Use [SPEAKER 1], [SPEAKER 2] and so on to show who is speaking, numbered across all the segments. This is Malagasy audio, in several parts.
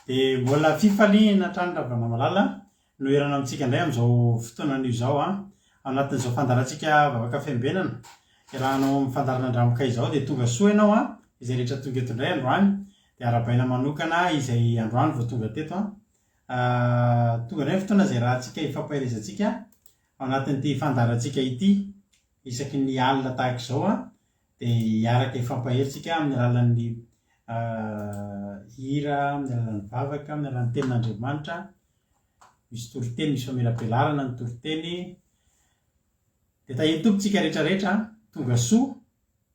[SPEAKER 1] Dia mbola fifaliana hatrany Ravalomanana no hiarahana amintsika indray amin'izao fotoana anio izao an. Ao anatin'izao fandaharantsika vavaka fiambenana iarahanao amin'ny fandaharana Andramoka izao dia tonga soa ianao an, izay rehetra tonga eto indray androany dia arahabaina manokana izay androany vao tonga teto an. Tonga indray ny fotoana izay iarahantsika hifampaherezantsika ao anatin'ity fandaharantsika ity isaky ny alina tahaka izao an. Dia hiaraka hifampahery tsika amin'ny alalan'ny hira, amin'ny alalan'ny vavaka, amin'ny alalan'ny tenin'Andriamanitra. Misy toriteny, misy famelabelarana ny toriteny. Dia tahian'ny Tompo tsika rehetra rehetra, tonga soa.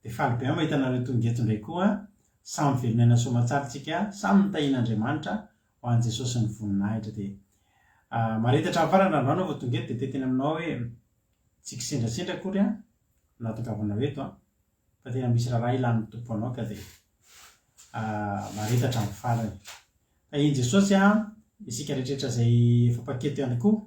[SPEAKER 1] Dia faly be aho mahita anareo tonga eto indray koa. Samy velon'aina soamantsara tsika, samy notahian'Andriamanitra ho an'i Jesosy ny voninahitra. Dia mahareta hatramin'ny farany raha androany aho vao tonga eto dia te-hiteny aminao hoe tsy kisendrasendra akory an. nahatongavanao eto an, fa tena misy raharaha ilan'ny Tompo anao ka dia mahareta hatramin'ny farany. Tahian'i Jesosy an, isika rehetrarehetra izay efa mpaketo ihany koa.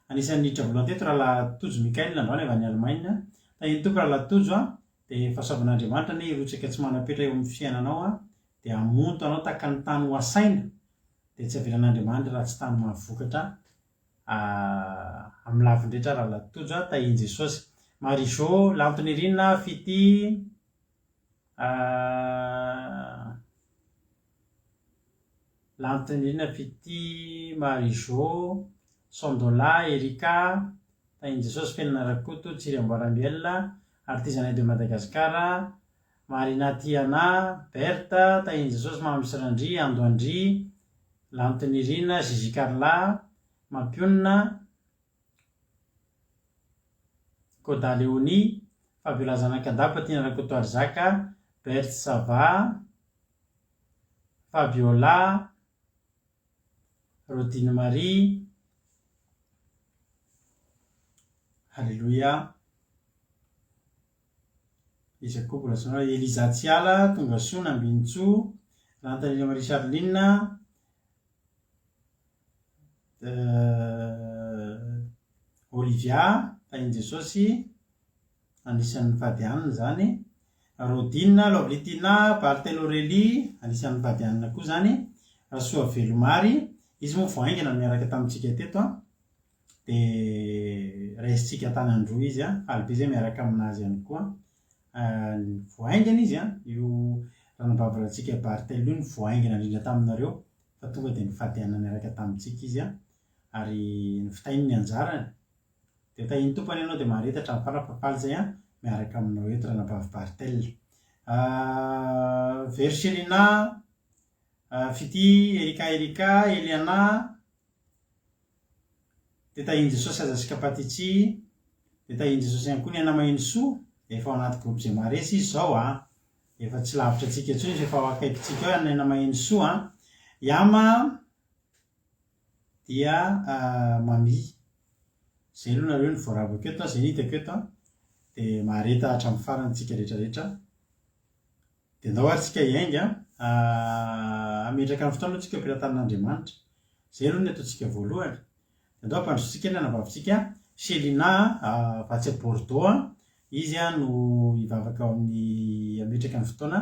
[SPEAKER 1] Anisan'ny niditra voalohany teto Rahalahy Tojo Michael androany avy any Allemagne. Tahian'ny Tompo Rahalahy Tojo an, dia fahasoavan'Andriamanitra anie hirotsaka tsy manam-petra eo amin'ny fiainanao an, dia hamonto anao tahaka ny tany ho asaina, dia tsy avelan'Andriamanitra raha tsy tany mahavokatra Amin'ny laviny rehetra Rahalahy Tojo a, tahian'i Jesosy. Marie Jo, Lantonirina, Fitia, Lantonirina, Fitia, Marie Jo, Sondola, Erika, tahian'i Jesosy, Fenina Rakoto, Tsiry Amboaramiel, Artisanat de Madagascar, Marina Tiana, Berthe, Tahian'i Jesosy, Mamy sy Randria, Ando Andria, Lantonirina, Gigi Carla, Mampionona, Koda Léonie, Fabiola Zanakadapa, Tiana Rakotoarizaka, Berthe Sava, Fabiola, Rodine Marie, Alléluia. Iza koa mbola tsy nanao? Eliza Tsiala, Tongasoa, Nambinintsoa, Rantanirina Marie Charline, Olivia, Tahin'i Jesosy, anisan'ny nifady hanina izany, Rodine, Lovely Tina, Barthel Aurélie, anisan'ny nifady hanina koa izany, Rasoavelomary, izy moa vao haingana no niaraka tamintsika teto an. Dia raisintsika an-tanan-droa izy an, faly be izay miaraka aminazy ihany koa. Vao haingana izy an, io ranabavy-rantsika Barthel io no vao haingana indrindra taminareo fa tonga dia nifadiana niaraka tamintsika izy an, ary nofitainy ny anjarany. Dia tahian'ny Tompo anie ianao dia mahareta hatramin'ny farany fa faly izay an, miaraka aminao eto ranabavy Barthel. Verchelina, Fitia, Erika Erika, Eliana, Dia tahian'i Jesosy aza sy Kapatichi, dia tahian'i Jesosy ihany koa ny Aina Maheno Soa, efa ao anaty groupe izay maharesy izy izao a! Efa tsy lavitra antsika intsony izy, efa ao akaikintsika ao i Aina Maheno Soa a! Yama dia Mami. Izay aloha nareo no voaravako eto a, izay no hitako eto a! Dia mahareta hatramin'ny farany tsika rehetra rehetra. Dia ndao ary tsika hiainga hametraka ny fotoana aloha tsika eo am-pelatanan'Andriamanitra. Izay aloha ny ataontsika voalohany. Dia ndao hampandrosotsika ny anabavitsika Chelina avy atsy Bordeaux. Izy no hivavaka ao amin'ny hametraka ny fotoana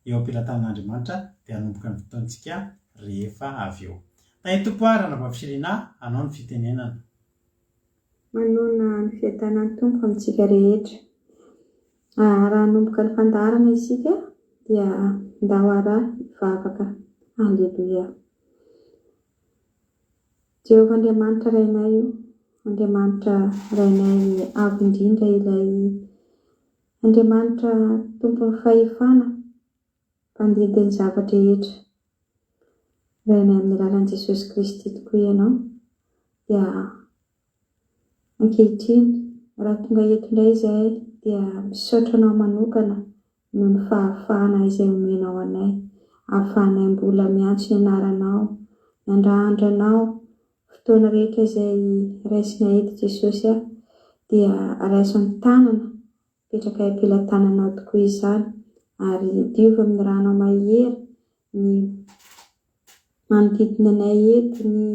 [SPEAKER 1] eo am-pelatanan'Andriamanitra dia hanomboka ny fotoantsika rehefa avy eo. Tahin'ny Tompo ary ranabavy Chelina hanao ny fitenenana.
[SPEAKER 2] Manonona ny fiadanan'ny Tompo amintsika rehetra. Raha hanomboka ny fandaharana isika dia ndao ara hivavaka. Aleloia. Jehovah Andriamanitra Rainay o, Andriamanitra Rainay Avo Indrindra ilay Andriamanitra Tompon'ny fahefana, Mpandidy ny zava-drehetra. Rainay amin'ny alalan'i Jesosy Kristy tokoa Ianao dia ankehitriny raha tonga eto indray izahay dia misaotra Anao manokana noho ny fahafahana izay omenao anay, ahafahanay mbola miantso ny anaranao, miandrandra Anao, fotoana rehetra izay raisinay eto Jesosy a, dia raiso an-tanana Apetraka eo am-pelatananao tokoa izany, ary diovy amin'ny ranao mahery ny manodidina anay eto, ny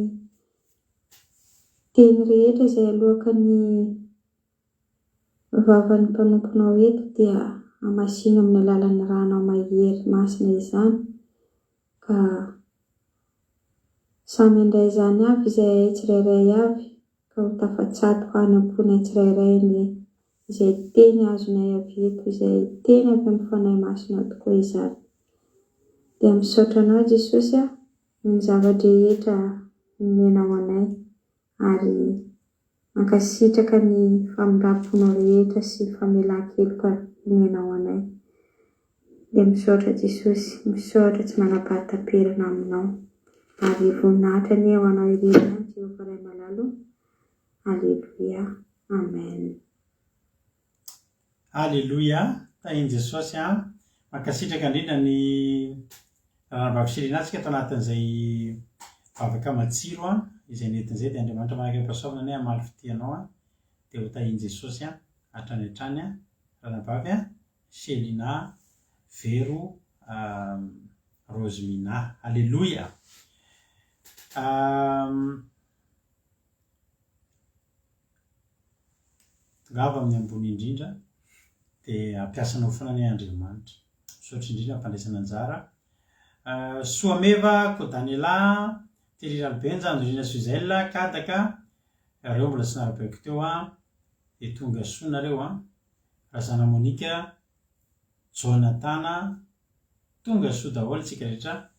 [SPEAKER 2] teny rehetra izay aloaka ny vavan'ny mpanomponao eto dia hamasino amin'ny alalan'ny ranao mahery masina izany, ka. Samy handray izany avy izahay tsirairay avy ka ho tafatsatoka any am-ponay tsirairay anie izay teny azonay avy eto izay teny avy amin'ny Fanahy Masina tokoa izany. Dia misaotra Anao Jesosy a noho ny zava-drehetra nomenao anay ary mankasitraka ny famindram-ponao rehetra sy famelan-keloka omenao anay. Dia misaotra Jesosy, misaotra tsy manam-pahataperana aminao. Ary voninahitra anie ho anao irery ihany Jehovah Ray malala o. Aleloia. Amen.
[SPEAKER 1] Aleloia, tahin'i Jesosy an. Mankasitraka indrindra ny Ranabavy Sherina tsika ato anatin'izay vavaka matsiro an, izay nentiny izay dia Andriamanitra manakaipahasoavana anie hamaly fitia anao an, dia ho tahin'i Jesosy an, hatrany hatrany an, Ranabavy an, Shelina Vero Rosemina. Aleloia. Tongava amin'ny ambony indrindra dia hampiasa anao foana anie Andriamanitra. Misaotra indrindra amin'ny fandraisana anjara. Soameva, Kodanela, Thierry Ralibenja, Andrina Suzelle, Kadaka, ireo mbola tsy narabaiko teo an, dia tonga soa nareo an. Razana Monica, Jonatana, Tonga soa daholo tsika rehetra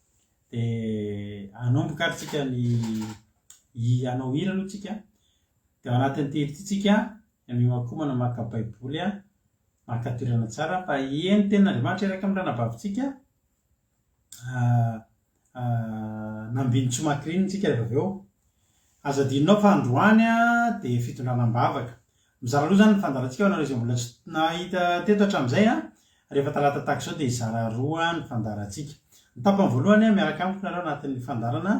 [SPEAKER 1] de hanomboka ary tsika ny hanao hira aloha tsika de ao anatin'ity hira ity tsika miomakomana maka baiboly a maka toerana tsara fa heno tenin'Andriamanitra hiaraka amin'ny ranabavintsika Nambinintsoa Macrine tsika rehefa avy eo. Aza adinonao fa androany dia fitondrana am-bavaka. Mizara roa izany ny fandaharantsika ho anareo izay mbola tsy nahita teto hatramin'izay. Rehefa talata tahaka izao dia hizara roa ny fandaharantsika. Ny tapany voalohany miaraka amiko nareo anatin'ny fandaharana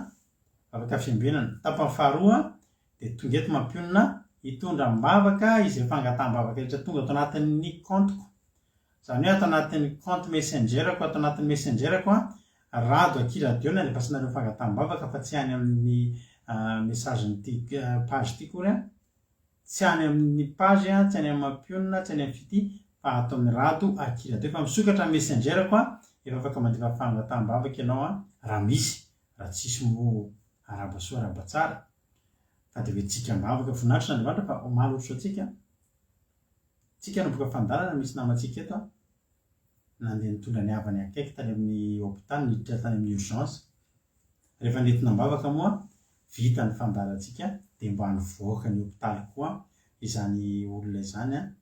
[SPEAKER 1] vavaka fiambenana. Ny tapany faharoa dia tonga eto mampionona hitondra am-bavaka izay fangataham-bavaka rehetra tonga ato anatin'ny kaontiko. Izany hoe ato anatin'ny compte messenger-ko, ato anatin'ny messenger-ko an, rado aky radio no andefasanareo fangataham-bavaka fa tsy any amin'ny message-n'ity page ity akory an, tsy any amin'ny page an, tsy any amin'ny mampionona, tsy any amin'ny fitia fa ato amin'ny rado aky radio. Efa misokatra ny messenger-ko an, efa afaka mandefa fangataham-bavaka ianao an, raha misy, raha tsisy moa arahaba soa arahaba tsara, fa dia hoentintsika am-bavaka, voninahitry n'Andriamanitra fa omaly ohatry izao tsika. Tsika hanomboka fandaharana misy namantsika eto an, nandeha nitondra ny havany akaiky tany amin'ny hopitaly, niditra tany amin'ny urgence. Rehefa nentina am-bavaka moa, vita ny fandaharantsika dia mba nivoaka ny hopitaly koa izany olona izany an,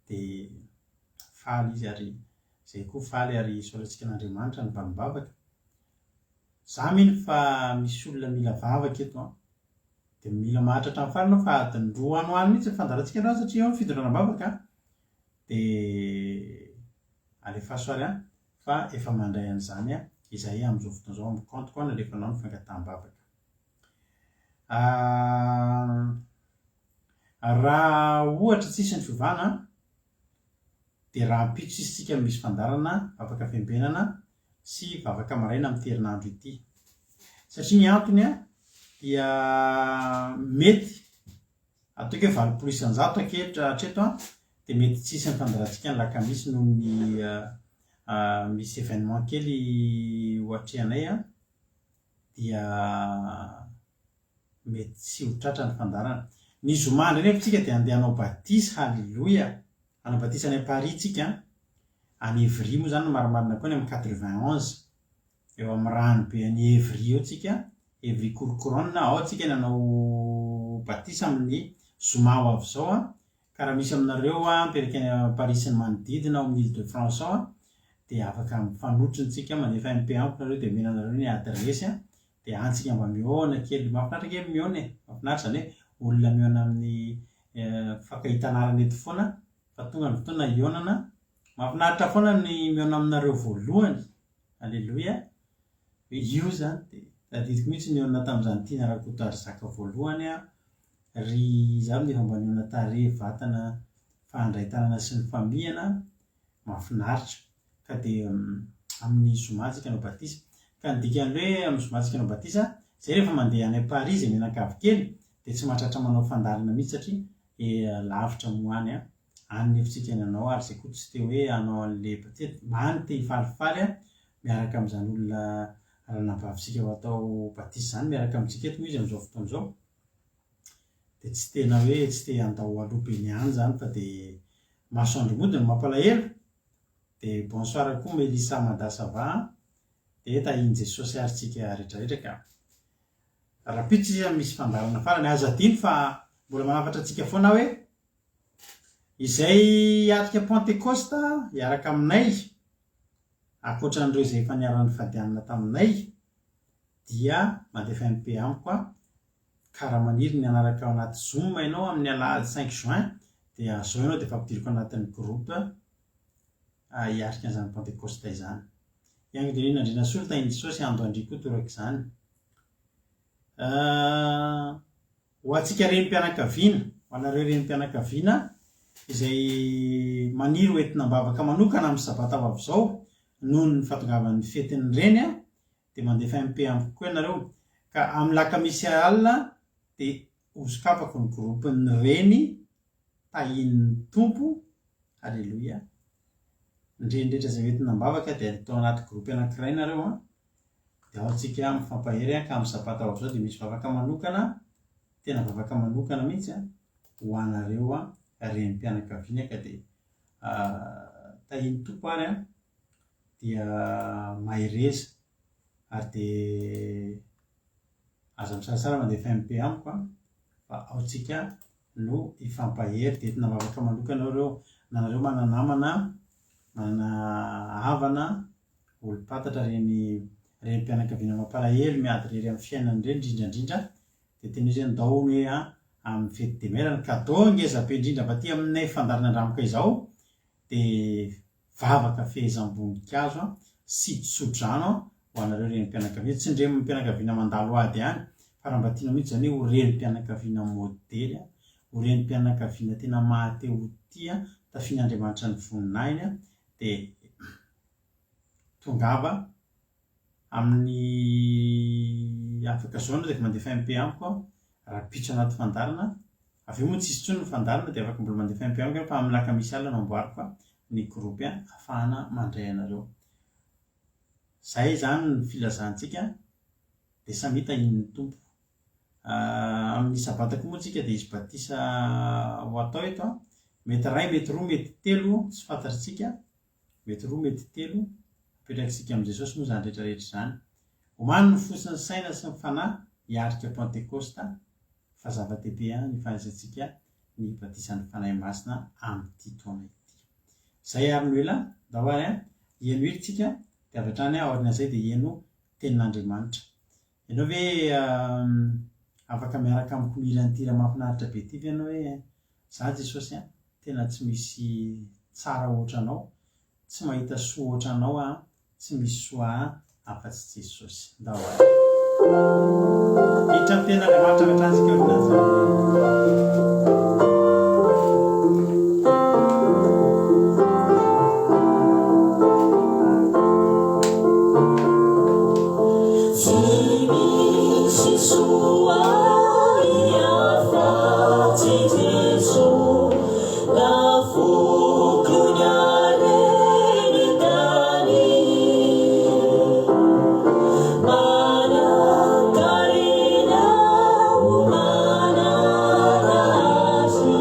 [SPEAKER 1] dia faly izy ary izay koa faly ary isaorantsika an'Andriamanitra ny valim-bavaka. Za mino fa misy olona mila vavaka eto an. Dia mila maharitra hatramin'ny farany aloha fa adiny roa any ho any mihitsy ny fandaharantsika androany satria eo ny fitondrana am-bavaka an. Dia alefaso ary an fa efa mandray an'izany izahay amin'izao fotoana izao amin'ny compte-ko an alefanao ny fangataham-bavaka. Raha ohatra tsisy ny fiovana an, dia rahampitso sisa isika no misy fandaharana vavaka fiambenana sy vavaka maraina amin'ity herinandro ity. Satria ny antony dia mety ataoko hoe 80% ankehitriny hatreto dia mety tsy hisy ny fandaharantsika ny lakamisy noho ny misy événement kely ho atrehanay dia mety tsy ho tratra ny fandaharana. Ny zoma indray nefa tsika dia handeha hanao batisa, haleloia! Hanao batisa any Paris tsika an! Any Evry moa izany no marimarina koa, any amin'ny 91, eo amin'ny rano be any Evry eo tsika, Evry Courcouronnes, ao tsika ny hanao batisa amin'ny zoma ho avy izao an! Ka raha misy aminareo mipetraka any Paris sy ny manodidina ao amin'ny Ile de France ao an, dia afaka mifanotrona tsika, mandefa MP amiko nareo dia omena anareo ny adiresy an, Dia any tsika mba mihaona kely. Mahafinaritra ange ny mihaona e. Mahafinaritra izany hoe olona mihaona amin'ny mifankahita anarana eto foana fa tonga ny fotoana hihaonana. Mahafinaritra foana ny mihaona aminareo voalohany. Aleloia. Hoe io izany dia tadidiko mihitsy nihaona tamin'izany Tiana Rakotoarizaka voalohany aho. Ry iza avy no efa mba nihaona tarehy, vatana, fa handray tanana sy nifamihana. Mahafinaritra. Ka dia amin'ny zoma tsika hanao batisa. Ka ny dikan'ny hoe amin'ny zoma tsika hanao batisa, zay rehefa mandeha any Paris zay mianakavy kely dia tsy mahatratra manao fandaharana mihitsy satria lavitra moa any an. Any nefa tsika ny hanao ary zay koa tsy te hoe hanao an'le batisa, any te hifalifaly miaraka amin'izany olona. Ranabavintsika ho atao batisa izany miaraka amintsika eto moa izy amin'izao fotoana izao. Dia tsy tena hoe tsy te handao aloha be ny any izany fa dia masoandro mody no mampalahelo. Dia bonsoir koa Melissa Mada ça va an? Dia tahin'i Jesosy ary tsika retraretra ka. Rahampitso izy misy fandaharana farany. Aza adino fa mbola manafatra antsika foana aho hoe izay hiatrika Pentekosta hiaraka aminay ankoatra an'ireo izay efa niara-nifadianina taminay dia mandefa MP amiko aho ka raha maniry ny hanaraka ao anaty zoom ianao amin'ny alahady cinq juin dia zao ianao dia efa ampidiriko anatin'ny groupe hiatrika an'izany Pentekosta izany. Iangodinina Andrianasolo tahin'i Jesosy Ando Andria koa torak'izany. Ho antsika renim-pianakaviana, ho anareo renim-pianakaviana izay maniry ho entina am-bavaka manokana amin'ny sabata ho avy izao noho ny fahatongavan'ny fetin'ny reny dia mandefa MP amiko koa ianareo ka amin'ny lakamisy alina dia hosokafako ny groupe-n'ny reny tahian'ny Tompo, Aleloia. Ny reny rehetra izay hoentina am-bavaka dia atao anaty groupe anankiray nareo an, dia ao tsika mifampahery an, ka amin'ny sabata ho avy izao dia misy vavaka manokana, tena vavaka manokana mihitsy an, ho anareo an, renim-pianakaviana ka dia tahian'ny Tompo ary an, dia mahereza ary dia aza misalasala mandefa MP amiko an, fa ao tsika no hifampahery dia entina vavaka manokana eo ireo na nareo manana namana manana havana olom-pantatra reny renim-pianakaviana mampalahelo miady irery amin'ny fiainany ireny indrindra indrindra dia tena izy hoe ndao hono hoe an amin'ny fety de mère ny cadeau ngeza be indrindra avy aty aminay fandaharana Andramoka izao dia Vavaka fehezam-boninkazo sy tso-drano ho anareo renim-pianakaviana. Tsy ny renim-pianakaviana mandalo ady ihany fa raha mba tianao mihitsy izany hoe ho renim-pianakaviana modely, ho renim-pianakaviana tena maha-te ho tia, tafian'Andriamanitra ny voninahiny dia tongava amin'ny afaka zao ianao dia efa mandefa MP amiko aho rahampitso anaty fandaharana, avy eo moa tsisy intsony ny fandaharana dia afaka mbola mandefa MP amiko ianao fa amin'ny lakamisy alina no amboariko ny groupe ahafahana mandray anareo. Zay izany ny filazantsika dia samia tahian'ny Tompo. Amin'ny sabata koa moa tsika dia hisy batisa ho atao eto an, mety iray, mety roa, mety telo tsy fantatritsika. Mety roa mety telo, apetrakitsika amin'i Jesosy moa izany rehetra rehetra izany. Omano ny fo sy ny saina sy ny fanahy hiarika Pantekosta fa zava-dehibe ny fandraisantsika ny batisan'ny Fanahy Masina amin'ity taona ity. Izay ary no ela, ndao ary an, hihaino hira tsika dia avy hatrany aorian'izay dia hihaino tenin'Andriamanitra. Ianao ve afaka miaraka amiko mihira an'ity hira mahafinaritra be ity ve ianao hoe za Jesosy an, tena tsy misy tsara ohatranao, tsy mahita soa ohatranao aho, tsy misy soa ahy afa-tsy Jesosy. Ndao ary. Hiditra amin'ny tenin'Andriamanitra avy hatrany isika aorianan'izany.
[SPEAKER 3] Tsy misy soa afa-tsy Jeso, Nafoko ny hareny tany. Manan-karena ho manana Azy.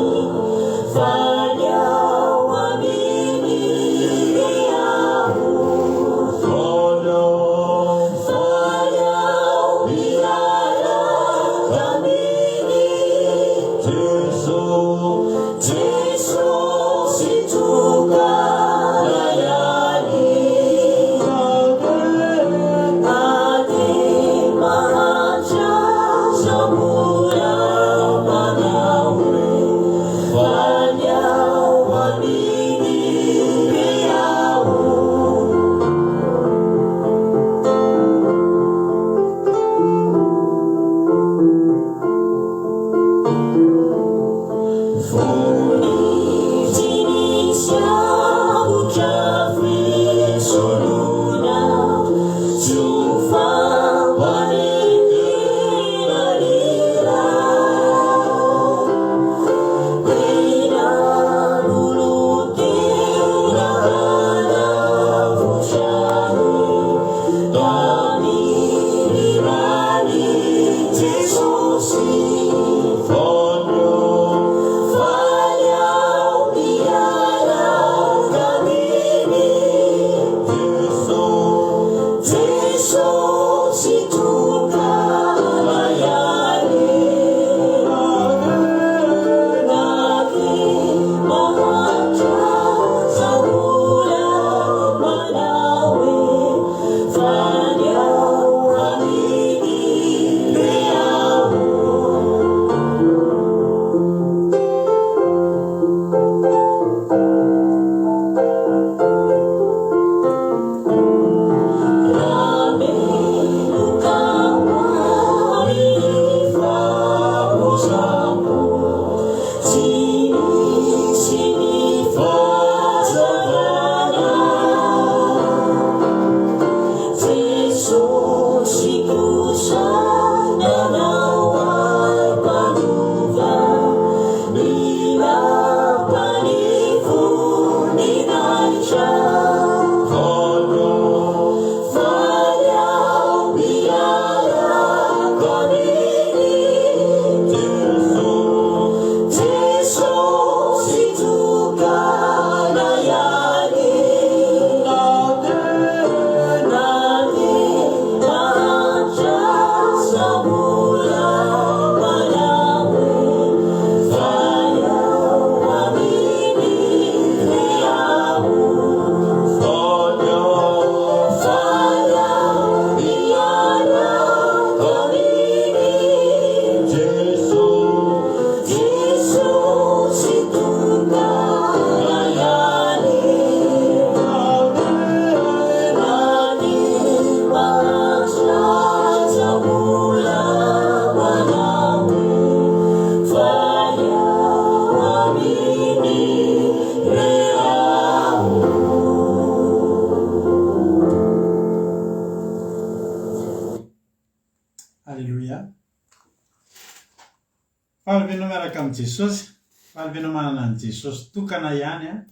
[SPEAKER 1] amin'i Jesosy. Faly ve ianao manana an'i Jesosy tokana ihany an?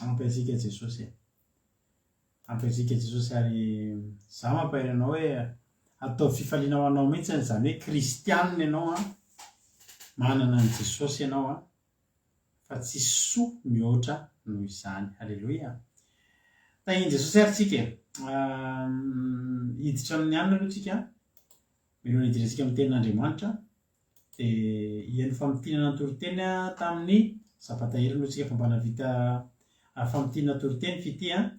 [SPEAKER 1] Ampy antsika Jesosy e. Ampy antsika Jesosy ary izaho mampahery anao hoe ataovy fifaliana ho anao mihitsy izany hoe kristianina ianao an, manana an'i Jesosy ianao an, fa tsisy soa mihoatra noho izany. Aleloia. Tahin'i Jesosy ary tsika e. Hiditra amin'ny alina aloha tsika, mialohan'ny hidirantsika amin'ny tenin'Andriamanitra. Dia hihaino famintinana ny toriteny tamin'ny sabata heriny aloha tsika fa mba nahavita famintinana toriteny f'ity an,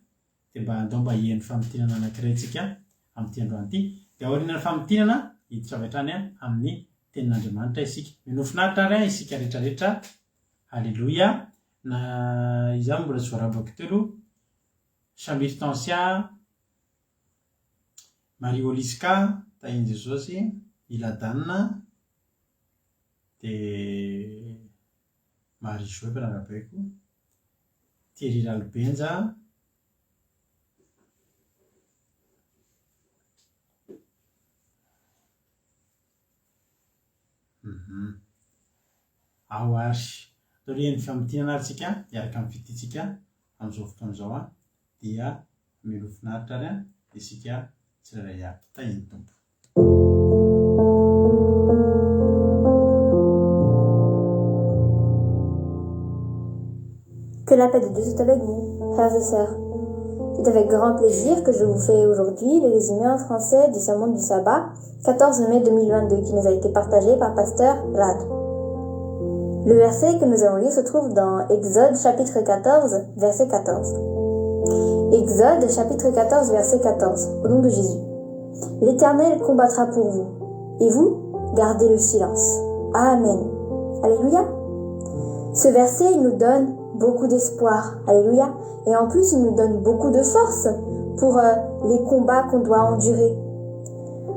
[SPEAKER 1] dia mba andao mba hihaino famintinana anankiray tsika amin'ity androany ity. Dia aorianan'ny famintinana, hiditra avy hatrany amin'ny tenin'Andriamanitra isika. Minoa finaritra ary isika rehetra rehetra. Aleloia. Na izaho mbola tsy voarabako teo aloha. Shamir Tansia. Marie Oliska, Tahin'i Jesosy, i Ladana, dia Marie Jo mpianarabaiko, Thierry Ralobenja, Ao ary. Taorian'ny famintinana ary tsika hiaraka amin'ny fitia-tsika amin'izao fotoana izao an, dia mialoha finaritra ary an, isika tsirairay avy. Tahin'ny Tompo.
[SPEAKER 4] Que la paix de Dieu soit avec vous, frères et sœurs. C'est avec grand plaisir que je vous fais aujourd'hui le résumé en français du sermon du sabbat 14 mai 2022 qui nous a été partagé par pasteur Rad. Le verset que nous avons lu se trouve dans Exode chapitre 14 verset 14. Exode chapitre 14 verset 14 au nom de Jésus. L'Éternel combattra pour vous et vous gardez le silence. Amen. Alléluia. Ce verset il nous donne beaucoup d'espoir. Alléluia. Et en plus, il nous donne beaucoup de force pour euh, les combats qu'on doit endurer.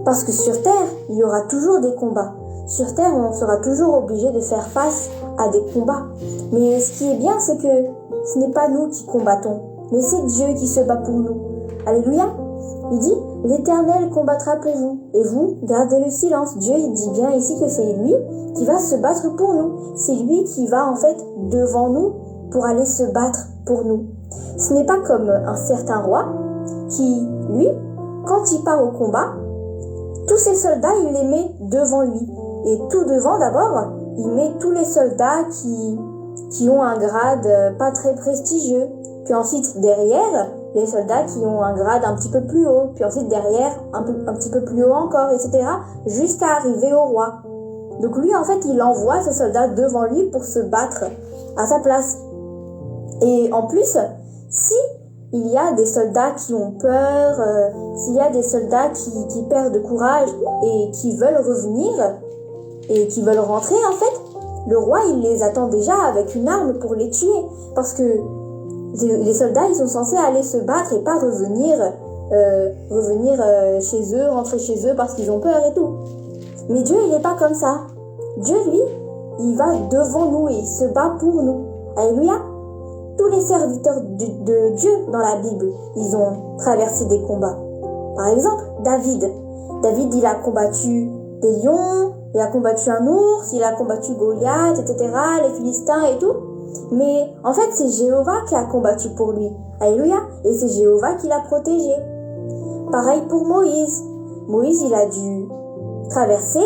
[SPEAKER 4] Parce que sur Terre, il y aura toujours des combats. Sur Terre, on sera toujours obligé de faire face à des combats. Mais ce qui est bien, c'est que ce n'est pas nous qui combattons, mais c'est Dieu qui se bat pour nous. Alléluia. Il dit, l'Éternel combattra pour vous, et vous, gardez le silence. Dieu, il dit bien ici que c'est lui qui va se battre pour nous. C'est lui qui va en fait devant nous pour aller se battre pour nous. Ce n'est pas comme un certain roi qui, lui, quand il part au combat, tous ses soldats, il les met devant lui. Et tout devant d'abord, il met tous les soldats qui, qui ont un grade euh, pas très prestigieux. Puis ensuite, derrière, les soldats qui ont un grade un petit peu plus haut. Puis ensuite, derrière, un, peu, un petit peu plus haut encore, etc. Jusqu'à arriver au roi. Donc lui, en fait, il envoie ses soldats devant lui pour se battre à sa place. Et en plus, si il y a des soldats qui ont peur, euh, s'il y a des soldats qui, qui perdent courage et qui veulent revenir et qui veulent rentrer, en fait, le roi, il les attend déjà avec une arme pour les tuer. Parce que les soldats, ils sont censés aller se battre et pas revenir, euh, revenir euh, chez eux, rentrer chez eux parce qu'ils ont peur et tout. Mais Dieu, il n'est pas comme ça. Dieu, lui, il va devant nous et il se bat pour nous. Alléluia. Tous les serviteurs de Dieu dans la Bible, ils ont traversé des combats. Par exemple, David. David, il a combattu des lions, il a combattu un ours, il a combattu Goliath, etc., les Philistins et tout. Mais en fait, c'est Jéhovah qui a combattu pour lui. Alléluia. Et c'est Jéhovah qui l'a protégé. Pareil pour Moïse. Moïse, il a dû traverser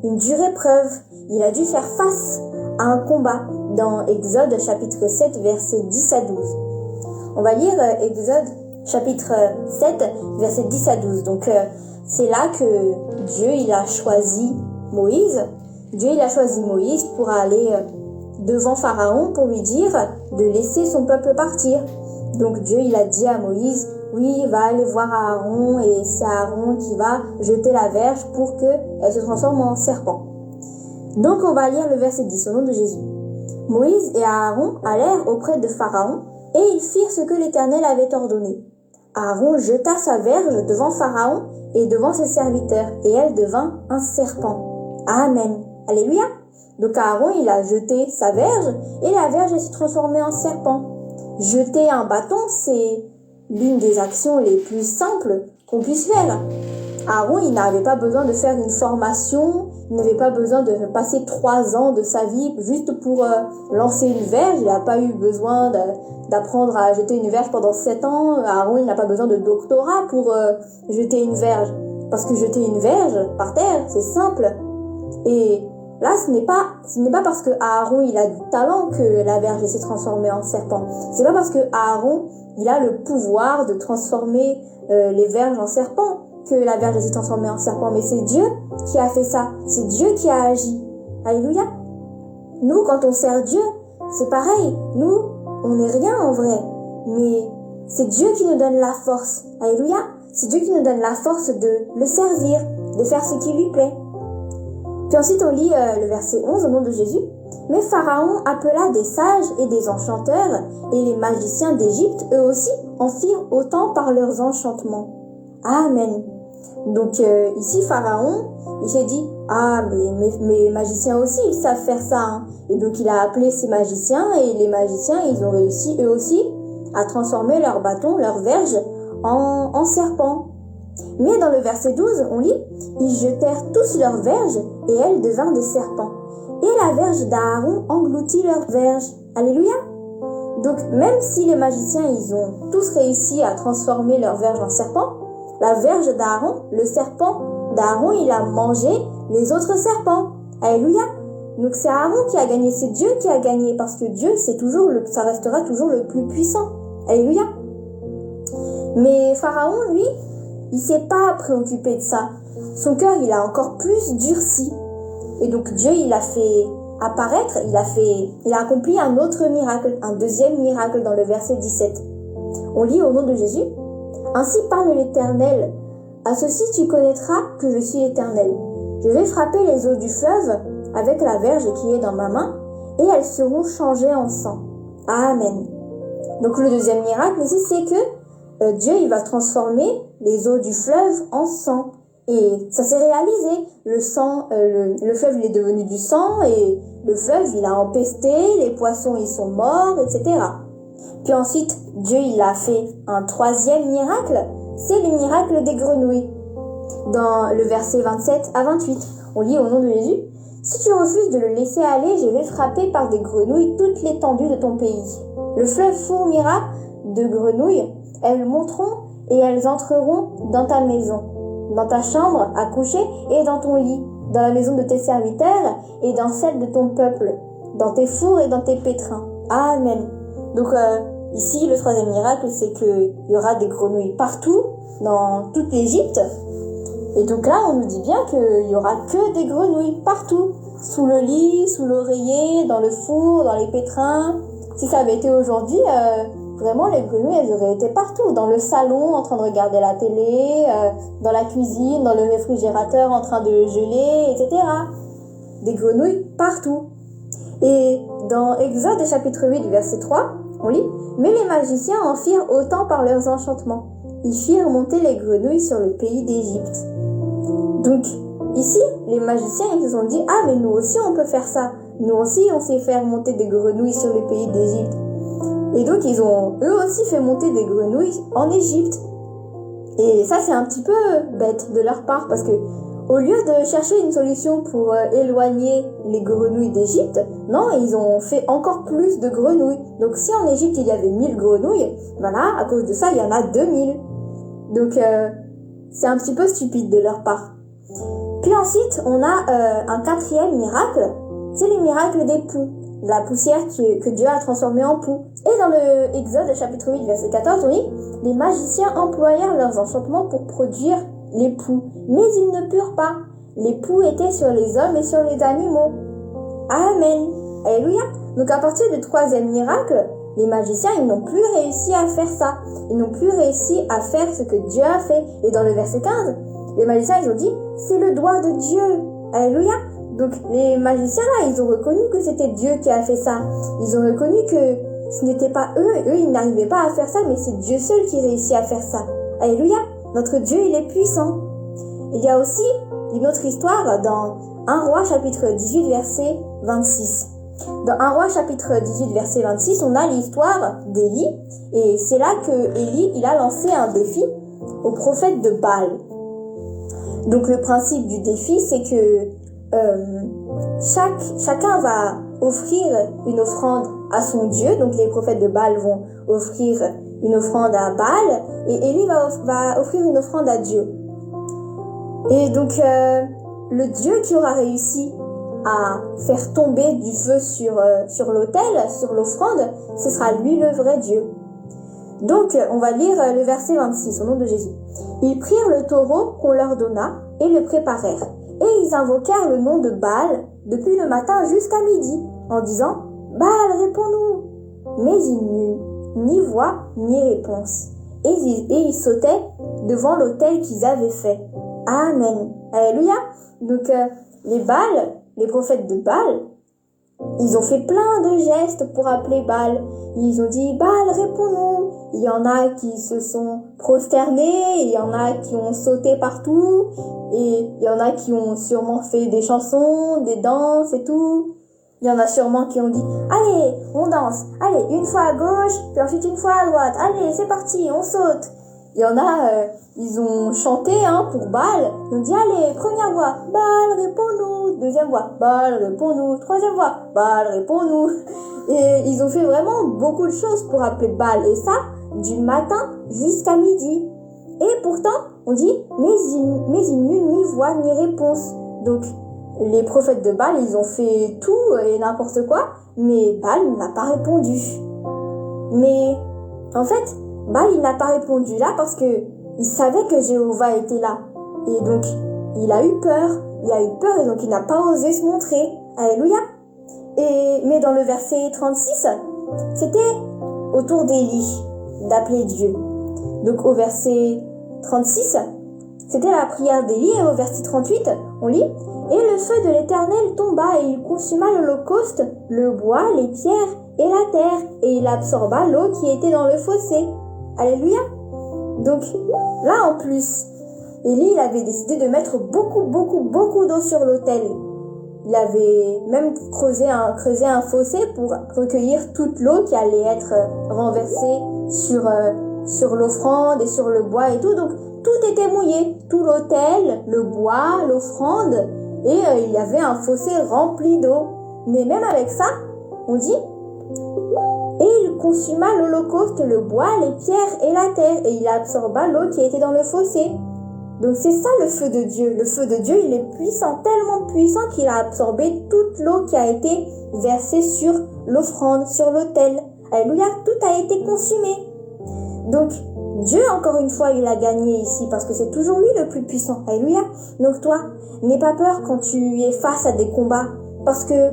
[SPEAKER 4] une dure épreuve. Il a dû faire face à un combat dans Exode chapitre 7 versets 10 à 12. On va lire euh, Exode chapitre 7 versets 10 à 12. Donc euh, c'est là que Dieu il a choisi Moïse. Dieu il a choisi Moïse pour aller euh, devant Pharaon pour lui dire de laisser son peuple partir. Donc Dieu il a dit à Moïse oui, va aller voir Aaron et c'est Aaron qui va jeter la verge pour que elle se transforme en serpent. Donc on va lire le verset 10 au nom de Jésus. Moïse et Aaron allèrent auprès de Pharaon et ils firent ce que l'Éternel avait ordonné. Aaron jeta sa verge devant Pharaon et devant ses serviteurs et elle devint un serpent. Amen. Alléluia. Donc Aaron, il a jeté sa verge et la verge s'est transformée en serpent. Jeter un bâton, c'est l'une des actions les plus simples qu'on puisse faire. Aaron, il n'avait pas besoin de faire une formation, Il n'avait pas besoin de passer trois ans de sa vie juste pour euh, lancer une verge. Il n'a pas eu besoin d'apprendre à jeter une verge pendant sept ans. Aaron, il n'a pas besoin de doctorat pour euh, jeter une verge. Parce que jeter une verge par terre, c'est simple. Et là, ce n'est pas, ce n'est pas parce que Aaron, il a du talent que la verge s'est transformée en serpent. C'est pas parce que Aaron, il a le pouvoir de transformer euh, les verges en serpent que la verge s'est transformée en serpent. Mais c'est Dieu qui a fait ça. C'est Dieu qui a agi. Alléluia. Nous, quand on sert Dieu, c'est pareil. Nous, on n'est rien en vrai. Mais c'est Dieu qui nous donne la force. Alléluia. C'est Dieu qui nous donne la force de le servir, de faire ce qui lui plaît. Puis ensuite, on lit euh, le verset 11 au nom de Jésus. Mais Pharaon appela des sages et des enchanteurs, et les magiciens d'Égypte, eux aussi, en firent autant par leurs enchantements. Amen. Donc euh, ici, Pharaon, il s'est dit, ah, mais mes, magiciens aussi, ils savent faire ça. Hein. Et donc il a appelé ses magiciens, et les magiciens, ils ont réussi, eux aussi, à transformer leur bâton, leur verge, en, en serpent. Mais dans le verset 12, on lit, Ils jetèrent tous leurs verges, et elles devinrent des serpents. Et la verge d'Aaron engloutit leur verge. Alléluia! Donc même si les magiciens, ils ont tous réussi à transformer leur verge en serpent, la verge d'Aaron, le serpent d'Aaron, il a mangé les autres serpents. Alléluia. Donc c'est Aaron qui a gagné, c'est Dieu qui a gagné, parce que Dieu, c'est toujours le, ça restera toujours le plus puissant. Alléluia. Mais Pharaon, lui, il s'est pas préoccupé de ça. Son cœur, il a encore plus durci. Et donc Dieu, il a fait apparaître, il a fait, il a accompli un autre miracle, un deuxième miracle dans le verset 17. On lit au nom de Jésus. Ainsi parle l'Éternel. À ceci tu connaîtras que je suis l'Éternel. Je vais frapper les eaux du fleuve avec la verge qui est dans ma main, et elles seront changées en sang. Amen. Donc le deuxième miracle ici, c'est que euh, Dieu, il va transformer les eaux du fleuve en sang. Et ça s'est réalisé. Le sang, euh, le, fleuve, il est devenu du sang et le fleuve, il a empesté, les poissons, ils sont morts, etc. Puis ensuite, Dieu, il a fait un troisième miracle. C'est le miracle des grenouilles. Dans le verset 27 à 28, on lit au nom de Jésus, Si tu refuses de le laisser aller, je vais frapper par des grenouilles toute l'étendue de ton pays. Le fleuve fourmira de grenouilles, elles monteront et elles entreront dans ta maison, dans ta chambre à coucher et dans ton lit, dans la maison de tes serviteurs et dans celle de ton peuple, dans tes fours et dans tes pétrins. Amen. Donc euh, ici, le troisième miracle, c'est qu'il y aura des grenouilles partout, dans toute l'Égypte. Et donc là, on nous dit bien qu'il y aura que des grenouilles partout, sous le lit, sous l'oreiller, dans le four, dans les pétrins. Si ça avait été aujourd'hui, euh, vraiment les grenouilles, elles auraient été partout, dans le salon en train de regarder la télé, euh, dans la cuisine, dans le réfrigérateur en train de geler, etc. Des grenouilles partout. Et dans Exode chapitre 8 verset 3, on lit Mais les magiciens en firent autant par leurs enchantements. Ils firent monter les grenouilles sur le pays d'Égypte. Donc, ici, les magiciens, ils se sont dit, ah, mais nous aussi, on peut faire ça. Nous aussi, on sait faire monter des grenouilles sur le pays d'Égypte. Et donc, ils ont eux aussi fait monter des grenouilles en Égypte. Et ça, c'est un petit peu bête de leur part parce que au lieu de chercher une solution pour euh, éloigner les grenouilles d'Égypte, non, ils ont fait encore plus de grenouilles. Donc si en Égypte il y avait 1000 grenouilles, voilà, à cause de ça, il y en a 2000. Donc euh, c'est un petit peu stupide de leur part. Puis ensuite, on a euh, un quatrième miracle, c'est le miracle des poux, la poussière que Dieu a transformée en poux. Et dans le Exode chapitre 8 verset 14, on lit Les magiciens employèrent leurs enchantements pour produire les poux, mais ils ne purent pas. Les poux étaient sur les hommes et sur les animaux. Amen. Alléluia. Donc à partir du troisième miracle, les magiciens, ils n'ont plus réussi à faire ça. Ils n'ont plus réussi à faire ce que Dieu a fait. Et dans le verset 15, les magiciens, ils ont dit, c'est le doigt de Dieu. Alléluia. Donc les magiciens, là, ils ont reconnu que c'était Dieu qui a fait ça. Ils ont reconnu que ce n'était pas eux. Eux, ils n'arrivaient pas à faire ça, mais c'est Dieu seul qui réussit à faire ça. Alléluia. Notre Dieu, il est puissant. Il y a aussi une autre histoire dans 1 roi chapitre 18 verset 26. Dans 1 roi chapitre 18 verset 26, on a l'histoire d'Élie et c'est là que Élie, il a lancé un défi au prophète de Baal. Donc le principe du défi, c'est que euh, chaque, chacun va offrir une offrande à son Dieu. Donc les prophètes de Baal vont offrir une offrande à Baal et Élie va, va offrir une offrande à Dieu. Et donc euh, le Dieu qui aura réussi à faire tomber du feu sur, euh, sur l'autel, sur l'offrande, ce sera lui le vrai Dieu. Donc on va lire euh, le verset 26 au nom de Jésus. Ils prirent le taureau qu'on leur donna et le préparèrent. Et ils invoquèrent le nom de Baal depuis le matin jusqu'à midi, en disant Baal, réponds-nous. Mais il n'y eut ni voix ni réponse. Et ils, et ils sautaient devant l'autel qu'ils avaient fait. Amen. Alléluia. Donc euh, les Baals, les prophètes de Baal, ils ont fait plein de gestes pour appeler Baal. Ils ont dit Baal, réponds-nous. Il y en a qui se sont prosternés, il y en a qui ont sauté partout, et il y en a qui ont sûrement fait des chansons, des danses et tout. Il y en a sûrement qui ont dit Allez, on danse, allez, une fois à gauche, puis ensuite une fois à droite, allez, c'est parti, on saute. Il y en a, euh, ils ont chanté hein, pour Baal. Ils ont dit Allez, première voix, Baal, réponds-nous. Deuxième voix, Baal, réponds-nous. Troisième voix, Baal, réponds-nous. Et ils ont fait vraiment beaucoup de choses pour appeler Baal. Et ça, du matin jusqu'à midi. Et pourtant, on dit Mais il, mais il n'y eut ni voix ni réponse. Donc, les prophètes de Baal, ils ont fait tout et n'importe quoi, mais Baal n'a pas répondu. Mais en fait, Baal, il n'a pas répondu là parce que il savait que Jéhovah était là. Et donc, il a eu peur. Il a eu peur et donc il n'a pas osé se montrer. Alléluia. Et, mais dans le verset 36, c'était au tour d'Élie d'appeler Dieu. Donc au verset 36, c'était la prière d'Élie et au verset 38, on lit Et le feu de l'Éternel tomba et il consuma l'holocauste, le bois, les pierres et la terre, et il absorba l'eau qui était dans le fossé. Alléluia. Donc là en plus, Élie il avait décidé de mettre beaucoup, beaucoup, beaucoup d'eau sur l'autel. Il avait même creusé un, creusé un fossé pour recueillir toute l'eau qui allait être renversée sur, euh, sur l'offrande et sur le bois et tout. Donc tout était mouillé, tout l'autel, le bois, l'offrande, et euh, il y avait un fossé rempli d'eau. Mais même avec ça, on dit Et il consuma l'holocauste, le bois, les pierres et la terre, et il absorba l'eau qui était dans le fossé. Donc c'est ça le feu de Dieu. Le feu de Dieu, il est puissant, tellement puissant qu'il a absorbé toute l'eau qui a été versée sur l'offrande, sur l'autel. Alléluia, tout a été consumé. Donc Dieu, encore une fois, il a gagné ici parce que c'est toujours lui le plus puissant. Alléluia. Donc toi, n'aie pas peur quand tu es face à des combats parce que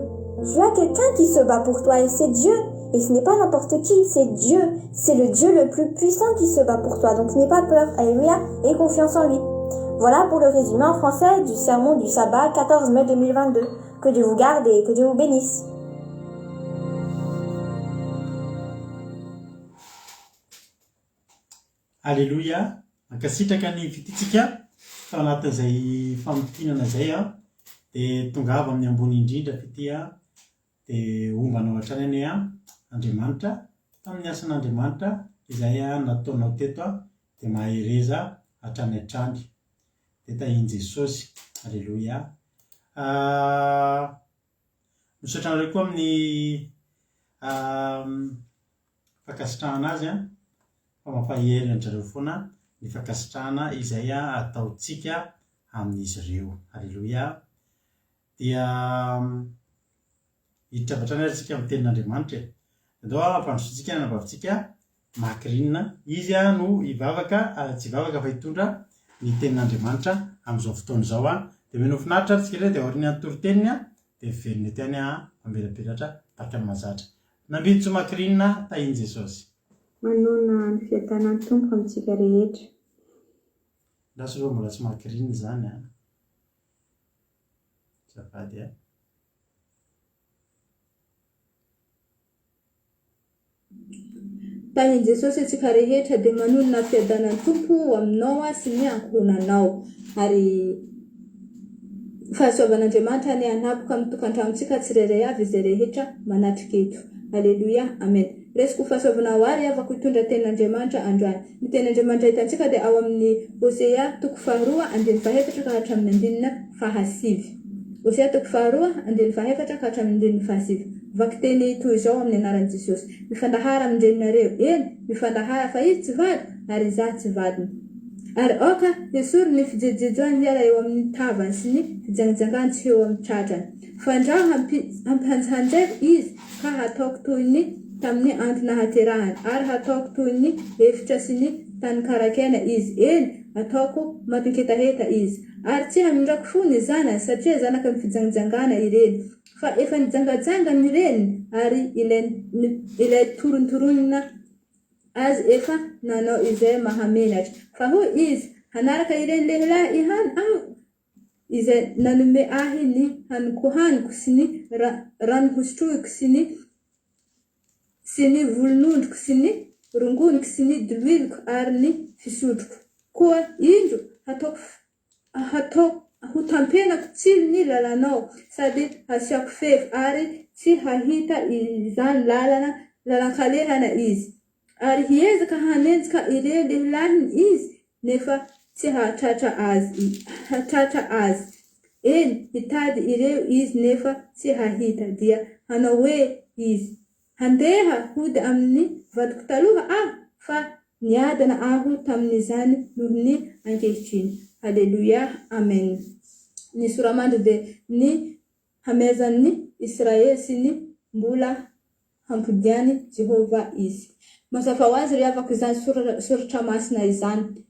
[SPEAKER 4] tu as quelqu'un qui se bat pour toi et c'est Dieu. Et ce n'est pas n'importe qui, c'est Dieu. C'est le Dieu le plus puissant qui se bat pour toi. Donc n'aie pas peur. Alléluia. Et confiance en lui. Voilà pour le résumé en français du sermon du sabbat 14 mai 2022. Que Dieu vous garde et que Dieu vous bénisse.
[SPEAKER 1] Aleloia! Mankasitraka ny fitintsika tao anatin'izay famintinana izay an, dia tongava amin'ny ambony indrindra fitia dia homba anao hatrany anie an Andriamanitra tamin'ny asan'Andriamanitra izay nataonao teto an, dia mahereza hatrany hatrany. Dia tahin'i Jesosy. Aleloia. Misaotra anareo koa amin'ny fankasitrahana azy an, fa mampahery an-dry zareo foana ny fankasitrahana izay ataontsika amin'izy ireo. Aleloia. Dia hiditra avy hatrany ary isika amin'ny tenin'Andriamanitra e. Andao hampandrosoantsika ny anabavintsika Macrine. Izy no hivavaka, tsy hivavaka fa hitondra ny tenin'Andriamanitra amin'izao fotoana izao. Dia mino ho finaritra ary isika rehetra dia aorian'ny toriteniny dia miverina eto ihany mamirapiratra tahaka ny mahazatra. Nambinintsoa Macrine, tahin'i Jesosy.
[SPEAKER 2] Manonona ny fiadanan'ny Tompo amintsika rehetra.
[SPEAKER 1] Lasa aloha mbola tsy Macrine izany an. Azafady a.
[SPEAKER 5] Tahin'i Jesosy antsika rehetra dia manonona fiadanan'ny Tompo ho aminao sy ny ankohonanao ary fahasoavan'Andriamanitra anie hanapoka amin'ny tokantranontsika tsirairay avy izay rehetra manatrika eto. Aleloia. Amen. Raisiko ho fahasoavana ho ahy ry havako hitondra tenin'Andriamanitra androany. Ny tenin'Andriamanitra hitantsika dia ao amin'ny Hosea toko faharoa andininy fahefatra ka hatramin'ny andininy fahasivy. Hosea toko faharoa, andininy fahefatra ka hatramin'ny andininy fahasivy. Vakiteny toy izao amin'ny anaran'i Jesosy, Mifandahara amin-dreninareo, eny, mifandahara, fa izy tsy vadiko, ary izaho tsy vadiny. Ary aoka hesoriny ny fijejojejoany hiala eo amin'ny tavany sy ny fijangajangany tsy ho eo amin'ny tratrany. Fandrao hampihanjahanjaiko izy ka hataoko toy ny tamin'ny andro nahaterahany, ary hataoko toy ny efitra sy ny tanin-karakena izy, eny, hataoko matin-ketaheta izy. Ary tsy hamindrako fo ny zanany, satria zanaky ny fijangajangana ireny, fa efa nijangajanga ny reniny, ary ilay ilay torontoronina azy efa nanao izay mahamenatra. Fa hoy izy, Hanaraka ireny lehilahy ihany aho, izay nanome ahy ny hanikohaniko sy ny rano hosotroiko sy ny sy ny volonondriko sy ny rongoniko sy ny diloiloko ary ny fisotroko. Koa indro, hataoko hataoko ho tampenako tsilo ny lalanao sady hasiako fefy, ary tsy hahita izany lalana lalan-kalehana izy. Ary hiezaka hanenjika ireo lehilahiny izy, nefa tsy hahatratra azy hahatratra azy. Eny, hitady ireo izy nefa tsy hahita. Dia hanao hoe izy, Handeha hody amin'ny vadiko taloha aho, fa niadana aho tamin'izany noho ny ankehitriny. Haleloia! Amen. Ny sora-mandry dia ny hamehezan'ny Israely sy ny mbola hampodian'i Jehovah izy. Mazava ho azy ry havako izany soratra masina izany.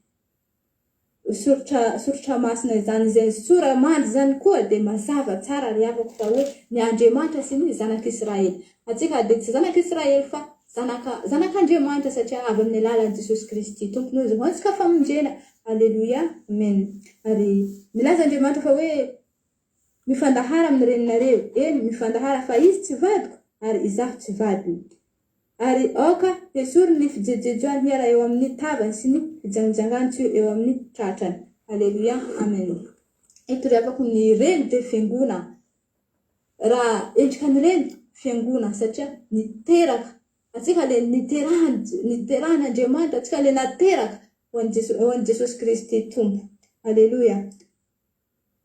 [SPEAKER 5] Soratra soratra masina izany. Izay sora-mandry izany koa dia mazava tsara ry havako fa hoe ny Andriamanitra sy ny zanak'Israely. Antsika dia tsy zanak'Israely fa zanaka zanak'Andriamanitra satria avy amin'ny alalan'i Jesosy Kristy Tompo no izahoantsika famonjena. Aleloia. Amen. Ary milaza Andriamanitra fa hoe Mifandahara amin'ny reninareo, eny, mifandahara, fa izy tsy vadiko, ary izaho tsy vadiny. Ary aoka hesoriny ny fijejojejoany hiala eo amin'ny tavany sy ny fijangjangany tsy ho eo amin'ny tratrany. Aleloia. Amen. Eto ry havako ny reny dia fiangona. Raha endrika ny reny, fiangona, satria niteraka antsika le niterahany, niterahan'Andriamanitra antsika le nateraka ho an'i Jeso, ho an'i Jesosy Kristy Tompo. Aleloia.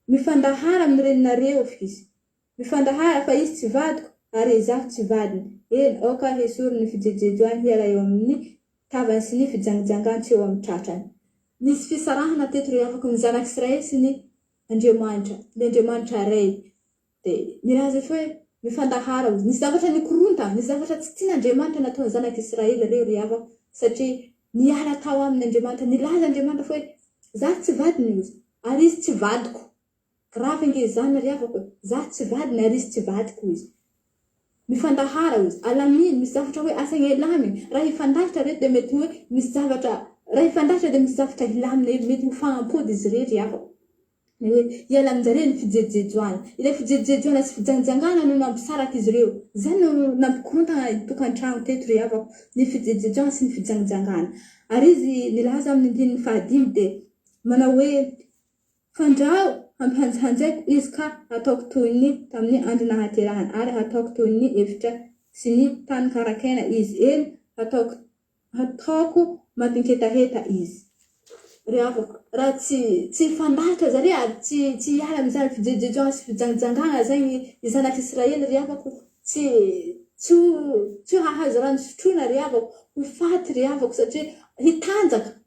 [SPEAKER 5] Mifandahara amin'ny reninareo izy. Mifandahara fa izy tsy vadiko ary izaho tsy vadiny. Eny, aoka hesoriny ny fijejojejoany hiala eo amin'ny tavany sy ny fijangijangany tsy eo amin'ny tratrany. Nisy fisarahana teto ry havako ny zanak'Israely sy ny Andriamanitra, ny Andriamanitra Ray. Dia nilaza izy hoe, Mifandahara hozy. Nisy zavatra nikorontana, nisy zavatra tsy tian'Andriamanitra nataon'ny zanak'Israely ireo ry havako, satria niala tao aminy Andriamanitra. Nilaza Andriamanitra fa hoe, Izaho tsy vadiny hozy, ary izy tsy vadiko. Grave ange izany ry havako e! Izaho tsy vadiny ary izy tsy vadiko hozy. Mifandahara hozy. Alamino, misy zavatra hoe asaina hilamina. Raha hifandahitra ireto dia mety hoe misy zavatra, raha hifandahitra dia misy zavatra hilamina, mety ho fahampody izy ireo ry havako. Ny hoe hiala amin-jareo ny fijejojejoana. Ilay fijejojejoana sy fijangjangana no nampisaraka izy ireo. Izany no nampikorontana ny tokantrano teto ry havako, ny fijejojejoana sy ny fijangjangana. Ary izy nilaza amin'ny andininy fahadimy dia manao hoe, Fandrao hampihanjahanjaiko izy ka hataoko toy ny tamin'ny andro nahaterahany, ary hataoko toy ny efitra sy ny tany karakaina izy, eny, hataoko Hataoko matin-ketaheta izy. Ry havako, raha tsy tsy hifandahatra zare ary tsy tsy hiala amin'izany fijejojejoana sy fijangjangana zegny ny zanak'Israely ry havako, tsy tsy ho tsy hahazo rano sotroina ry havako, ho faty ry havako satria hitanjaka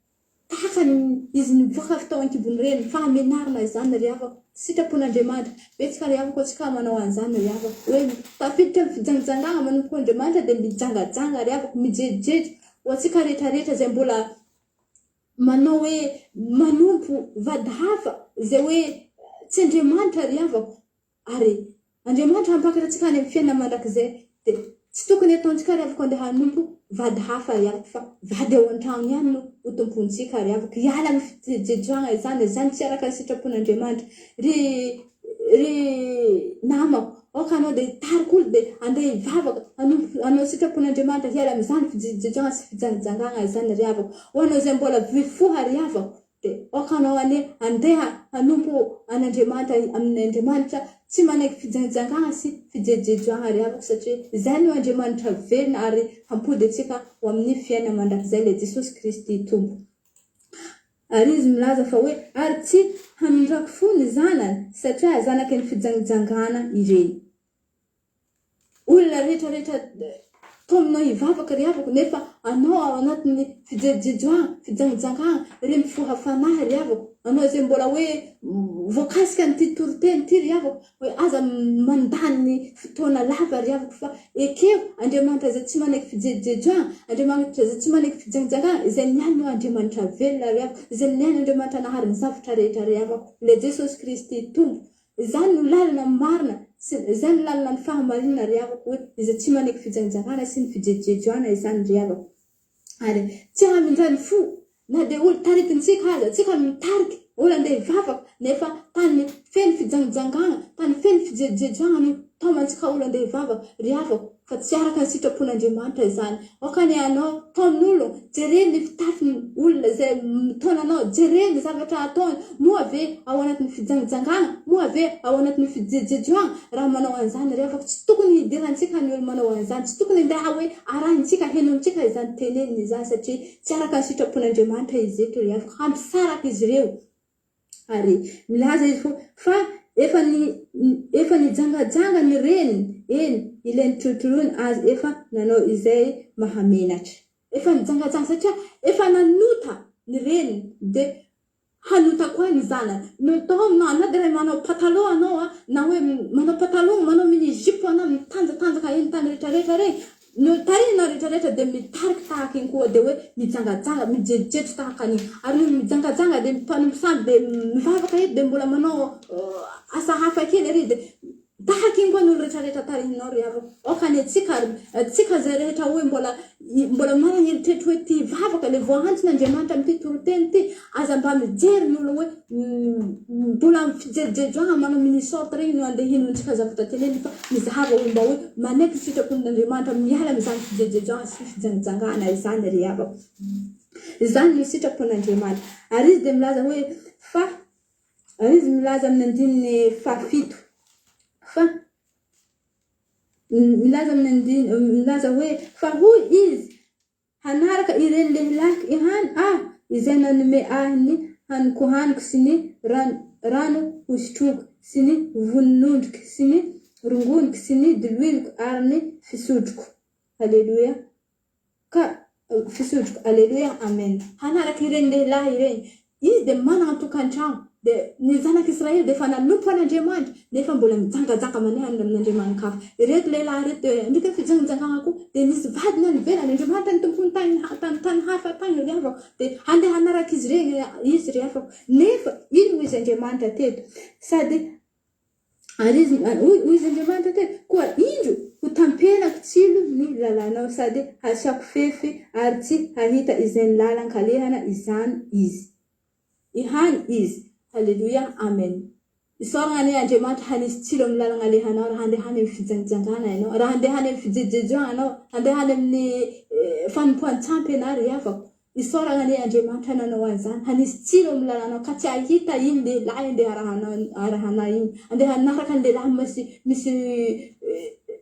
[SPEAKER 5] Tahaka ny izy nivoaka avy tao an-kibon'ny reniny, fahamenarana izany ry havako, sitrapon'Andriamanitra. Betsaka ry havako antsika manao an'izany ry havako, hoe tafiditra amin'ny fijangjangana manompo Andriamanitra dia mijangajanga ry havako, mijejojejo, ho antsika rehetra rehetra izay mbola manao hoe manompo vady hafa izay hoe tsy Andriamanitra ry havako, Ary Andriamanitra hampakatra antsika any amin'ny fiainana mandrakizay dia tsy tokony hataontsika ry havako andeha hanompo vady hafa ry havako fa vady ao an-trano ihany no ho tompontsika ry havako hiala amin'ny fijejojejoana izany izany tsy araka ny sitrapon'Andriamanitra ry ry namako aoka anao dia hitarika olo dia andeha hivavaka hanompo hanao sitrapon'Andriamanitra hiala amin'izany fijejojejoana sy fijangjangana izany ry havako ho anao izay mbola mifoha ry havako Dia aoka anao anie handeha hanompo an'Andriamanitra amin'ny Andriamanitra tsy manaiky fijanjangana sy fijejojejoana ry havako satria izay no Andriamanitra velona ary hampody antsika ho amin'ny fiainana mandrakizay ilay Jesosy Kristy Tompo. Ary izy milaza fa hoe ary tsy hamindrako fo ny zanany satria zanaky ny fijangijangana ireny. Olona rehetra rehetra taominao hivavaka ry havako nefa anao ao anatin'ny fijejojejoana, fijangijangana, ry mifoha fanahy ry havako, anao izay mbola hoe voakasika an'ity toriteny ity ry havako, hoe aza mandany fotoana lava ry havako fa ekeo Andriamanitra izay tsy manaiky fijejojejoana, Andriamanitra izay tsy manaiky fijangijangana, izay mihaino Andriamanitra velona ry havako, izay mihaino Andriamanitra nahary ny zavatra rehetra ry havako, ilay Jesosy Kristy Tompo. Izany no lalana marina sy izany no lalana ny fahamarinana ry havako hoe izay tsy manaiky fijanjangana sy ny fijejojejoana izany ry havako ary tsy hamindra ny fo na dia olo taritintsika aza tsika mitarika olo andeha hivavaka nefa tany feno fijangjangana tany feno fijejojejoana no taomantsika olo andeha hivavaka ry havako fa tsy araka ny sitrapon'Andriamanitra izany. Aoka anie ianao taomin'olona, jereo ny fitafin'ny olona izay mitaona anao, jereo ny zavatra ataony, moa ve ao anatin'ny fijangajangana, moa ve ao anatin'ny fijejojejoana, raha manao an'izany ry havako, tsy tokony hidirantsika ny olona manao an'izany, tsy tokony andeha hoe arahintsika, henointsika izany teneniny izany, satria tsy araka ny sitrapon'Andriamanitra izy eto ry havako, hampisaraka izy ireo. Ary milaza izy hoe, Fa efa ni, efa nijangajanga ny reniny, eny, ilay nitorotoroiny azy efa nanao izay mahamenatra. Efa nijangajanga satria efa nanota ny reniny dia hanota koa ny zanany. Notaomina na dia manao pataloha anao na hoe manao pataloha, manao mini jupe anao mitanjatanjaka eny tany rehetrarehetra reny, Ny tarihina rehetra rehetra dia mitarika tahaka iny koa dia hoe mijangajanga, mijejojejo tahaka an'iny. Ary nony mijangajanga dia mpanompo sampy dia mivavaka eto dia mbola manao asa hafa kely ery dia tahaka iny koa ny olo rehetra rehetra tarihinao ry havako. Aoka anie tsika ry tsika izay rehetra hoe mbola mbola manana eritreritra hoe tia hivavaka ilay voahantson'Andriamanitra amin'ity toriteny ity aza mba mijery ny olo hoe Mbola amin'ny fijejojejoana manao mini short regny no andeha hinoantsika zavatra teneniny fa mizahava hoe mba hoe manaiky ny sitrapon'Andriamanitra miala amin'izany fijejojejoana sy fijangajangana izany ry havako. Izany no sitrapon'Andriamanitra. Ary izy dia milaza hoe fa ary izy milaza amin'ny andininy fahafito fa milaza amin'ny andininy milaza hoe fa hoy izy Hanaraka ireny lehilahy ihany aho izay nanome ahy ny hanikohaniko sy ny rano hosotroiko sy ny vononondriko sy ny rongoniko sy ny diloiloko ary ny fisotroko. Aleloia. Ka, fisotroko. Aleloia. Amena. Hanaraka ireny lehilahy ireny. Izy dia manana tokantrano, dia ny zanak'Israely dia efa nanompo an'Andriamanitra, nefa mbola mijangajanga maneho any amin'andriamani-kafa. Ireto lehilahy ireto dia nandritra ny fijangajangana koa dia nisy vadiny any ivelany, Andriamanitra nitompoany tany tany tany hafa tany ry havako, dia handeha hanaraka izy ireny izy ry havako. Nefa inona hoy izy Andriamanitra teto? Sady Ary izy, hoy, hoy izy Andriamanitra teo, Koa indro, ho tampenako tsilo ny lalanao, sady hasiako fefy, ary tsy hahita izay lalan-kalehana izany izy. Ihany izy. Haleloia. Amen. Isaoragna anie Andriamanitra hanisy tsilo amin'ny lalagna alehanao raha handeha any amin'ny fijangajangana ianao, raha handeha any amin'ny fijejojejoana ianao, handeha any amin'ny fanompoan-tsampy ianao ry havako. Isaorana anie Andriamanitra nanao an'izany, hanisy tsilo amin'ny lalanao ka tsy hahita iny lehilahy andeha arahanao iny, andeha hanaraka ny lehilahy misy misy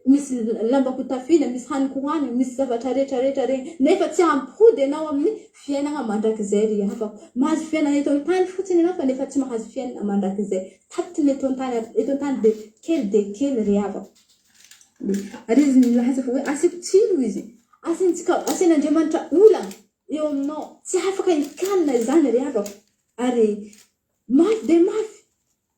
[SPEAKER 5] misy lamba hotafiana, misy hanin-kohanina, misy zavatra rehetra rehetra regny, nefa tsy hampody anao amin'ny fiainagna mandrakizay ry havako. Mahazo fiainana eto an-tany fotsiny ianao fa nefa tsy mahazo fiainana mandrakizay. Tapitry ny eto an-tany eto an-tany dia kely dia kely ry havako. Ary izy nilaza fa hoe asiako tsilo izy. Asiantsika, asian'Andriamanitra olana eo aminao. Tsy afaka hikanina izany ry havako. Ary mafy dia mafy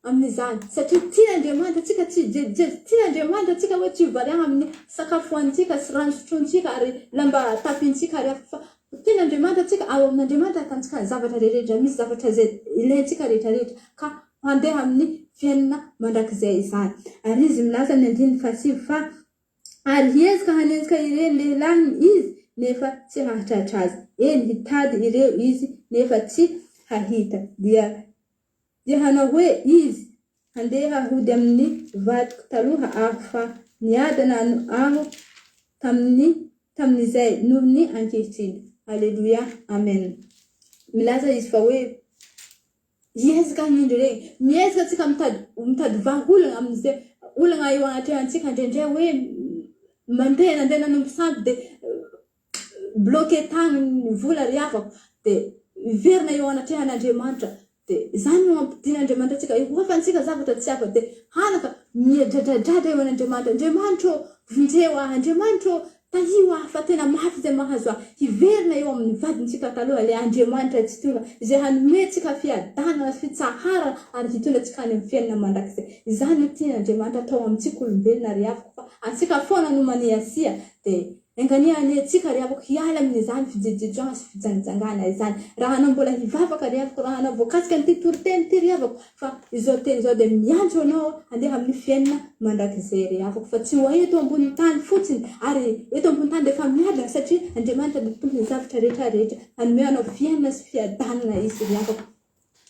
[SPEAKER 5] amin'izany. Satria tian'Andriamanitra antsika tsy hijejojejo. Tian'Andriamanitra antsika hoe tsy ho variana amin'ny sakafo hohanintsika sy rano sotrointsika ary lamba tafintsika ary hafa. Fa tian'Andriamanitra antsika, ao amin'Andriamanitra ahitantsika ny zavatra rehetra. Misy zavatra izay ilaintsika rehetra rehetra. Ka handeha amin'ny fiainana mandrakizay izany. Ary izy milaza amin'ny andininy fahasivy fa Ary hiezaka hanenjika ireny lehilahiny izy, nefa tsy hahatratra azy, eny, hitady ireo izy, nefa tsy hahita. Dia dia hanao hoe izy, Handeha hody amin'ny vadiko taloha aho, fa niadana aho tamin'ny tamin'izay noho ny ankehitriny. Aleloia. Amen. Milaza izy fa hoe. Hiezaka hanindry ireny. Miezaka tsika mitady mitady vahaolana amin'izay olana eo anatrehantsika indraindray hoe mandeha nandeha nanompo sampy dia bloqué tany ny vola ry havako dia. Hiverina eo anatrehan'Andriamanitra. Dia izany no ampidin'Andriamanitra antsika, hihoafantsika zavatra tsy hafa. Dia hanaka, miedradradradra eo an'Andriamanitra, Andriamanitra ô, vonjeo ahy, Andriamanitra ô, tahio ahy fa tena mafy izay mahazo ahy. Hiverina eo amin'ny vadintsika taloha ilay Andriamanitra Tsitoha, izay hanome antsika fiadanana sy fitsaharana ary hitondra antsika any amin'ny fiainana mandrakizay. Izany no tian'Andriamanitra atao amintsika olombelona ry havako fa antsika foana no maniasia. Dia Enganie anie tsika ry havako hiala amin'izany fijejojejoana sy fijangajangana izany. Raha anao mbola hivavaka ry havako, raha anao voakasika an'ity toriteny ity ry havako, fa izao teny izao dia miantso anao handeha amin'ny fiainana mandrakizay ry havako, fa tsy ho eto ambony tany fotsiny, ary eto ambony tany dia efa miadana satria Andriamanitra dia tompon'ny zavatra rehetra rehetra, hanome anao fiainana sy fiadanana Izy ry havako.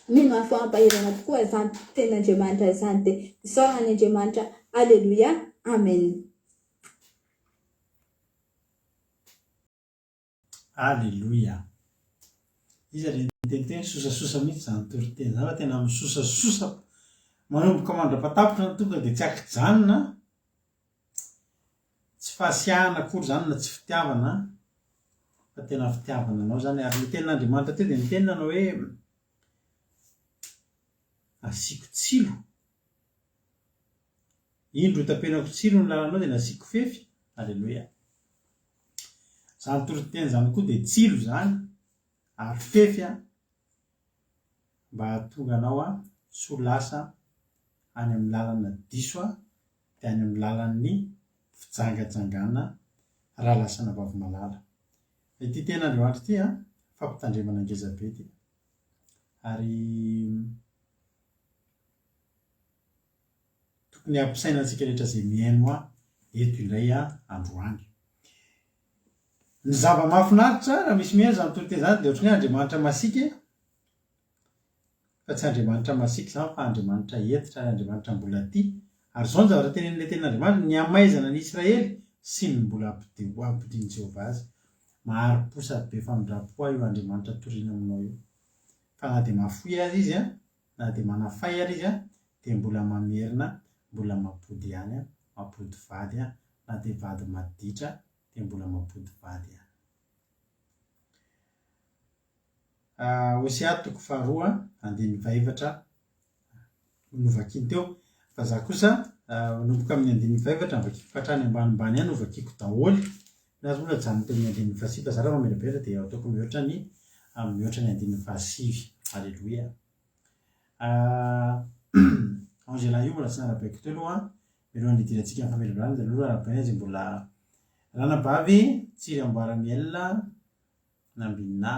[SPEAKER 5] Mino aho fa ampaherana tokoa izany tenin'Andriamanitra izany dia isaorana ny Andriamanitra. Aleloia. Amen.
[SPEAKER 1] Aleloia! Iza le niteniteny sosasosa mihitsy zany toriteny zany fa tena misosasosa manomboka mandrapatapitra ny tonga dia tsy ankijanona tsy fahasiahana akory zany na tsy fitiavana fa tena fitiavana anao zany ary ny tenin'Andriamanitra teo dia niteny nanao hoe asiako tsilo Indro hotapenako tsilo ny lalanao dia nasiako fefy. Aleloia. Izany toriteny izany koa dia tsilo izany ary fefy an, mba hahatonga anao an, tsy ho lasa any amin'ny lalana diso an, dia any amin'ny lalan'ny fijangajangana raha lasa anabavy malala. Ity tenin'Andriamanitra ity an, fampitandremana ngeza be ity. Ary Tokony hampisaina antsika rehetra izay mihaino ahy eto indray androany. Ny zava-mahafinaritra raha misy mihaino izany toriteny izany dia ohatran'ny hoe Andriamanitra masiaka e! Fa tsy Andriamanitra masiaka izany fa Andriamanitra hentitra ary Andriamanitra mbola tia. Ary izao ny zavatra tenenin'ilay tenin'Andriamanitra, ny hamaizana ny Israely sy ny mbola hampodian'i Jehovah azy. Mahari-po sady be famindram-po ahy io Andriamanitra toriana aminao io. Fa na dia mahafoy aza izy an, Na dia manafay ary izy dia mbola mamerina mbola mampody ihany mampody vady na dia vady maditra dia mbola mampody vady ihany. Hosea toko faharoa andininy fahefatra novakiany teo fa za kosa manomboka amin'ny andininy fahefatra novakiko fa hatrany ambanimbany ihany novakiko daholo ny azy moa najanona teo amin'ny andininy fahasivy fa za raha mamelabela dia ataoko mihoatra ny mihoatra ny andininy fahasivy aleloia Angela io mbola tsy narabaiko teo aloha an, mialohan'ny hidirantsika amin'ny famelabelana dia aloha arahabaina izay mbola ranabavy Tsiry Amboara Miel Nambinina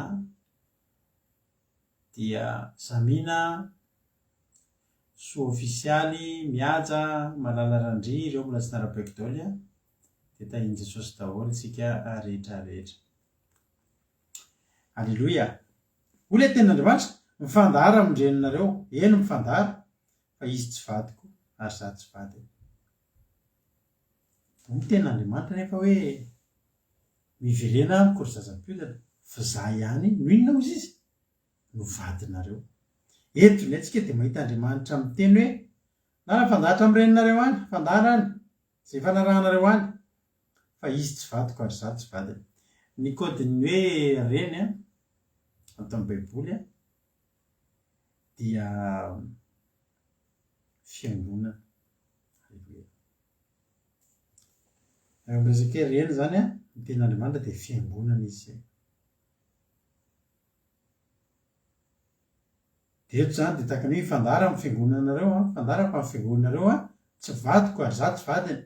[SPEAKER 1] dia Samina Soa Ofisialy Mihaja Malala Randria ireo mbola tsy narabaiko daholo an, dia tahin'i Jesosy daholo isika rehetra rehetra. Aleloia! Hoy ilay tenin'Andriamanitra, Mifandahara amin-dreninareo, eny, mifandahara, fa izy tsy vadiko ary izaho tsy vadiny. Hoy ny tenin'Andriamanitra anefa hoe, Miverena amiko ry zaza mpiodina, fa izaho ihany no inona hozy izy? No vadinareo. Eto indray tsika dia mahita Andriamanitra miteny hoe, Na mifandahatra amin'ny reninareo any, mifandahara any, izay efa narahanareo any, fa izy tsy vadiko ary izaho tsy vadiny. Ny kaodin'ny hoe reny ato amin'ny baiboly dia fiangonana. Aleloia. Raha miresaka hoe reny izany ny tenin'Andriamanitra dia fiangonana izy izay. Dia eto izany dia tahaka ny hoe hifandahara amin'ny fiangonanareo an, hifandahara fa ny fiangonanareo an tsy vadiko ary izaho tsy vadiny.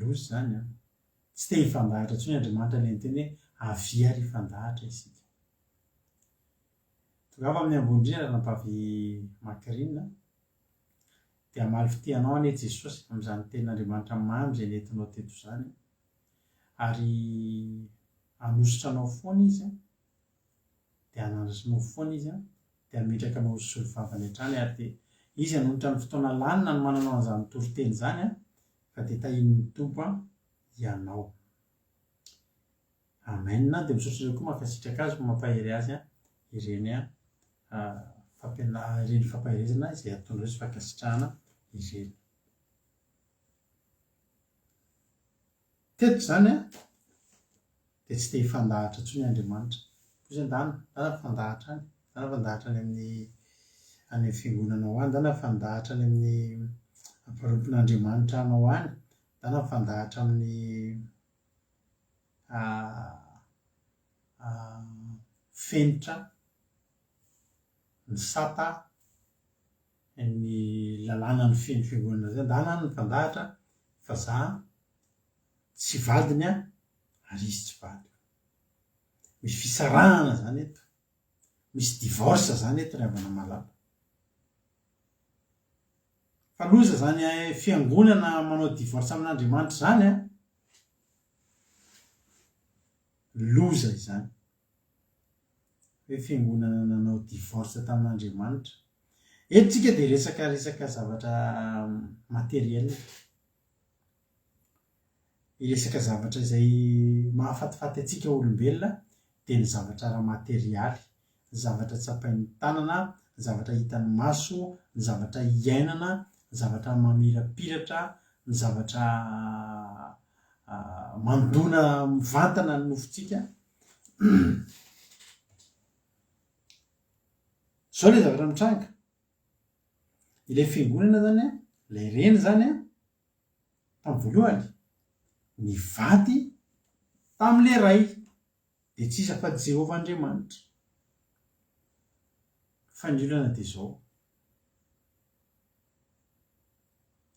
[SPEAKER 1] Loza izany an! Tsy te hifandahatra intsony Andriamanitra ilay niteny hoe avia ary hifandahatra isika. Tongava amin'ny ambony indrindra ranabavy Macrine dia hamaly fitia anao anie Jesosy amin'izany tenin'Andriamanitra mamy izay nentinao teto izany ary hanosotra anao foana Izy an! dia hanandratra anao foana Izy an! dia hametraka anao ho solovavany hatrany ary dia Izy hanonitra ny fotoana lany nanomananao an'izany toriteny izany an, fa dia tahian'ny Tompo an ianao. Amen, dia misaotra anareo koa mankasitraka azy fa mampahery azy an ireny an fampiana ireny fampaherezana izay ataonareo sy fankasitrahana ireny. Teto izany an, dia tsy te hifandahatra intsony Andriamanitra. Hoy izy, Ndana, ndana mifandahatra any, ndana mifandahatra any amin'ny any amin'ny fiangonanao any, ndana mifandahatra any amin'ny mpanompon'Andriamanitra anao any, ndana mifandahatra amin'ny fenitra, ny sata, ny lalàna mifehy ny fiangonana zay, ndana any mifandahatra fa za tsy vadiny aho ary izy tsy vadiko. Misy fisarahana zany eto, misy divorce zany eto ry havana malala. Fa loza zany fiangonana manao divorce amin'Andriamanitra zany an! Loza izany. Hoe fiangonana nanao divorce tamin'Andriamanitra. Eto tsika dia resaka resaka zavatra materiel. Hiresaka zavatra izay mahafatifaty antsika olombelona dia ny zavatra ara-materialy, ny zavatra tsapain'ny tanana, ny zavatra hitan'ny maso, ny zavatra iainana, ny zavatra mamirapiratra, ny zavatra mandona mivantana ny nofontsika. Izao ilay zavatra mitranga, ilay fiangonana izany an, ilay reny izany an, Tamin'ny voalohany, nivady tamin'ilay Ray, dia tsy iza fa Jehovah Andriamanitra. Fa ny olana dia izao,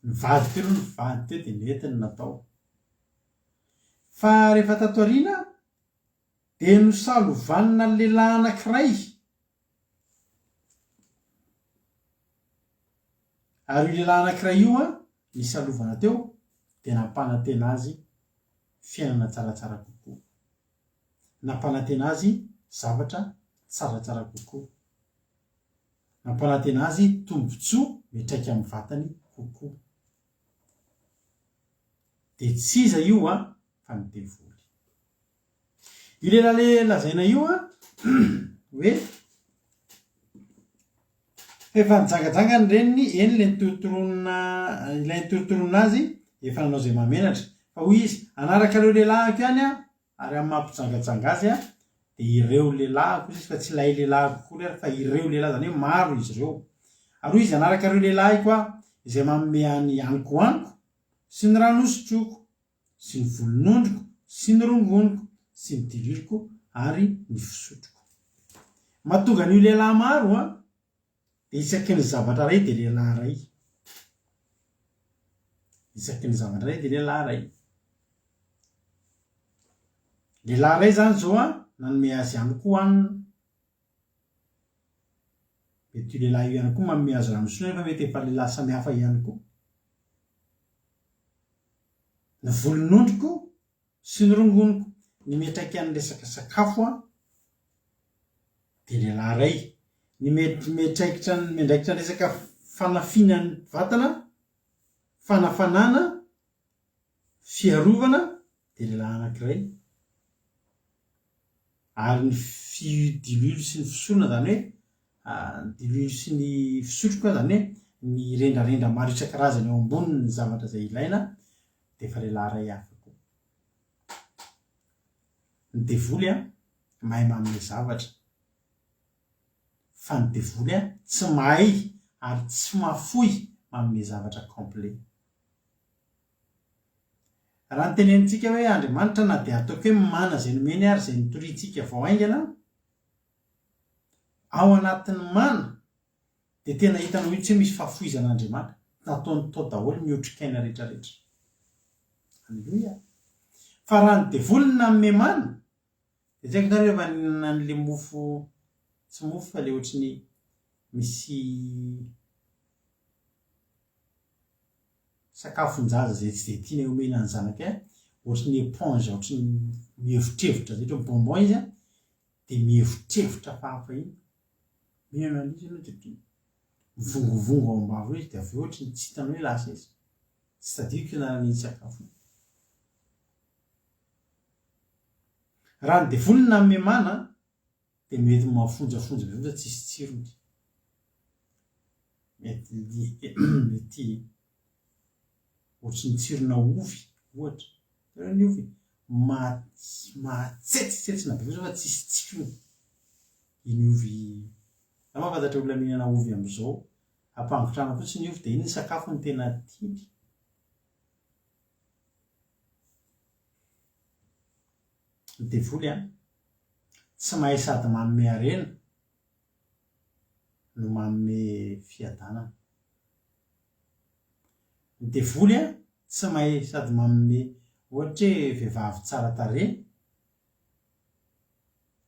[SPEAKER 1] nivady teo aloha nivady teo dia nety ny natao. Fa rehefa tato aoriana dia nosalovanina lehilahy anankiray Ary io lehilahy anankiray io an, nisalovana teo, dia nampanantena azy fiainana tsaratsara kokoa. Nampanantena azy zavatra tsaratsara kokoa. Nampanantena azy tombontsoa miantraika amin'ny vatany kokoa. Dia tsy iza io an, fa ny devoly. Io lehilahy le lazaina io an, hoe fa efa nijangajanga ny reniny, eny ilay nitorontoronina ilay nitorontoronina azy efa nanao izay mahamenatra. Fa hoy izy, hanaraka ireo lehilahiko ihany aho, ary amin'ny maha mpijangajanga azy aho, dia ireo lehilahiko hoy izy fa tsy ilay lehilahiko akory ary fa ireo lehilahy, izany hoe maro izy ireo. Ary hoy izy, hanaraka ireo lehilahiko aho, izay manome ahy ny haniko hohaniko, sy ny rano hosotroiko. sy ny volonondriko, sy ny rongoniko, sy ny diririko ary ny fisotroko. Mahatonga an'io lehilahy maro an, dia isaky ny zavatra iray dia lehilahy iray. Isaky ny zavatra iray dia lehilahy iray. Lehilahy iray izany izao an, nanome azy ihany koa hanina. Mety io lehilahy io ihany koa manome azy rano soa nefa mety efa lehilahy samihafa ihany koa. Ny volon'ondriko sy ny rongoniko, ny miantraikan'ny resaka sakafo an, dia lehilahy iray. Ny miantraikitra ny miandraikitra ny resaka fanafiana ny vatana, fanafanana, fiarovana dia lehilahy anankiray. Ary ny fi diloilo sy ny fisorona izany hoe ny diloilo sy ny fisotro koa izany hoe ny rendrarendra maro isan-karazany eo ambonin'ny zavatra izay ilaina dia efa lehilahy iray hafa koa. Ny devoly an, mahay manome zavatra fa ny devoly an tsy mahay ary tsy mahafoy manome zavatra complet. Raha ny tenenintsika hoe Andriamanitra na dia ataoko hoe mana izay nomeny ary izay notoriantsika vao haingana, ao anatin'ny mana dia tena hitanao mihitsy hoe misy fahafoizan'Andriamanitra, nataony tao daholo ny otrikaina rehetra rehetra. Aleloia! Fa raha ny devoly no nanome mana dia tsy haiko nareo efa nihinana an'le mofo, tsy mofo fa le ohatry ny misy Sakafon-jaza izay tsy dia tianay omena ny zanakay an, ohatry ny éponge, ohatry ny mievotrevotra zay, ohatry ny bonbon izy an, dia mievotrevotra hafahafa iny, mihinana an'io izy aloha dia ohatry ny mivongovongo ao am-bava eo izy dia avy eo ohatry ny tsy hitanao hoe lasa izy, tsy tadidiko ny anaran'iny sakafo iny. Raha ny devoly no nanome mana an, dia mety mafonjafonja be loatra tsisy tsirony. Mety mety ohatry ny tsirona ovy ohatra. Hitanareo ny ovy? Mahatsetsitsetsina be fotsiny fa tsisy tsirony. Iny ovy, za mahafantatra olona mihinana ovy amin'izao, ampangotrahana fotsiny ny ovy dia iny ny sakafony tena tiany. Ny devoly an, tsy mahay sady manome harena no manome fiadanana. Ny devoly an, tsy mahay sady manome ohatra hoe vehivavy tsara tarehy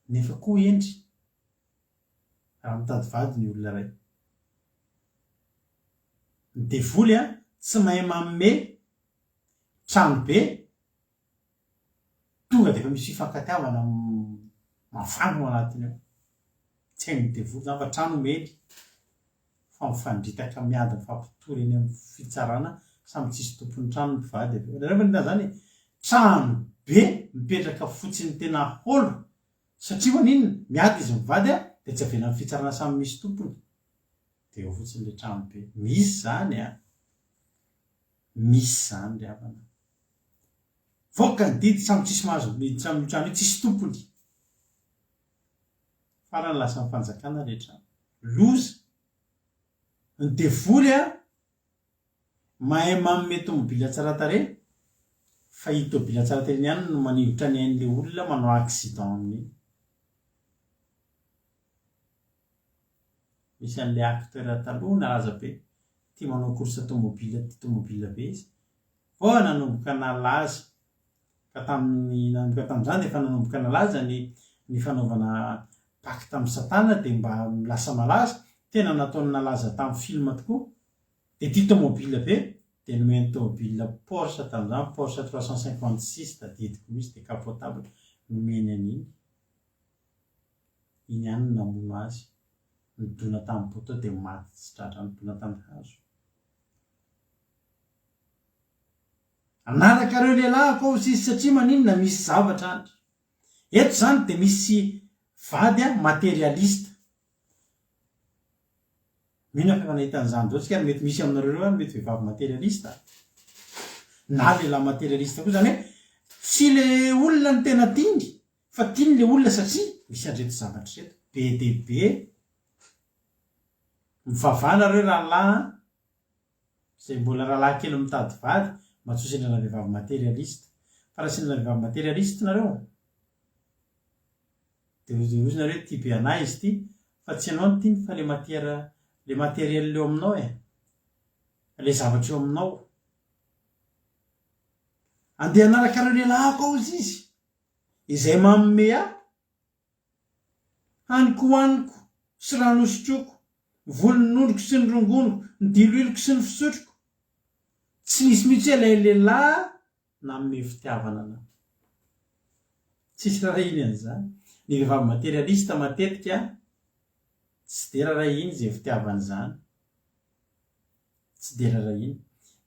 [SPEAKER 1] nefa koa hendry raha mitady vady ny olona iray. Ny devoly an, tsy mahay manome trano be Tonga dia efa misy fifankatiavana mafana ao anatiny ao. Tsy hain'ny devoly izany fa trano omeny fa mifandritaka miady mifampitory eny amin'ny fitsarana samy tsisy tompon'ny trano ny mpivady avy eo. Nareo ve nahita an'izany e? Trano be mipetraka fotsiny tena haolo satria maninona? Miady izy mivady dia tsy avelan'ny fitsarana samy misy tompony. Dia eo fotsiny ilay trano be. Misy izany an! Misy izany ry havana. Voaka ny didy samy tsisy mahazo miditra amin'io trano io tsisy tompony. Farany lasan'ny fanjakana ilay trano. Loza! Ny devoly a mahay manome tomobila tsara tarehy fa iny tobila tsara tarehy iny ihany no maningotra ny ain'ilay olona manao accident amin'iny. Misy an'ilay acteur taloha nalaza be tia manao course tomobile tia tomobile be izy. Vao nanomboka nalaza ka tamin'ny nanomboka tamin'izany dia efa nanomboka nalaza ny ny fanaovana pacte amin'i satana dia mba lasa malaza, tena nataony nalaza tamin'ny film tokoa, dia tia tomobile be, dia nomeny tomobile Porsche tamin'izany, Porsche 356 tadidiko mihitsy, décapotable, nomeny an'iny, iny ihany no namono azy, nidona tamin'ny poteau dia maty tsy tratra, nidona tamin'ny hazo. Hanaraka ireo lehilahy aho hozy izy satria maninona misy zavatra any. Eto izany dia misy vady materialiste. Mino aho fa efa nahita an'izany daholo tsika ary mety misy aminareo ireo ary mety vehivavy materialiste na lehilahy materialiste koa izany hoe tsy le olona no tena tiany fa tiany le olona satria misy an'ireto zavatra ireto be dia be. Mivavaha nareo rahalahy an! Izay mbola rahalahy kely mitady vady, mba tsy ho sendrana vehivavy materialiste. Fa raha sendrana vehivavy materialiste nareo, dia hozy nareo tia be anah izy ity, fa tsy ianao no tiany fa le matière, le matériel eo aminao e! Le zavatra eo aminao. Andeha hanaraka ireo lehilahy koa hozy izy, izay manome ahy. Haniko hohaniko sy rano hosotroiko, ny volon'ondriko sy ny rongoniko, ny diloiloko sy ny fisotroko. Tsy nisy mihitsy hoe ilay lehilahy nanome fitiavana anà. Tsisy rarahiny an'izany. Ny vehivavy materialiste matetika tsy dia rarahiny izay fitiavana izany. Tsy dia rarahiny.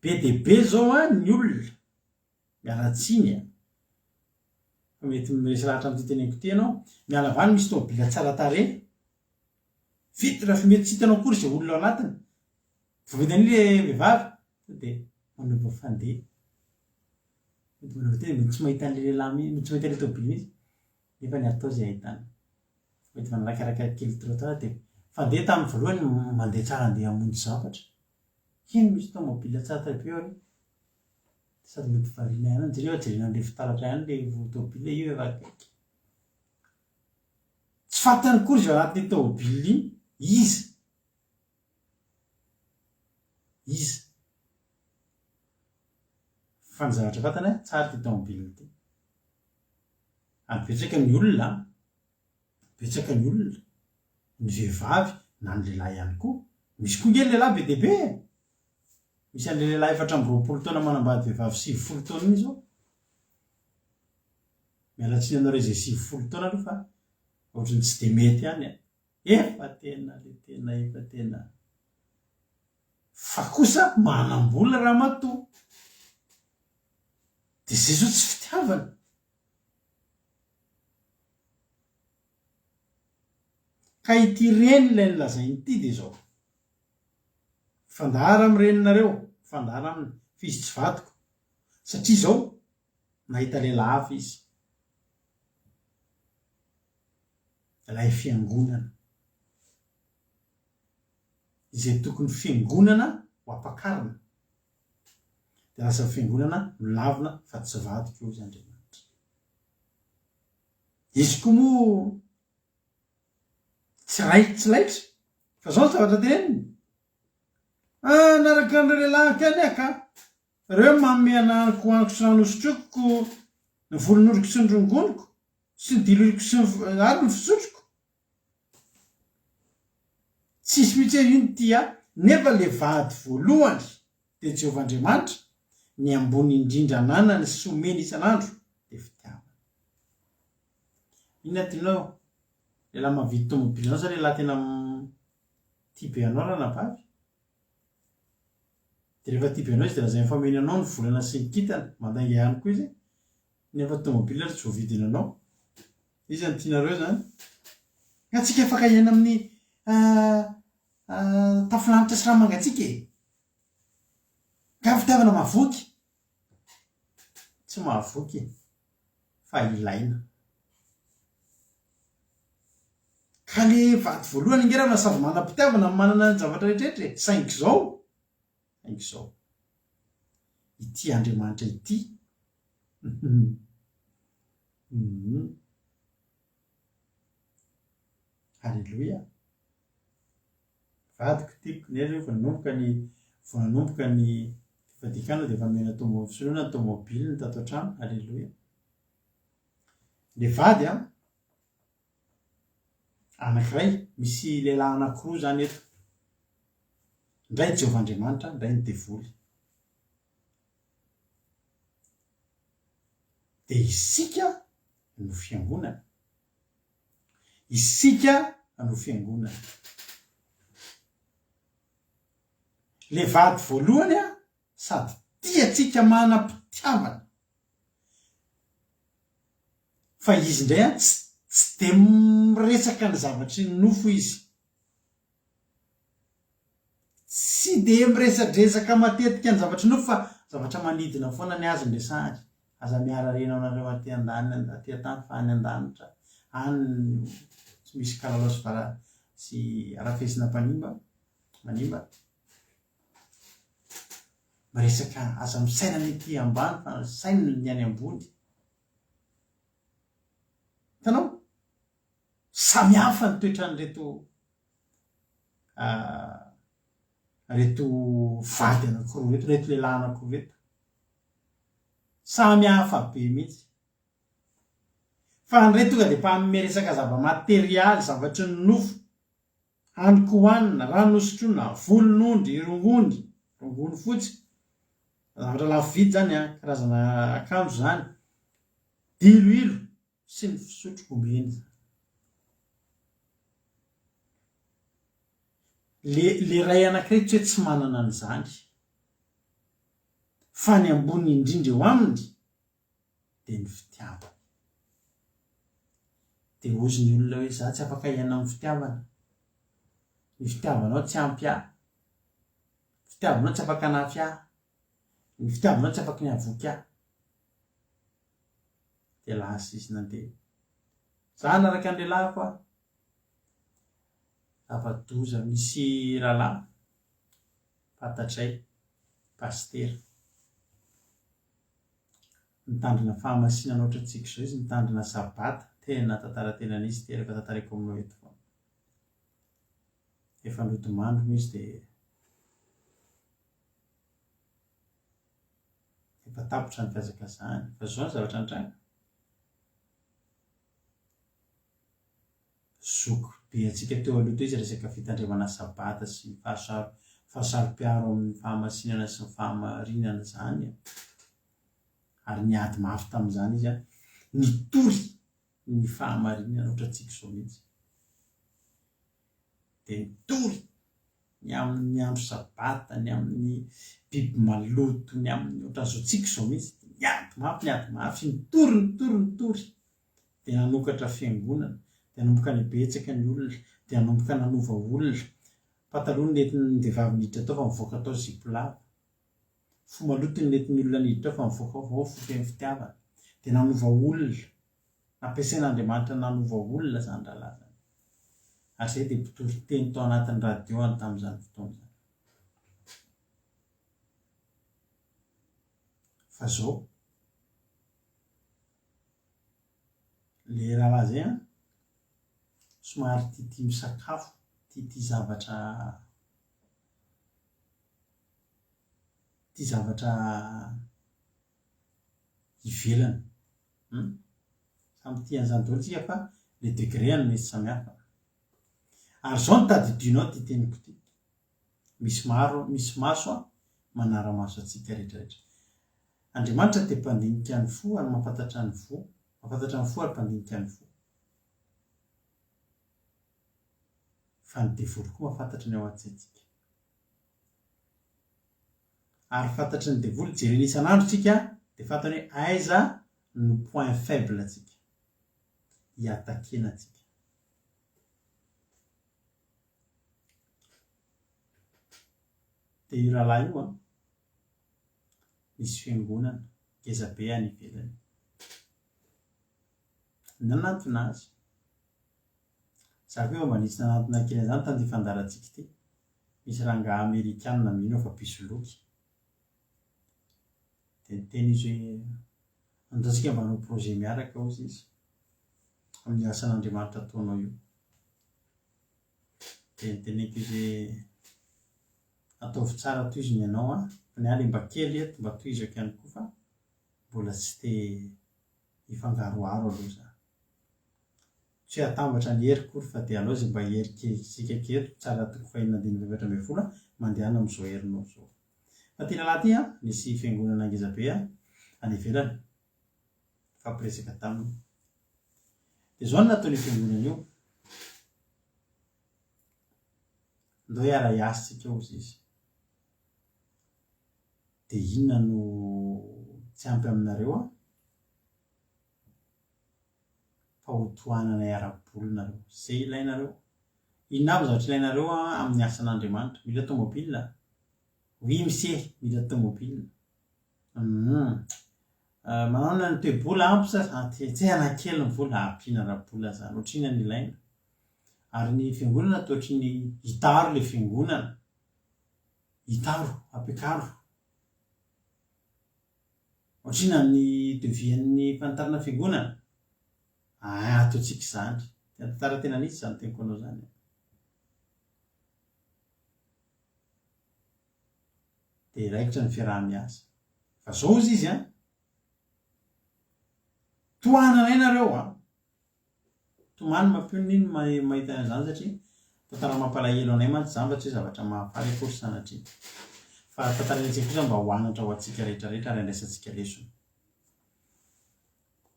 [SPEAKER 1] Be dia be izao an ny olona Miala tsiny a! Fa mety miresy lahatra amin'ity teneniko ity ianao. Miala avy any misy tômôbila tsara tarehy. Vitre fumé tsy hitanao akory izay olona ao anatiny. Vao mahita an'iny ilay vehivavy, tonga dia manova fandeha. Mety manova tena, mety tsy mahita an'ilay lehilahy mihitsy, tsy mahita an'ilay tômôbila mihitsy. Nefa ny atao izay ahitana. Mety manarakaraka kely trottoir dia fandeha tamin'ny voalohany mandeha tsara andeha hamonjy zavatra. Iny misy tômôbila tsara tarehy be ao aloha. Sady mety variana ihany jereo fa jerena an'ilay fitaratra ihany ilay tômôbila io efa akaiky. Tsy fantany akory izay ao anatin'iny tômôbila iny, iza? Iza? Fa ny zavatra fantany an, tsara ity tômôbila ity. Ary betsaka ny olona an, betsaka ny olona, ny vehivavy na ny lehilahy ihany koa. Misy koa ange ny lehilahy be dia be e! Misy an'ilay lehilahy 24 taona manambady vehivavy 90 taona iny izao. Miala tsiny aminareo izay 90 taona aloha fa ohatran'ny tsy dia mety ihany an. Efa tena le tena efa tena. Fa kosa manam-bola ramatoa. Dia izay izao tsy fitiavana. Ka ity reny ilay nolazainy ity dia izao. Mifandahara amin'ny reninareo, mifandahara aminy, fa izy tsy vadiko. Satria izao, Nahita lehilahy hafa izy. Ilay fiangonana. Izay tokony fiangonana ho ampakarina. Dia lasa fiangonana nolavina fa tsy vadiko hozy Andriamanitra. Izy koa moa tsy ray tsy laitra fa zao ny zavatra teneniny. Ah, naraka an'ireo lehilahy akany aho ka. Reo manome anarako hohaniko sy rano hosotroiko, ny volon'oriko sy ny rongoniko, sy ny diloiloko sy ny ary ny fisotroko. Tsisy mihitsy hoe io no tia ahy, nefa le vady voalohany dia Jehovah Andriamanitra, ny ambony indrindra ananany sy omeny isan'andro dia fitiavana. Inona tianao? Lehilahy mahavidy tomobile anao sa lehilahy tena tia be anao ranabavy? Dia rehefa tia be anao izy dia lazainy fa omeny anao ny volana sy ny kintana, mandainga ihany koa izy nefa tomobile ary tsy voavidiny anao. Iza no tianareo izany? Nga tsika afaka hiaina amin'ny tafo lanitra sy rano mangatsiaka e! Nga fitiavana mahavoky? Tsy mahavoky e! Fa ilaina. Ka le vady voalohany ange raha sady manam-pitiavana no manana ny zavatra rehetra rehetra e! Saingy izao, saingy izao, ity Andriamanitra ity, hum, Aleloia! Vadiko tiako, nefa io vao nanomboka ny, vao nanomboka ny fifadian-kanina dia efa nomena tomo-, soloina ny tômôbiliny tato an-trano, Aleloia! Le vady an! Anankiray, misy lehilahy anankiroa izany eto. Indray Jehovah Andriamanitra, indray ny devoly. Dia isika no fiangonana. Isika no fiangonana. Le vady voalohany an, sady tia antsika manam-pitiavana. Fa izy indray an, tsy tsy dia miresaka ny zavatry ny nofo izy. Tsy dia miresadresaka matetika ny zavatry ny nofo fa zavatra manidina foana ny azy no resahany. Aza miara-rena aminareo aty an-daniny aty an-tany fa any an-danitra any no tsy misy kalalao sy vara sy arafesina mpanimba manimba. Miresaka aza misaina ny aty ambany fa saino ny any ambony. Hitanao? Samy hafa ny toetran'ireto reto vady anankiroa reto, reto lehilahy anankiroa reto. Samy hafa be mihitsy. Fa an'ireto tonga dia mpanome resaka zava-materialy, zavatry ny nofo. Hanin-kohanina, rano hosotroina, volon'ondry, rongony, rongony fotsy, zavatra lafo vidy izany an, karazana akanjo izany, diloilo sy ny fisotro omena izany. Le le ray anankiray tsy hoe tsy manana an'izany fa ny ambony indrindra eo aminy dia ny fitiavana. Dia hozy ny olona hoe za tsy afaka hiaina amin'ny fitiavana. Ny fitiavanao tsy ampy ahy. Ny fitiavanao tsy afaka hanafy ahy. Ny fitiavanao tsy afaky ny havoky ahy. Dia lasa izy nandeha. Za hanaraka ny lelahiko aho. Zava-doza misy rahalahy fantatray, pasitera. Mitandrina fahamasinana ohatrantsika izao izy, mitandrina sabata, tena tantara tena nisy ity ary efa tantaraiko aminao eto foana. Efa nodimandry moa izy dia efa tapitra ny fihazakazahany. Fa izao ny zavatra nitranga. Zoky be antsika teo aloha teo izy resaka fitandremana sabata sy ny fahasaro fahasaro-piaro amin'ny fahamasinana sy ny fahamarinana izany an! Ary niady mafy tamin'izany izy an! Nitory ny fahamarinana ohatrantsika izao mihitsy. Dia nitory ny amin'ny andro sabata, ny amin'ny biby maloto, ny amin'ny ohatran'izao tsika izao mihitsy. Niady mafy, niady mafy, nitory, nitory, nitory. dia nanokatra fiangonana, dia nanomboka nibetsaka ny olona, dia nanomboka nanova olona. Pataloha no nentin'ny vehivavy niditra tao fa nivoaka tao zipo lava. Fo maloto no nentin'ny olona niditra tao fa nivoaka ao fo feno fitiavana. Dia nanova olona. Nampiasain'Andriamanitra nanova olona izany rahalahy izany. Ary izay dia mpitory teny tao anatin'ny radio any tamin'izany fotoana izany. Fa izao, le rahalahy izay an, somary tiatia misakafo, tiatia zavatra, tia zavatra ivelany. Hum. Samy tia an'izany daholo tsika fa le degré no mety samy hafa. Ary izao no tadidinao ity teniko ity. Misy maro, misy maso an, manara-maso antsika rehetra rehetra. Andriamanitra dia mpandinika ny fo ary mahafantatra ny fo, mahafantatra ny fo ary mpandinika ny fo. Fa ny devoly koa mahafantatra ny ao an-tsaintsika. Ary fantatry ny devoly, jereny isan'andro tsika dia fantany hoe aiza no point faible tsika, hi-attaquer-na tsika. Dia io rahalahy io an, nisy fiangonana ngeza be any ivelany. Nanantona azy. Za koa efa mba nisy nanantona kely an'izany tamin'ity fandaharantsika ity. Misy rangahy amerikana mino aho fa mpisoloky. Dia niteny izy hoe andao tsika mba hanao projet miaraka hozy izy amin'ny asan'Andriamanitra ataonao io. Dia niteneniko izy hoe ataovy tsara tohizo ny anao an, fa ny ahy le mba kely eto mba tohizako ihany koa fa mbola tsy te hifangaroharo aloha za. Tsy hoe atambatra ny hery akory fa dia aleo izay mba hery kelintsika eto, tsara toko fahenina andininy faha-14, mandehana amin'izao herinao izao. Fa ity rahalahy ity an, nisy fiangonana ngeza be any ivelany, nifampiresaka taminy. Dia izao no nataon'io fiangonana io, ndao hiara-hiasa isika hozy izy. Dia inona no tsy ampy aminareo an? Fa ho tohananay ara-bola nareo. Izay ilainareo. Inona avy zavatra ilainareo amin'ny asan'Andriamanitra? Mila tomobile? Oui monsieur, mila tomobile. Hum. Manao ahoana ny toe-bola ampy sa hetsehana kely ny vola? Ampiana ara-bola izany. Ohatrinona ny ilaina? Ary ny fiangonana toa ohatry ny hitaro ilay fiangonana. Hitaro, ampiakaro. Ohatrina ny devis an'ny fanitarana fiangonana? Aa ataontsika izany. Tena tantara tena nisy izany teniko anao izany an. Dia raikitra ny fiaraha-miasa. Fa zao ozy izy an. Tohananay nareo an. Tomany mampionona iny mahita an'izany satria tantara mampalahelo anay mantsy izany fa tsy hoe zavatra mahafaly akory sanatria. Fa tantaraina antsika kosa mba ho anatra ho antsika rehetra rehetra ary handraisantsika lesona.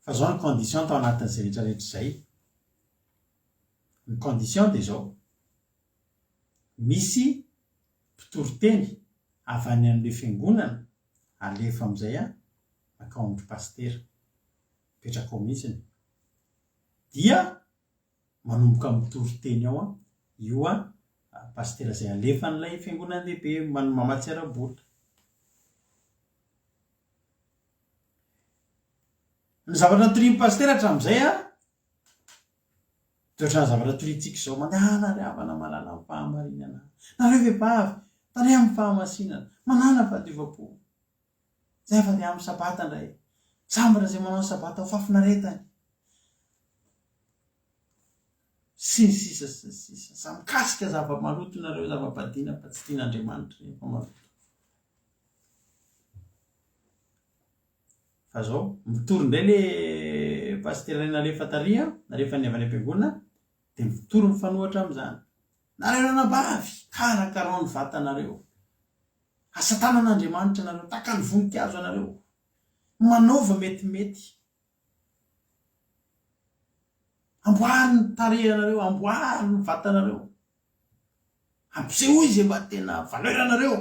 [SPEAKER 1] Fa izao ny condition tao anatin'izay rehetra rehetra izay. Ny condition dia izao. Misy mpitoriteny avy any amin'ilay fiangonana alefa amin'izay mankao amin-dry pasitera. Mipetraka ao mihitsiny. Dia manomboka mitory teny ao an, io an, pasitera izay alefan'ilay fiangonana lehibe mamatsy ara-bola. Ny zavatra notorian'ny pasitera hatramin'izay an, dia ohatran'ny zavatra toriantsika izao, mandehana ry havana malala amin'ny fahamarinana, nareo vehivavy, tarea amin'ny fahamasinana, manàna fahadiovam-po. Zay fa dia amin'ny sabata indray. Sambatra izay manao ny sabata ho fahafinaretany. Sy ny sisa sy ny sisa. Samy mikasika zava-maloto nareo, zava-badiana fa tsy tian'Andriamanitra rehefa maloto. Fa zao, mitory indray le pasitera nalefa tary an, nalefa ny avy any am-piangonana, dia mitory mifanohitra amin'izany. Nareo ranabavy, karakarao ny vatanareo. Asa tanan'Andriamanitra anareo, tahaka ny voninkazo anareo. Manaova metimety. Amboary ny tarehinareo, amboary ny vatanareo. Ampisehoy izay mba tena valeur anareo.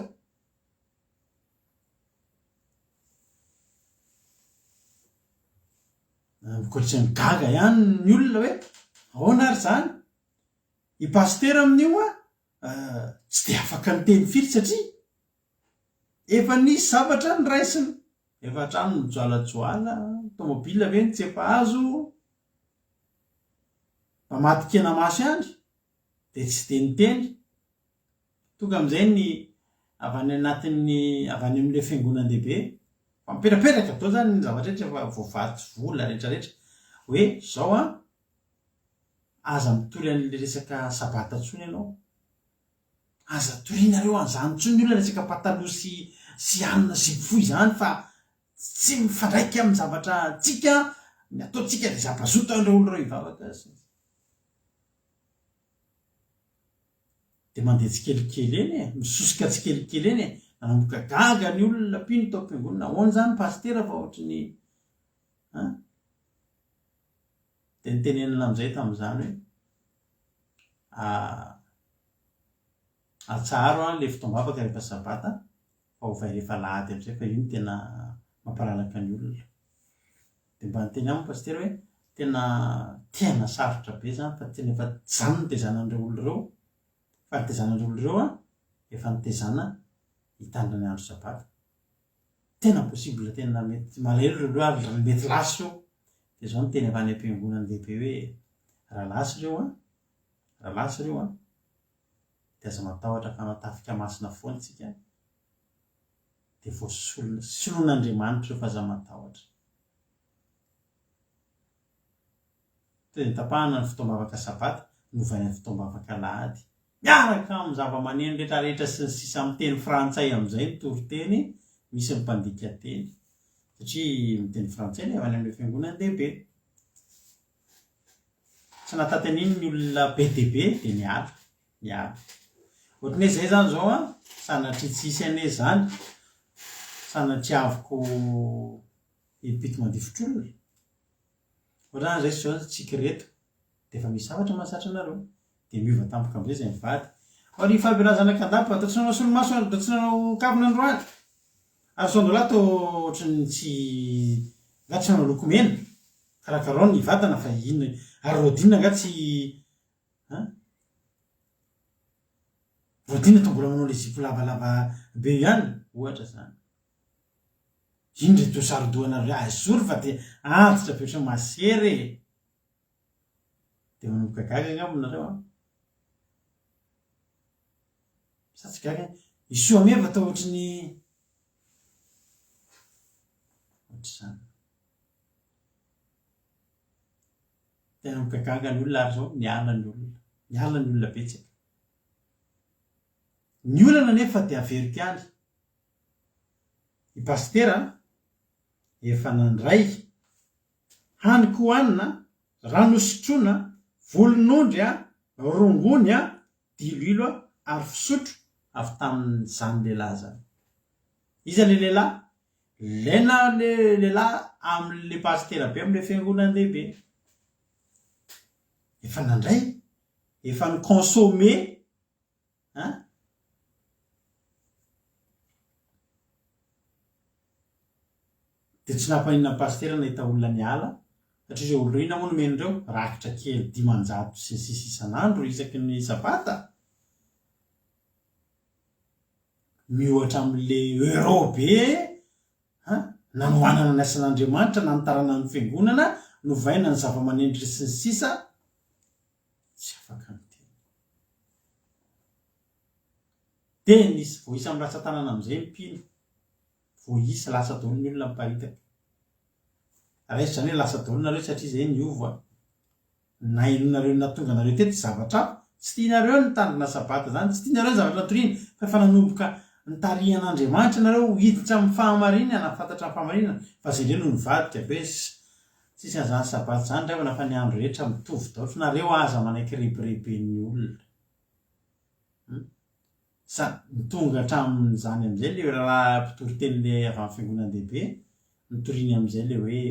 [SPEAKER 1] Ohatran'ny gaga ihany ny olona hoe ahoana ary izany? I pasitera amin'io an, tsy dia afaka niteny firy satria efa nisy zavatra noraisina. Efa trano mijoalajoala, tomobile ve no tsy efa azo? Mba matin-kenamaso ihany dia tsy dia niteny. Tonga amin'izay ny avy any anatin'ny avy any amin'ilay fiangonan-dehibe, fa mipetrapetraka daholo izany ny zavatra rehetra efa voavatsy vola rehetra rehetra, hoe izao an, aza mitory an'ilay resaka sabata intsony ianao. Aza torianareo an'izany intsony ny olona resaka pataloha sy sy hanina zipo fohy izany fa tsy mifandraika amin'ny zavatra antsika ny ataontsika dia zapazoto an'ireo olona ireo hivavaka sy ny dia mandeha tsikelikely eny e, misosoka tsikelikely eny e, nanomboka gaga ny olona mpino tao am-piangonana, ahoana izany pasitera fa ohatry ny an? Dia nitenenina amin'izay tamin'izany hoe Atsaharo an le fotoam-bavaka rehefa sabata fa ovay rehefa alahady amizay fa io no tena mampalalaka ny olona. De mba niteny aminy pasitera hoe tena tena sarotra be zany fa tena efa zany nitezana an'ireo olona ireo fa nitezana an'ireo olona ireo an efa nitezana hitandrina ny andro sabata. Tena possible tena mety malahelo ireo olona ary mety lasa io. De zao niteny avy any am-piangonana lehibe hoe raha lasa ireo an Raha lasa ireo an, dia aza matahotra fa hanao tafika masina foana isika, dia voasolona, soloin'Andriamanitra ireo fa aza matahotra. Toy ny tapahana ny fotoam-bavaka sabata, novaina ny fotoam-bavaka alahady. Miaraka amin'ny zava-maneno rehetrarehetra sy ny sisa amin'ny teny frantsay amin'izay ny toriteny, misy ny mpandika teny. Satria miteny frantsay ilay avy any amin'ilay fiangonan-dehibe. Tsy nahataty an'iny ny olona be dia be dia niala, niala. Ohatran'ny hoe zay zany zao an, sanatria tsy hisy anie izany, sanatriaviko impito mandifotr'olona. Ohatra zany zay zao tsika ireto dia efa misy zavatra mahazatra anareo, dia miova tampoka amin'izay izay mivady. Ô ry Fabiola zanak'Andapa, toa tsy nanao solomaso, toa tsy nanao kavina androany. Ary sao ndolahy toa ohatran'ny tsy, nga tsy manao lokomena? Karakarao ny vatana fa inona ary Rodina nga tsy an? Rodina toa mbola manao le zipo lavalava be io ihany ohatra zany. Ino reto sarodohanareo azory fa de antitra be ohatran'ny masera e! De manomboka gaga angamba nareo an! Sa tsy gaga? I Soameva toa ohatry ny ohatr'izany. Tena mikagaga ny olona ary zao miala ny olona. Miala ny olona betsaka. Ny olana anefa dia averiko ihany. I Pasitera efa nandray hanin-kohanina, rano hosotroina, volon'ondry, rongony, diloilo ary fisotro avy tamin'izany lehilahy izany. Iza ilay lehilahy? Lena le lehilahy amin'le pasitera be amin'le fiangonan-dehibe. Efa nandray, efa ni-consommer an! Dia tsy nampaninona ny pasitera nahita olona niala, satria ireo olona ireo inona moa no omen'ireo? Rakitra kely 500 sy ny sisa isan'andro isaky ny sabata. Miohatra amin'le euro be an, nanohanana ny asan'Andriamanitra, nanitarana ny fiangonana, novaina ny zava-manendry sy ny sisa, tsy afaka miteny. Dia nisy voaisa amin'ny ratsan-tanana amin'izay ny mpino. Voaisa, lasa daholo ny olona miparitaka. Raiso izany hoe lasa daholo nareo satria izay niova. Nahenonareo nahatonga anareo teto zavatra hafa. Tsy tianareo ny nitandrina sabata izany, tsy tianareo ny zavatra notoriana, fa efa nanomboka nitarihan'Andriamanitra nareo hiditra amin'ny fahamarinana, hahafantatra ny fahamarinana, fa izay indray no nivadika ve tsisy an'izany sabata izany ry havana fa ny andro rehetra mitovy daholo fa nareo aza manaiky rebireben'ny olona. Hum. Sa ny tonga hatramin'izany amin'izay le raharaha mpitoriteny le avy amin'ny fiangonan-dehibe nitoriany amin'izay le hoe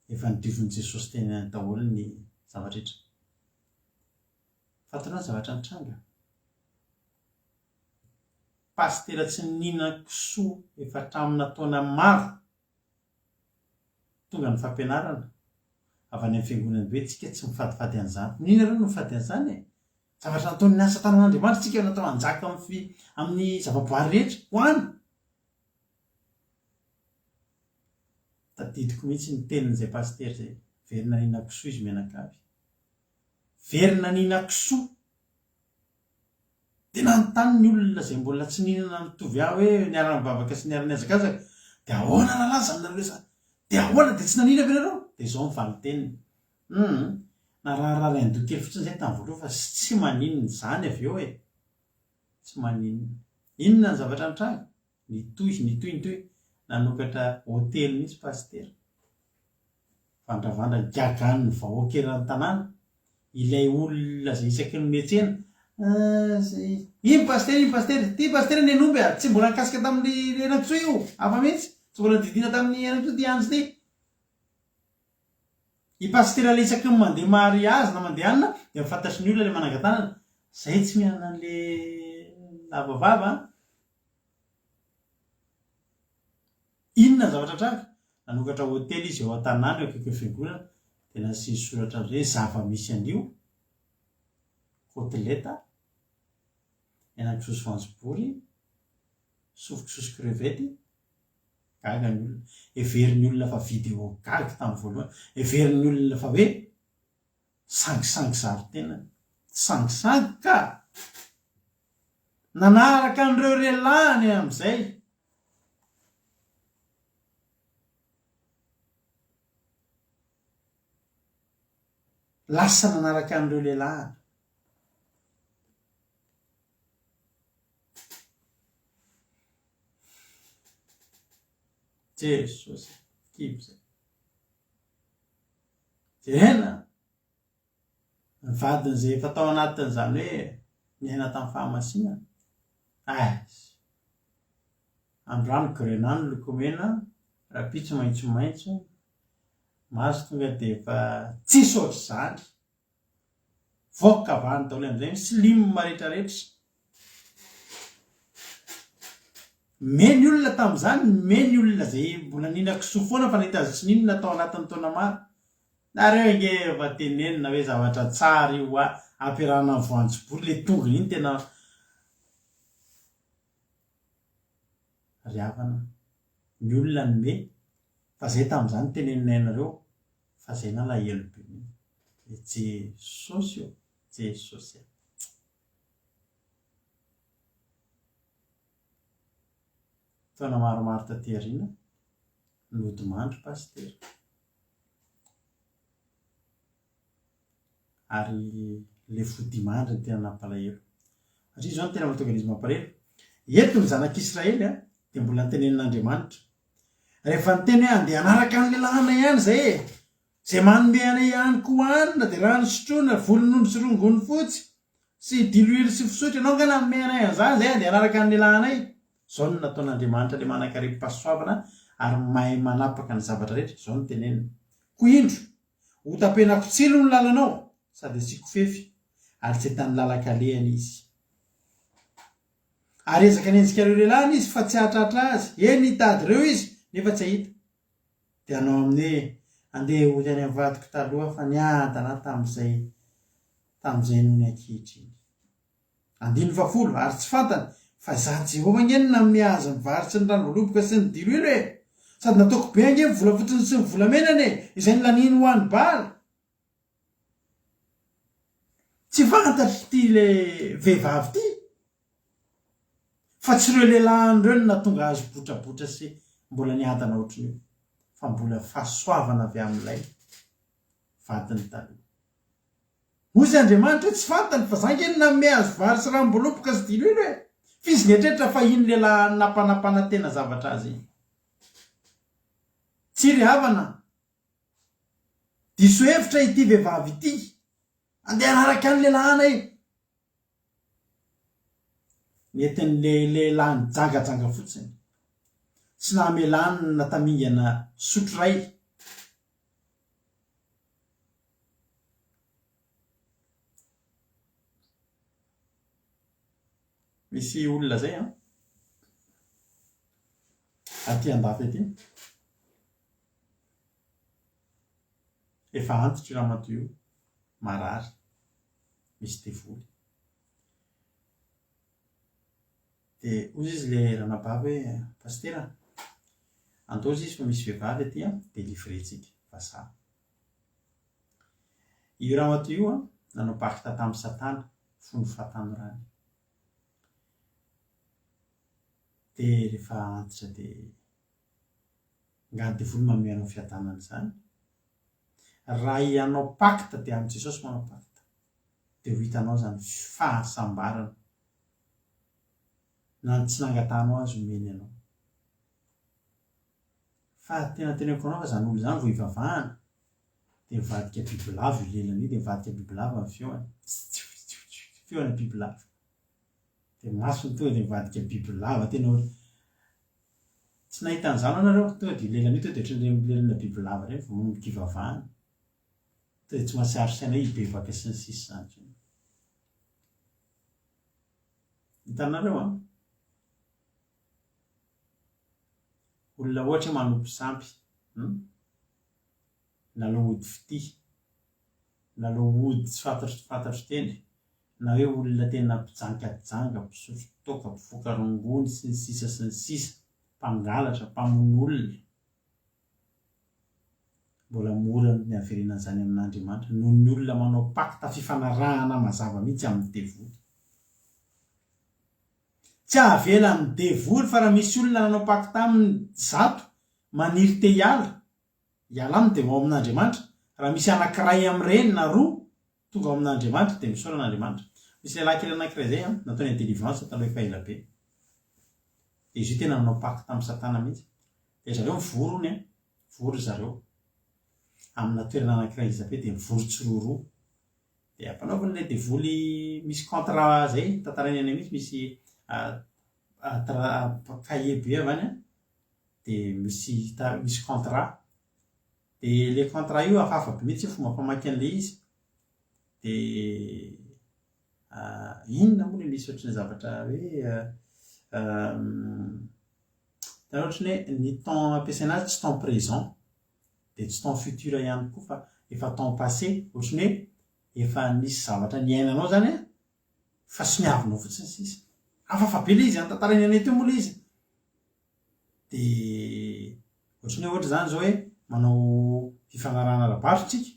[SPEAKER 1] efa nodiovin'i Jesosy teny daholo ny zavatra rehetra. Fantatrao ny zavatra nitranga? Pasitera tsy nihinan-kisoa efa hatramina taona maro Tonga ny fampianarana avy any amin'ny fiangonana hoe tsika tsy mifadifady an'izany. Maninona nareo no mifady an'izany e? Zavatra nataon'ny asa tanan'Andriamanitra tsika natao hanjaka amin'ny fi, amin'ny zavaboary rehetra. Ho any! Tadidiko mihitsy ny tenin'izay pasitera izay, very nanina kisoa izy mianakavy. Very nanina kisoa. Dia nanontany ny olona izay mbola tsy nihinana mitovy ahy hoe niara-nivavaka sy niara-nihazakazaka, dia ahoana rahalahy izany nareo izany? Dia ahoana? Dia tsy nanina ve nareo? Dia izao ny valin-teniny, Hum, nararirary an-doha kely fotsiny izay tamin'ny voalohany fa tsy maninona izany avy eo e! Tsy maninona. Inona ny zavatra nitranga? Nitohy, nitohy, nitohy, nanokatra hotely mihitsy pasitera. Vandravandra gagan'ny vahoaka eran'ny tanàna, ilay olona izay isaky ny miantsena, Iny pasitera, iny pasitera, ity pasitera nen'omby a, tsy mbola nikasika tamin'ny henan-kisoa io, hafa mihitsy, tsy mbola nodidiana tamin'ny henan-kisoa ity andro ity. I pasitera le isaky ny mandeha mariazy na mandeha anona dia fantatry ny olona le manangan-tanana, zay tsy mihinana an'le lava vava an. Inona ny zavatra tranga? Nanokatra hotely izy eo an-tanàna eo akaikin'ny fiangonana dia nasiany soratra amin'izay hoe zava-misy anio, kotileta, henan-kisoa sy voanjobory, sofiko sy crevette, Gaga ny olona. Heverin'ny olona fa vidéo gag tamin'ny voalohany. Heverin'ny olona fa hoe sangisangy zary tenany. Tsy sangisangy ka! Nanaraka an'ireo relahiny amin'izay. Lasa nanaraka an'ireo lelahiny. Jesosy, kivy zay. Jerena ny vadiny izay efa tao anatin'izany hoe niaina tamin'ny fahamasinana. Aiz. Androany grenat ny loko mena, rahampitso maitsomaitso, maso tonga dia efa tsisy ohatr'izany. Voaka avy any daholo amin'izay ny slim rehetra rehetra. Me ny olona tamin'izany, me ny olona izay mbola nihinan-kisoa foana fa nahita azy tsy nihinana tao anatin'ny taona maro. Nareo ange efa tenenina hoe zavatra tsara io hoa, ampiarahana amin'ny voanjobory le tongony iny tena ry havana. Ny olona no me, fa zay tamin'izany teneninay anareo fa zay nalahelo be mihitsy. Jesosy ô! Jesosy a! Taona maromaro taty aoriana, nodimandry Pasitera. Ary ilay fodimandry no tena nampalahelo. Satria izao no tena mahatonga an'izy mampalahelo. Eto ny zanak'Israely dia mbola notenenin'Andriamanitra. Rehefa niteny hoe andeha hanaraka an'ilay lalàna ihany izay e! Izay manome anay ihany koa hanina dia rano sotroina, volon'ondry sy rongony fotsy, sy diloilo sy fisotro, ianao angaha nanome anay an'izany izay andeha hanaraka ny lehilahinay? Izao no nataon'Andriamanitra ilay manan-karem-pahasoavana ary mahay manapaka ny zavatra rehetra, izao no teneniny, Koa indro, hotapenako tsilo ny lalanao, sady hasiako fefy, ary tsy hahitany lalan-kalehany izy. Ary hiezaka hanenjika ireo lehilahiny izy, fa tsy hahatratra azy, eny, hitady ireo izy, nefa tsy hahita. Dia hanao aminy hoe, Andeha hody any amin'ny vadiko taloha fa niadana aho tamin'izay tamin'izay noho ny ankehitriny. Andininy fahafolo, Ary tsy fantany fa izaho Jehovah ange no nanome azy ny vary sy ny ranom-boaloboka sy ny diloilo e! Sady nataoko be ange ny volafotsiny sy ny volamenany e, izay nolaniany ho an'i Bala. Tsy fantatr'ity ilay vehivavy ity fa tsy ireo lehilahiny ireo no nahatonga azy botrabotra sy mbola niadana ohatran'io fa mbola fahasoavana avy amin'ilay vadiny taloha. Hoy Andriamanitra hoe tsy fantany fa za ange no nanome azy vary sy ranom-boaloboka sy diloilo e! F'izy nieritreritra fa iny lehilahy nampanampanantena zavatra azy iny. Tsia ry havana Diso hevitra ity vehivavy ity. Andeha hanaraka ny lehilahy e. Nentin'ilay lehilahy nijangajanga fotsiny. Tsy namelany na tamingana sotro iray. Misy olona zay an. Aty andafy aty. Efa antitra io ramatoa io, marary, misy devoly. Dia hoy izy ilay ranabavy hoe, Pasitera a, Andao izy fa misy vehivavy aty an, délivrer-tsika, vazaha. Io ramatoa io an, nanao pacte tamin'i satana fony fahatanorany. Dia rehefa antitra dia nga ny devoly manome anao fiadanana izany? Raha hianao pacte dia amin'i Jesosy manao pacte. Dia ho hitanao izany fahasambarana. Na ny tsy nangatahanao aza omeny anao. Fa tena teneniko anao fa izany olona izany vao ivavahana dia mivadika bibilava io lelany io dia mivadika bibilava ny feony. Feona bibilava. Dia masony tonga dia mivadika bibilava tena hoe tsy nahita an'izany anareo tonga dia io lelany io tonga dia ohatran'ireny lelana bibilava ireny vao manomboka ivavahana. Tonga dia tsy mahatsiaro saina hoe hibebaka sy ny sisa izany intsony. Hitanareo an? Olona ohatra hoe manompo sampy, hum? Lalao ody fitia, lalao ody tsy fantatro tsy fantatro teny, na hoe olona tena mpijankajanga, mpisotro toaka, mpifoka rongony, sy ny sisa sy ny sisa, mpangalatra, mpamono olona. Mbola mora ny haverenana izany amin'Andriamanitra noho ny olona manao pacte fifanarahana mazava mihitsy amin'ny devoly. Tsy hahavela ny devoly fa raha misy olona nanao pacte aminy zato maniry te hiala, hiala aminy dia ho ao amin'Andriamanitra. Raha misy anakiray amin'ireny na roa tonga ao amin'Andriamanitra dia misaora an'Andriamanitra. Misy lehilahy kely anakiray izay an, nataony délivrance taloha efa ela be. Dia izy io tena nanao pacte tamin'i satana mihitsy. Dia zareo mivory hono an, mivory ry zareo amina toerana anakiray iza be dia mivory tsiroaroa. Dia ampanaoviny ilay devoly misy contrat zay, tantarainy anay mihitsy misy cahier be avy any an, dia misy misy contrat. Dia ilay contrat io hafahafa be mihitsy ny fomba famaky an'ilay izy. Dia inona moa ilay misy ohatran'ny zavatra hoe hitanao ohatran'ny hoe ny temps ampiasaina azy tsy temps présent. dia tsy temps futur ihany koa fa efa temps passé, ohatran'ny hoe efa nisy zavatra niainanao zany an, fa soniavinao fotsiny sisa. Hafahafa be ilay izy an, tantarainy anay teo moa ilay izy. Dia ohatran'ny hoe ohatra zany zao hoe manao fifanarahana ara-barotra tsika,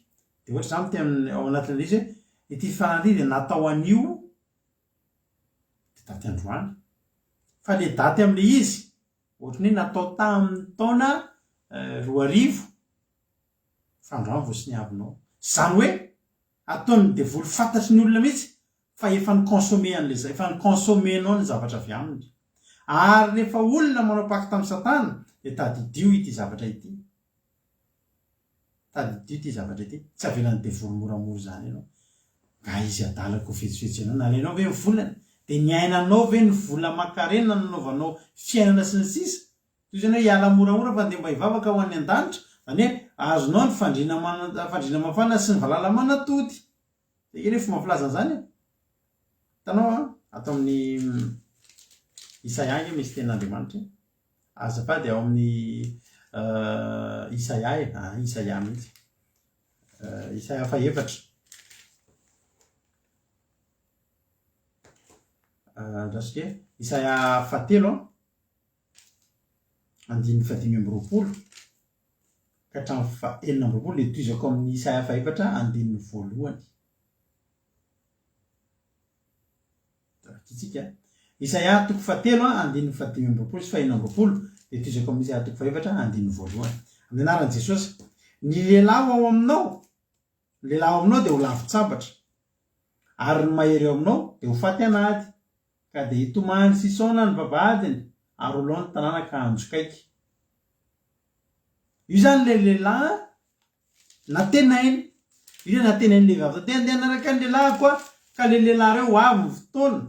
[SPEAKER 1] dia ohatra zany miteny ao anatin'ilay izy hoe ity fifanarahana ity dia natao anio dia daty androany. Fa ilay daty amin'ilay izy Ohatran'ny hoe natao tamin'ny taona 2000 fa androany vao soniavinao. Izany hoe ataon'ny devoly fantatry ny olona mihitsy fa efa ni-consommer an'ilay efa ni-consommer-nao ny zavatra avy aminy. Ary rehefa olona manao pacte amin'i satana dia tadidio ity zavatra ity. Tadidio ity zavatra ity, tsy avelan'ny devoly moramora izany ianao. Nga izy adala ko fetsifetsy anao, nalainao ve ny volany? Dia niainanao ve ny vola aman-karena nanaovanao fiainana sy ny sisa? Toy izany hoe hiala moramora fa andeha mba hivavaka ho any an-danitra, izany hoe azonao ny fandriana mana fandriana mafana sy ny valala manatody. Zay ange ny fomba filaza an'izany e! Hitanao an, ato amin'ny Isaia ange misy tenin'Andriamanitra e. Azafady ao amin'ny Isaia e, ah Isaia mihitsy. Isaia fahefatra. Andraso kely. Isaia fahatelo an. Andininy fahadimy amby 20 ka hatramin'ny faha 26 dia tohizako amin'ny Isaia fahefatra andininy voalohany. Vakintsika. Isaia toko fahatelo andininy fahadimy amby 20 sy fahenina amby 20 dia tohizako amin'ny Isaia toko fahefatra andininy voalohany. Amin'ny anaran'i Jesosy. Ny lehilahy ho ao aminao, ny lehilahy ao aminao dia ho lavin-tsabatra, ary ny mahery ao aminao dia ho faty an'ady, ka dia hitomany sy hisaona ny vavahadiny, ary ho lao ny tanàna ka hanjokaiky. Io izany ilay lehilahy Nantenainy, io ilay nantenain'ny le vehivavy teo, te handeha hanaraka ny lelahiko aho, ka le lehilahy reo ho avy ny fotoana.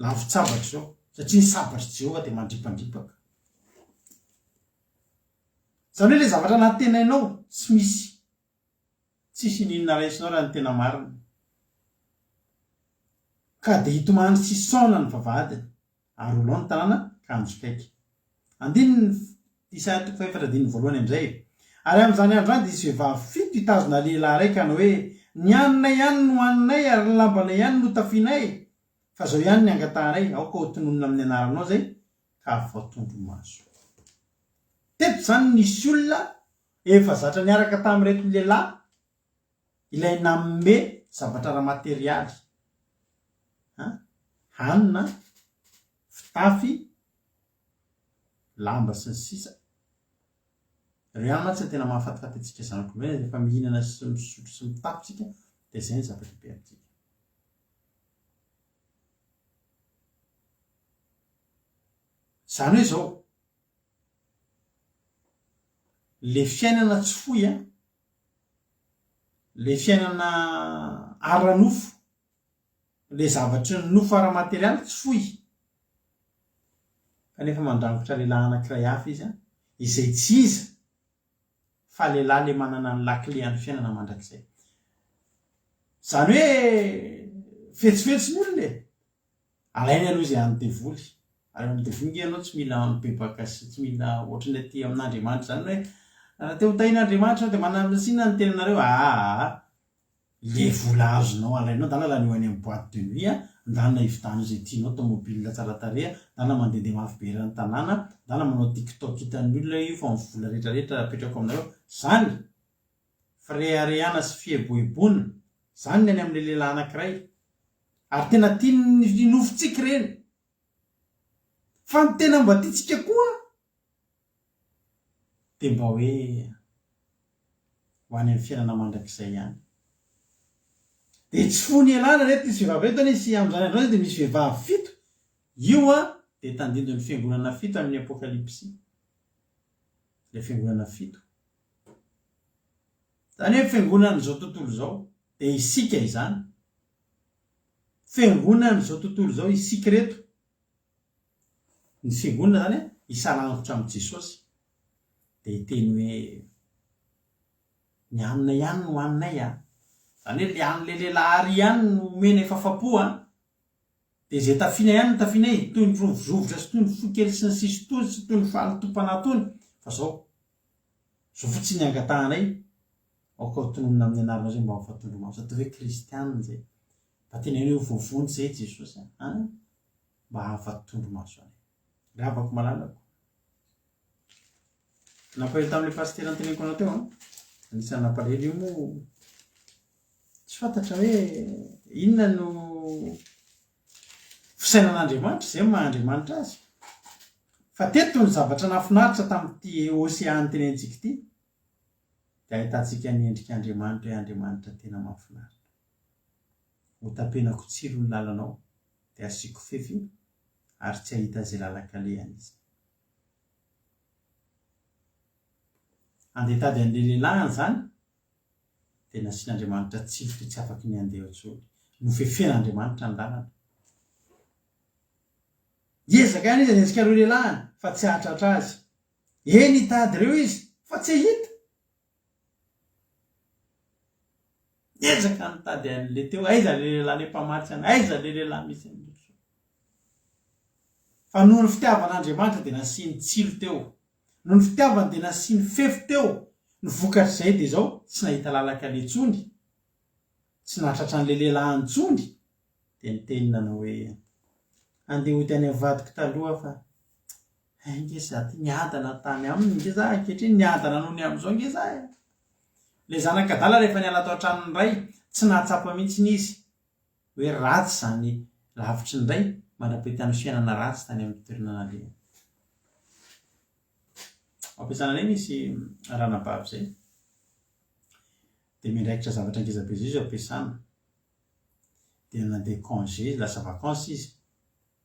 [SPEAKER 1] Lavon-tsabatra izao, satria ny sabatr'i Jehovah dia mandripandripaka. Izany hoe ilay zavatra nantenainao tsy misy, tsisy ininona raisinao raha ny tena marina. Ka dia hitomany sy hisaona ny vavahadiny. Ary ho lao ny tanàna ka hanjokaiky. Andininy Isaia toko fahefatra andininy voalohany amin'izay. Ary amin'izany andro izany dia hisy vehivavy fito hitazona lehilahy iray ka hanao hoe, Ny haninay ihany no haninay ary ny lambanay ihany no tafianay. Fa izao ihany ny angatahanay, aoka ho tononina amin'ny anaranao izay. Ka voatondro-maso. Teto izany nisy olona efa zatra niaraka tamin'ireto lehilahy ilay nanome zavatra ara-materialy, hanina, fitafy, lamba sy ny sisa Ireo ihany mantsy no tena mahafatifaty antsika zanak'olombelona, rehefa mihinana sy misotro sy mitafy isika dia izay no zava-dehibe amintsika. Izany hoe izao, le fiainana tsy fohy an, le fiainana ara-nofo, le zavatry ny nofo ara-materialy tsy fohy, kanefa mandrangotra lehilahy anankiray hafa izy an, izay tsy iza fa lehilahy le manana ny lakile an'ny fiainana mandrakizay. Izany hoe fetsifetsy ny olona e! Alainy aloha izay an'ny devoly. Ary amin'ny devoly nge ianao tsy mila mibebaka sy tsy mila ohatran'ny aty amin'Andriamanitra izany hoe raha te ho tahian'Andriamanitra ianao dia manamasina ny tenanareo. Aa! Le vola azonao alainao ndana lanio any amin'ny boite de nuit a, ndana hividano izay tianao tomobile tsara tarehy a, ndana mandehandeha mafy be eran'ny tanàna, ndana manao tiktok hitan'ny olona io fa ny vola rehetra rehetra apetrako aminareo. Zany! Fireharehana sy fieboeboana, zany ny any amin'le lehilahy anankiray. Ary tena tian'ny nofontsika ireny. Fa ny tena mba tiantsika koa dia mba hoe ho any amin'ny fiainana mandrakizay ihany. Dia tsy fony ialana ireto nisy vehivavy ireto anie sy amin'izany andro izany dia misy vehivavy fito. Io an dia tandindon'ny fiangonana fito amin'ny Apokalypsy. Ilay fiangonana fito. Izany hoe fiangonan'izao tontolo izao. Dia isika izany. Fiangonan'izao tontolo izao isika ireto. Ny fiangonana izany hisarangotra amin'i Jesosy. Dia hiteny hoe ny anona ihany no haninay a. Izany hoe le an'ilay lehilahy ary ihany no omenay fafapo a. Dia izay tafiana ihany no tafianay, toy ny rovirovitra sy toy ny fo kely sy ny sisa tony sy toy ny fahalotoam-panahy tony. Fa izao, izao fotsiny ny angatahanay, aoka ho tononina amin'ny anaranao izay mba ho voatondro-maso. Ataovy hoe kristiana izay. Mba teneno hoe voavonjy izay Jesosy a. An? Mba hahavoatondro-maso anay. Ry havako malalako. Nampalahelo tamin'ilay pasitera noteneniko anao teo an. Anisan'ny nampalahelo io moa tsy fantatra hoe inona no fisainan'Andriamanitra, izay no maha Andriamanitra azy. Fa teto ny zavatra nahafinaritra tamin'ity Hosea notenenintsika ity dia ahitantsika ny endrik'Andriamanitra hoe Andriamanitra tena mahafinaritra. Hotapenako tsilo ny lalanao dia asiako fefy ary tsy hahita izay lalan-kalehany izy. Andeha hitady an'ilay lehilahy izany, dia nasian'Andriamanitra tsilo toy tsy afaky ny handeha intsony. Nofefen'Andriamanitra ny lalana. Hiezaka ihany izy hanenjika ireo lehilahiny, fa tsy hahatratra azy. Eny, hitady ireo izy, fa tsy hahita. Niezaka nitady an'ilay teo, aiza ilay lehilahy ilay mpamatsy anay, aiza ilay lehilahy misy an'i Josoa. Fa noho ny fitiavan'Andriamanitra dia nasiany tsilo teo. Noho ny fitiavany dia nasiany fefy teo. Ny vokatr'izay dia izao, tsy nahita lalan-kaleha intsony, tsy nahatratra an'ilay lehilahy intsony, dia niteny nanao hoe, Andeha hody any amin'ny vadiko taloha aho fa hay nge za ty niadana tany aminy nge za ankehitriny, niadana noho ny amin'izao nge za e. Ilay zanak'adala rehefa niala tao an-tranon'ny ray, tsy nahatsapa mihitsy izy hoe ratsy izany lavitry ny ray mandra-pahitany fiainana ratsy tany amin'ny toerana nalehany. Ao am-piasana anay misy ranabavy izay, dia miandraikitra zavatra ngeza be izay izy ao am-piasana. Dia nandeha congé izy, lasa vacances izy,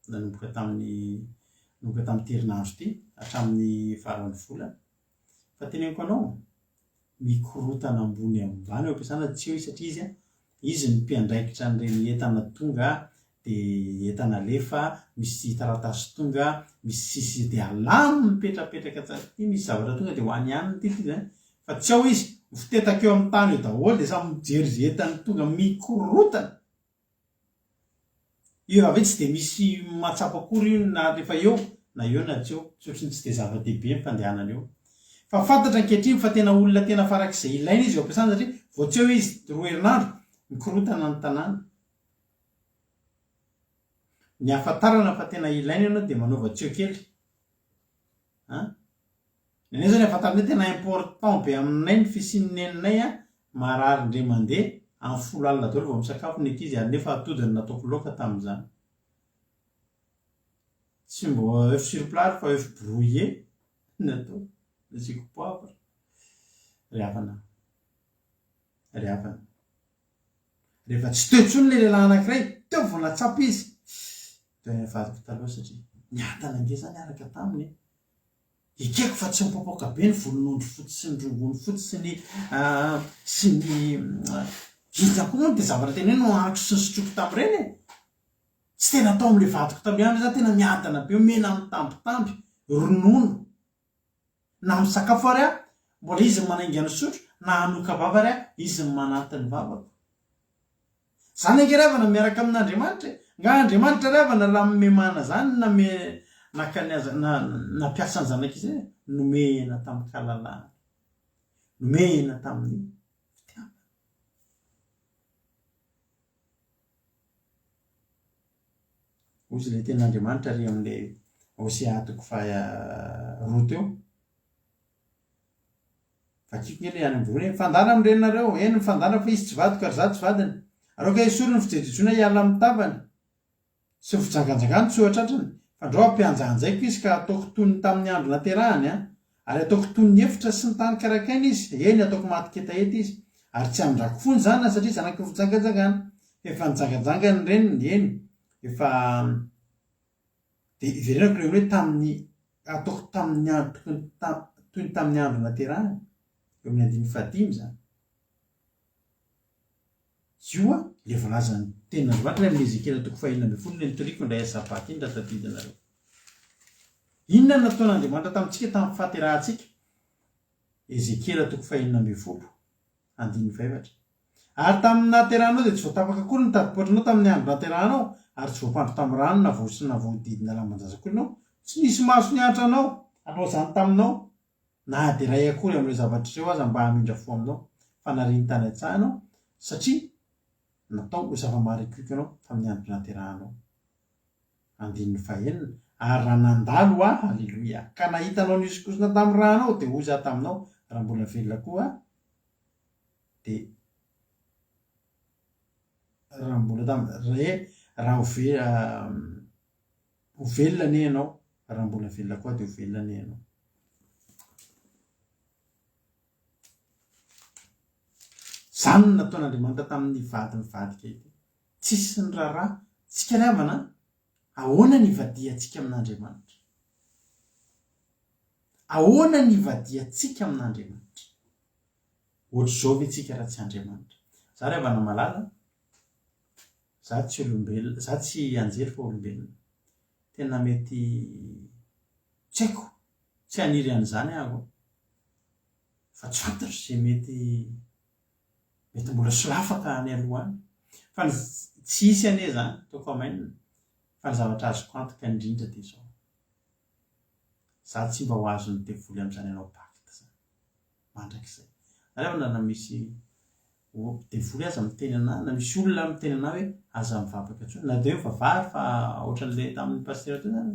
[SPEAKER 1] nanomboka tamin'ny nanomboka tamin'ity herinandro ity hatramin'ny faran'ny volana. Fa teneniko anao, mikorontana ambony ambany eo am-piasana tsy eo izy satria izy izy no mpiandraikitra an'ireny entana tonga dia entana alefa, misy taratasy tonga, misy sisy dia alamo mipetrapetraka tsara ity misy zavatra tonga dia ho any ihany ity ity zany fa tsy ao izy, mifotetaka eo amin'ny tany eo daholo dia samy mijery izay entany tonga mikorontana. Io raha ve tsy dia misy mahatsapa akory io na rehefa eo na eo na tsy eo, tsy ohatry ny tsy dia zava-dehibe ny fandehanana eo. Fa fantatra ankehitriny fa tena olona tena farak'izay ilaina izy eo am-piasana satria vao tsy eo izy roa herinandro, mikorontana ny tanàna. Ny ahafantarana fa tena ilaina ianao dia manaova tsy eo kely. An? Ny anay zao ny ahafantaranay tena important be aminay ny fisian'ny neninay an, marary indray mandeha, amin'ny 10 alina daholo vao misakafo ny ankizy ary nefa atody no nataoko laoka tamin'izany. Tsy mbo oeuf sur plat ary fa oeuf brouillé ny atao, nasiako poivre. Ry havana, ry havana. Rehefa tsy teo intsony ilay lehilahy anankiray, teo vao nahatsapa izy, teo any vadiko taloha satria niadana ange za niaraka taminy e. Ekeko fa tsy mipoapoaka be ny volon'ondry fotsy sy ny rongony fotsy sy ny sy ny inona koa moa no dia zavatra tena hoe nohaniko sy nosotroiko tamin'ireny e. Tsy tena tao amin'ilay vadiko taloha ihany ve za tena miadana be, omena mitambitamby, ronono. Na misakafo ary aho, mbola izy no manainga ny sotro, na hanoka-bava ary aho, izy no manaty ny vavako. Zany ange ry havana miaraka amin'Andriamanitra e! Nga Andriamanitra ry havana raha nomemana zany name naka ny aza na nampiasa ny zanak'izy e! Nomena tamin-kalalahana. Nomena tamin'ny fitiavana. Hoy izy ilay tenin'Andriamanitra ary amin'ilay Hosea toko faha roa teo. Vakiko nge ilay any amin'ny voalohany hoe mifandàna amin'ny reninareo, eny mifandàna fa izy tsy vadiko ary izaho tsy vadiny. Ary aoka esory ny fijejojoana hiala amin'ny tavany sy ny fijanganjangany tsy ho tratrany, fandrao hampihanjahanjaiko izy ka hataoko toy ny tamin'ny andro naterahany an, Ary ataoko toy ny efitra sy ny tany karakaina izy, eny, ataoko matin-ketaheta izy, ary tsy hamindrako fo ny zanany, satria zanaky ny fijangajangana. Fa efa nijangajanga ny reniny, eny, efa Dia iverenako ilay hoe tamin'ny, ataoko tamin'ny andro tokony ta, toy ny tamin'ny andro naterahany, eo amin'ny andininy fahadimy izany. Io an, ilay voalazan'ny tenin'Andriamanitra ilay amin'ny Ezekiela toko fahenina ambin'ny folo ilay nitoriako indray Sabata iny raha tadidinareo. Inona no nataon'Andriamanitra tamintsika tamin'ny fahaterahantsika? Ezekiela toko fahenina ambin'ny folo, andininy fahefatra. Ary tamin'ny nahaterahanao dia tsy voatapaka akory ny tadipoatranao tamin'ny andro nahaterahanao, ary tsy voampandro tamin'ny rano na voa na voahodidina lamban-jaza akory ianao. Tsy nisy maso niantra anao hanao izany taminao, na dia iray akory amin'ireo zavatra ireo aza mba hamindra fo aminao, fa nariany tany an-tsaha ianao, satria natao ho zava-maharikoriko ianao tamin'ny andro nahaterahanao. Andininy fahenina, Ary raha nandalo aho, Aleloia, ka nahita anao nihosonkosona tamin'ny rànao, dia hoy izaho taminao, Raha mbola velona koa aho, dia raha mbola tam-, re, raha ho ve, ho velona anie ianao, raha mbola velona koa aho, dia ho velona anie ianao. Izany no nataon'Andriamanitra tamin'ny vady nivadika ity. Tsisy niraharaha. Tsika ry havana an! Ahoana ny ivadihantsika amin'Andriamanitra? Ahoana ny ivadihantsika amin'Andriamanitra? Ohatr'izao ve tsika raha tsy Andriamanitra? Za ry havana malala, za tsy olombelona, za tsy anjely fa olombelona. Tena mety tsy haiko, tsy haniry an'izany aho fa tsy fantatro izay mety Mety mbola solafaka any aloha any. Fa ny tsy hisy anie izany, ataoko amen. Fa ny zavatra azoko antoka indrindra dia izao. Za tsy mba ho azon'ny devoly amin'izany hanao pacte izany. Mandrakizay. Nareo na na misy devoly aza miteny anah, na misy olona miteny anah hoe aza mivavaka intsony, na dia hoe mivavaha ary fa ohatran'ilay tamin'ny pasitera teo izany,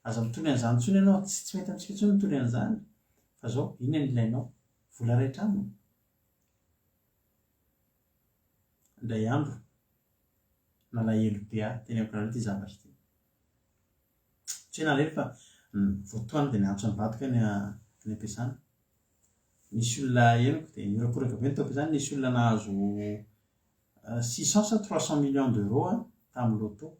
[SPEAKER 1] aza mitory an'izany intsony ianao, tsy tsy mety amintsika intsony mitory an'izany. Fa izao, inona no ilainao? Vola iray trano? Indray andro, nalahelo be aho, teneniko anareo ity zavatra ity. Tsy hoe nalahelo fa voatohana dia niantso ny vadiko any any am-piasana. Nisy olona henoko dia nihorakoraka be ny tao am-piasana, nisy olona nahazo 600 sa 300 millions d'euros tamin'ny loto.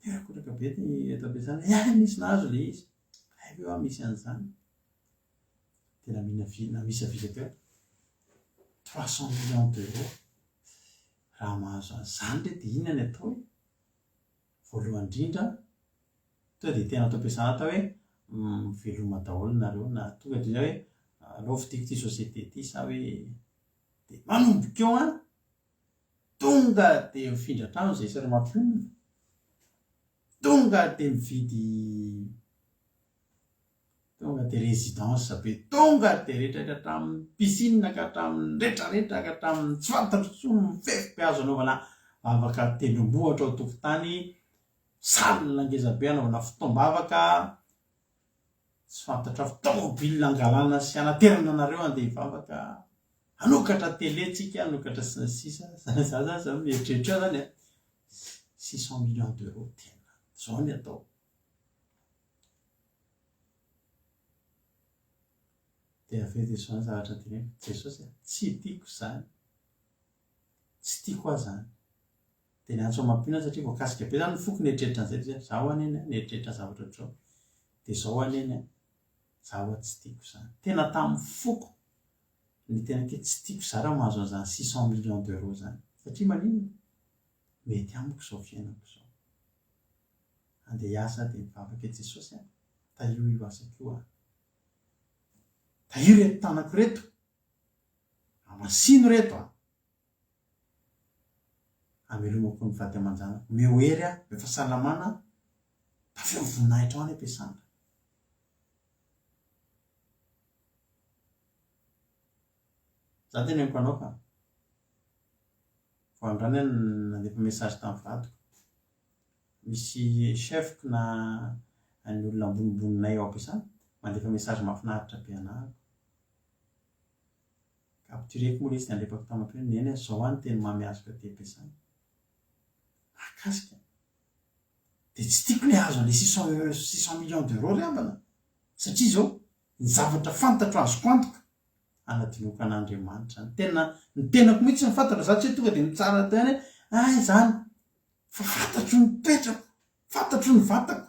[SPEAKER 1] Nihorakoraka be ny eto am-piasana, hay nisy nahazo ilay izy. Hay ve hoa misy an'izany? Dia naminavina namisavisa teo 300 millions d'euros. Raha mahazo an'izany re dia inona ny atao e? Voalohany indrindra, tonga dia tena atao am-piasana atao hoe miveloma daholo nareo na tonga dia hoe aleo vidiko ity société ity sa hoe dia manomboka eo an, tonga dia mifindra trano izay isany mampionona, tonga dia mividy Tonga dia résidence be, tonga dia retraretra hatramin'ny piscine ka hatramin'ny retraretra ka hatramin'ny tsy fantatro intsony, mifefy be azo anaovana vavaka tendrombohitra ao an-tokotany, salle ngeza be anaovana fotoam-bavaka. Tsy fantatrao fa tomobile angalana sy anaterana anareo andeha hivavaka, hanokatra télé tsika, hanokatra sy ny sisa, za zany zao mieritreritra eo zany a, 600 millions d'euros tena zao ny atao. Dia avy eo dia izao ny zavatra teneniko, Jesosy a, tsy tiako izany, tsy tiako aho izany. Dia niantso amam-pinoana aho satria voakasika be izany ny foko nieritreritra an'izay dia izaho anie ny nieritreritra zavatra ohatr'izao, dia izao anie ny izaho hoa tsy tiako izany. Tena tamin'ny foko niteny hoe tsy tiako izaho raha mahazo an'izany 600 millions d'euros izany. Satria maninona? Mety amiko izao fiainako izao. Andeha hiasa aho dia mivavaka hoe Jesosy a, tahio io asako io aho. Tahio ireto tanako ireto. Hamasino ireto a. Hamelomako ny vady aman-janako. Omeo hery aho, omeo fahasalamana aho. Tafio ny voninahitrao any am-piasana. Za teneniko anao fa vao androany aho nandefa message tamin'ny vadiko. Misy chef-ko na ny olona ambonimboninay ao am-piasana mandefa message mahafinaritra be anah. Captureko moa ilay izy dia nalefako tamin'ny mpino, neny a, zao aho ny teny mamy azoko aty am-piasana. Mahakasika. Dia tsy tiako ilay hahazo an'ilay 600 euros, 600 millions d'euros ry havana. Satria izao, ny zavatra fantatro azoko antoka, hanadinoako an'Andriamanitra. Ny tena, ny tenako mihitsy no fantatro, za tsy hoe tonga dia mitsara teo ihany hoe, hay izany, fa fantatro ny toetrako, fantatro ny vatako,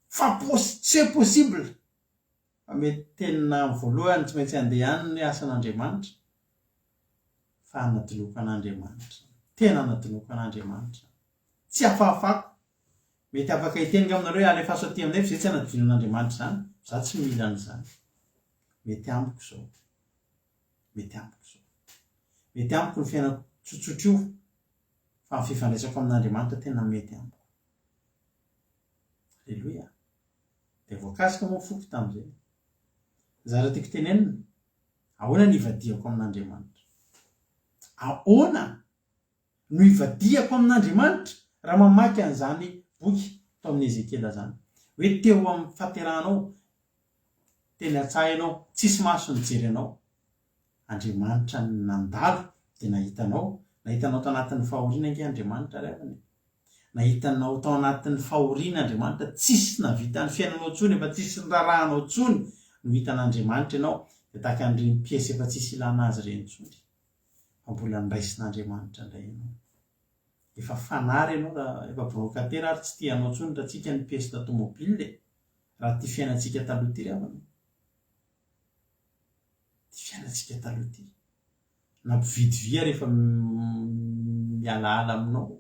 [SPEAKER 1] fa possi-, c'est possible. Fa mety tena amin'ny voalohany tsy maintsy handeha any ny asan'Andriamanitra fa hanadinoako an'Andriamanitra. Tena hanadinoako an'Andriamanitra. Tsy hafahafako. Mety afaka hiteny angamba nareo hoe alefaso aty aminay fa izay tsy hanadino an'Andriamanitra izany. Za tsy mila an'izany. Mety amiko izao. Mety amiko izao. Mety amiko ny fiainako tsotsotra io fa ny fifandraisako amin'Andriamanitra tena mety amiko. Aleloia. Dia voakasika moa ny foko tamin'izay. Ny zavatra tiako tenenina, ahoana no hivadihako amin'Andriamanitra? Ahoana no hivadihako amin'Andriamanitra raha mamaky an'izany boky tao amin'ny Ezekiela izany? Hoe teo amin'ny fahaterahanao, teny an-tsaha ianao, tsisy maso nijery anao. Andriamanitra nandalo dia nahita anao, nahita anao tao anatin'ny fahoriana ange Andriamanitra ry havana e. Nahita anao tao anatin'ny fahoriana Andriamanitra, tsisy nahavita ny fiainanao intsony, efa tsisy niraharaha anao intsony no hitan'Andriamanitra ianao, dia tahaka an'ireny piesy efa tsisy ilana azy ireny intsony, fa mbola noraisin'Andriamanitra indray ianao. Efa fanary ianao raha efa brocataire ary tsy tia anao intsony raha tsika ny piesy na tomobile e, raha ity fiainantsika taloha ity ry havana. Ity fiainantsika taloha ity. Na mpividy vy ary efa mialaala aminao.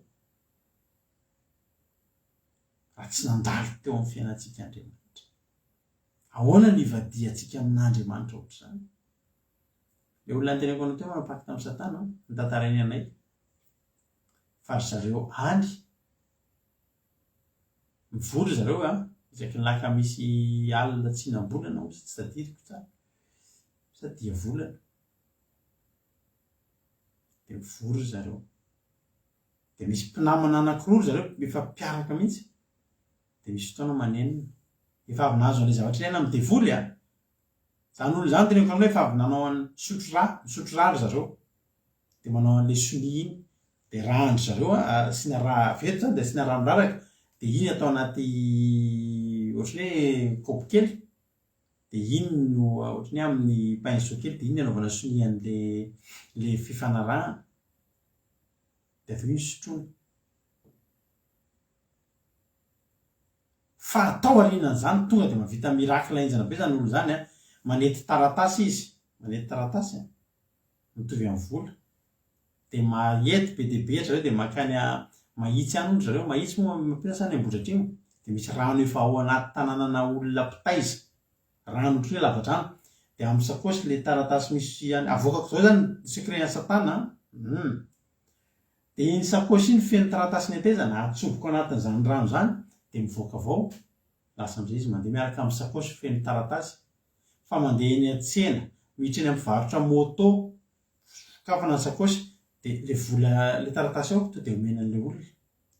[SPEAKER 1] Raha tsy nandalo teo amin'ny fiainantsika Andriamanitra. Ahoana no hivadihantsika amin'Andriamanitra ohatr'izany? Ilay olona noteneniko anao teo manao pacte amin'i Satana, notantarainy anay fa ry zareo any Mivory ry zareo an, isaky ny lakamisy alina tsinam-bolana hozy, tsy tadidiko tsara, sa diavolana, dia mivory ry zareo. Dia misy mpinamana anankiroa ry zareo efa mpiaraka mihitsy, dia misy fotoana manenina. Efa avy nahazo an'ilay zavatra ilaina amin'ny devoly an! Izany olona izany teneniko aminao efa avy nanao an'ny misotro rà, misotro rà ry zareo. Dia manao an'ilay sonia iny. Dia rà an-dry zareo asiana rà avy eto izany dia asiana rà miraraka. Dia iny atao anaty ohatran'ny hoe kaopy kely. Dia iny no ohatran'ny hoe amin'ny pinceau kely dia iny no anaovana sonia an'ilay ilay fifanarahana. Dia avy eo iny sotroina. Fa tao aorianan'izany tonga dia mahavita miracle henjana be izany olona izany an, manety taratasy izy, manety taratasy an, mitovy amin'ny vola, dia mahety be dia be ry zareo dia mankany Mahitsy any hono ry zareo, Mahitsy moa mampiasa any Ambohidratrimo, dia misy rano efa ao anaty tanànana olona mpitaiza, rano ohatran'ny hoe lavadrano, dia amin'ny sakaosy ilay taratasy misy any, avoakako daholo izany ny secret an'i satana an, hum. Dia iny sakaosy iny feno taratasy netezana, atsoboko anatin'izany rano izany, dia mivoaka avy ao, lasa amin'izay izy mandeha miaraka amin'ny sakaosy feno taratasy, fa mandeha eny an-tsena, miditra eny amin'ny mpivarotra moto, sokafana ny sakaosy, dia ilay vola, ilay taratasy ao to dia omena an'ilay olona,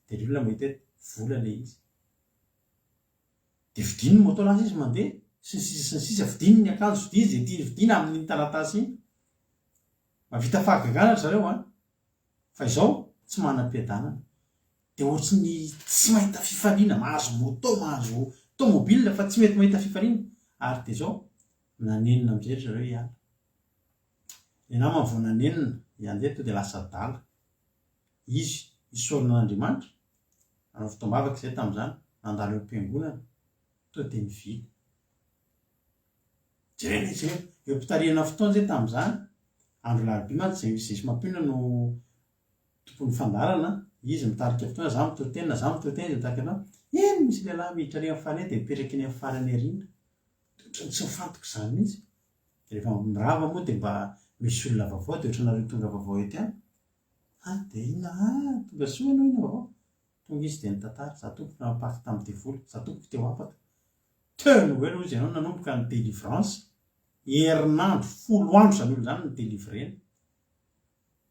[SPEAKER 1] dia ilay olona mahita hoe vola ilay izy. Dia vidiany ny moto lasa izy mandeha, sy ny sisa sy ny sisa, vidiany ny akanjo, vidiany izay tiany vidiana amin'iny taratasy iny. Mahavita fahagagana ry zareo an! Fa izao tsy manam-piadanana. Dia ohatry ny tsy mahita fifaliana, mahazo moto, mahazo tomobile fa tsy mety mahita fifaliana. Ary dia izao, nanenina amin'izay ry zareo hiala. Ny namany vao nanenina hianjera tonga dia lasa adala. Izy hisaorana an'Andriamanitra, nanao fotoam-bavaka izay tamin'izany, nandalo eo am-piangonana, tonga dia nivily. Jerena izy ireo. Eo am-pitarihana fotoana izay tamin'izany, andro alarobia mantsy izay Jesosy Mampionona no tompon'ny fandaharana, izy mitarika fotoana, izaho mitory teny, na izaho mitory teny, izy mitarika fotoana. Eny, misy lehilahy miditra ery amin'ny farany ery dia mipetraka eny amin'ny farany aoriana. Ohatran'ny tsy mifantoko izany mihitsy. Rehefa mirava moa dia mba misy olona vaovao dia ohatranareo tonga vaovao eto ihany. Ha, dia inona, ha, tonga soa ianao inona vaovao? Tonga izy dia nitantara, izaho tompoko nampaka tamin'ny devoly, izaho tompoko teo afaka. Teo no ho eo hozy ianao nanomboka ny délivrance, herinandro, folo andro izany olona izany no delivrena.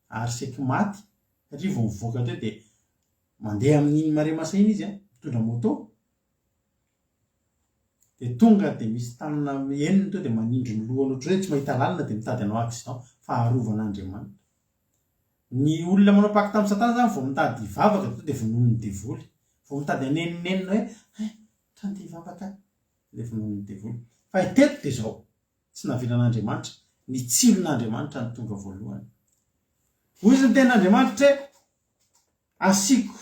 [SPEAKER 1] Ary saiky maty, satria vao nivoaka teo dia mandeha amin'iny marais massin iny izy an, mitondra moto, dia tonga dia misy tanana henony teo dia manindry ny lohany ohatran'ny hoe tsy mahita lalana dia mitady hanao accident fa arovan'Andriamanitra. Ny olona manao pacte amin'i satana izany vao mitady hivavaka dia tonga dia vonoin'ny devoly. Vao mitady hanenonenona hoe hay Tsy andeha hivavaka aho. Ilay vonoin'ny devoly. Fa i teto dia izao, tsy navelan'Andriamanitra, ny tsilon'Andriamanitra no tonga voalohany. Hoy izy ny tenin'Andriamanitra hoe, Asiako,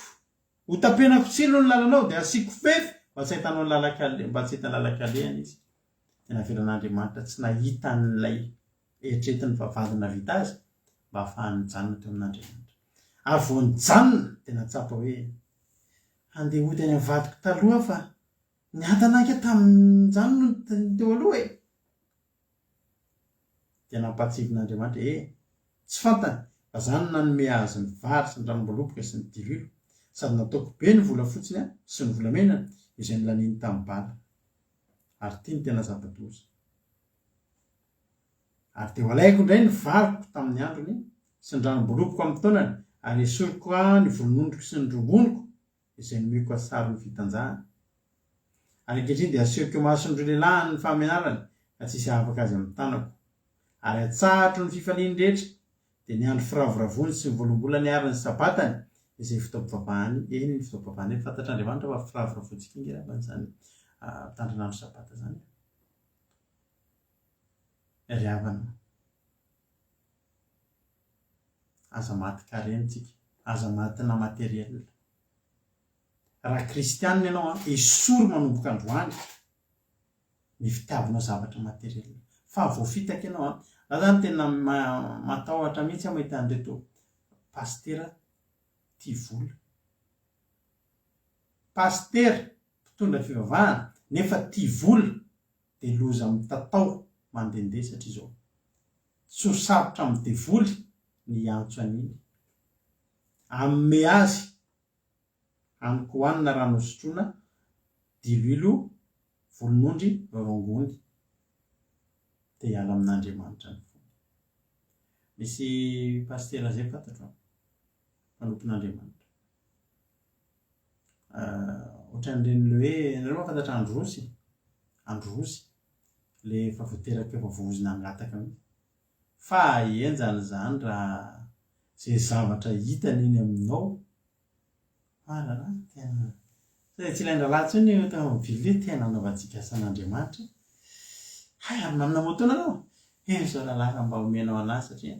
[SPEAKER 1] ho tapenako tsilo ny lalanao, dia asiako fefy mba tsy hahitanao ny lalan-kale, mba tsy hahita ny lalan-kalehany izy. Dia navelan'Andriamanitra tsy nahita an'ilay eritreretiny fa vady nahavita azy, mba hahafahany nijanona teo amin'Andriamanitra. Ary vao nijanona dia nahatsapa hoe, Handeha hody any amin'ny vadiko taloha aho fa niadana ange tamin'izany no teo aloha e! Dia nampahatsiahin'Andriamanitra, E! Tsy fantany fa za no nanome azy ny vary sy ny ranom-boaloboka sy ny diloilo, sady nataoko be ny volafotsiny sy ny volamenany izay nolaniany tamin'ny bala. Ary ity no tena zava-doza. Ary dia ho alaiko indray ny variko tamin'ny androny, sy ny ranom-boaloboko amin'ny taonany, ary hesoriko ny volonondriko sy ny rongoniko, izay nomeko azy saron'ny fitanjahany. Ary ankehitriny dia asehoko eo imason'ireo lehilahy ny fahamenarany, ka tsy hisy hahafaka azy amin'ny tanako. Ary hatsahatro ny fifaliany rehetra, dia ny andro firavoravoany sy ny voaloham-bolany ary ny Sabatany, izay fotoam-pivavahany, eny, ny fotoam-pivavahany, fantatr'Andriamanitra fa firavoravoantsika ange angamba izany mitandrina andro Sabata izany e. Ry havana, aza matin-karena tsika, aza matina matériel. Raha kristianina ianao an, esory manomboka androany ny fitiavanao zavatra matériel. Fa voafitaka ianao an. Za zany tena matahotra mihitsy aho mahita an'ireto pasitera tia vola. Pasitera mpitondra fivavahana nefa tia vola dia loza mitatao mandehandeha satria izao tsy ho sarotra amin'ny devoly ny hiantso an'iny hanome azy hanin-kohanina rano hosotroina diloilo volon'ondry rongony dia hiala amin'Andriamanitra ny fony. Misy pasitera izay fantatro an, mpanompon'Andriamanitra. Ohatran'ireny le hoe, nareo mahafantatra androrosy? Androrosy, le efa voateraka efa voahozona hangataka mihitsy. Fa henjana izany raha izay zavatra hitany eny aminao, ah là là, tena sao dia tsy ilain-drahalahy intsony io tomobile io, tena anaovantsika asan'Andriamanitra. Hay ary manana moto nareo? Eny izao rahalahy raha mba omenao an'ahy satria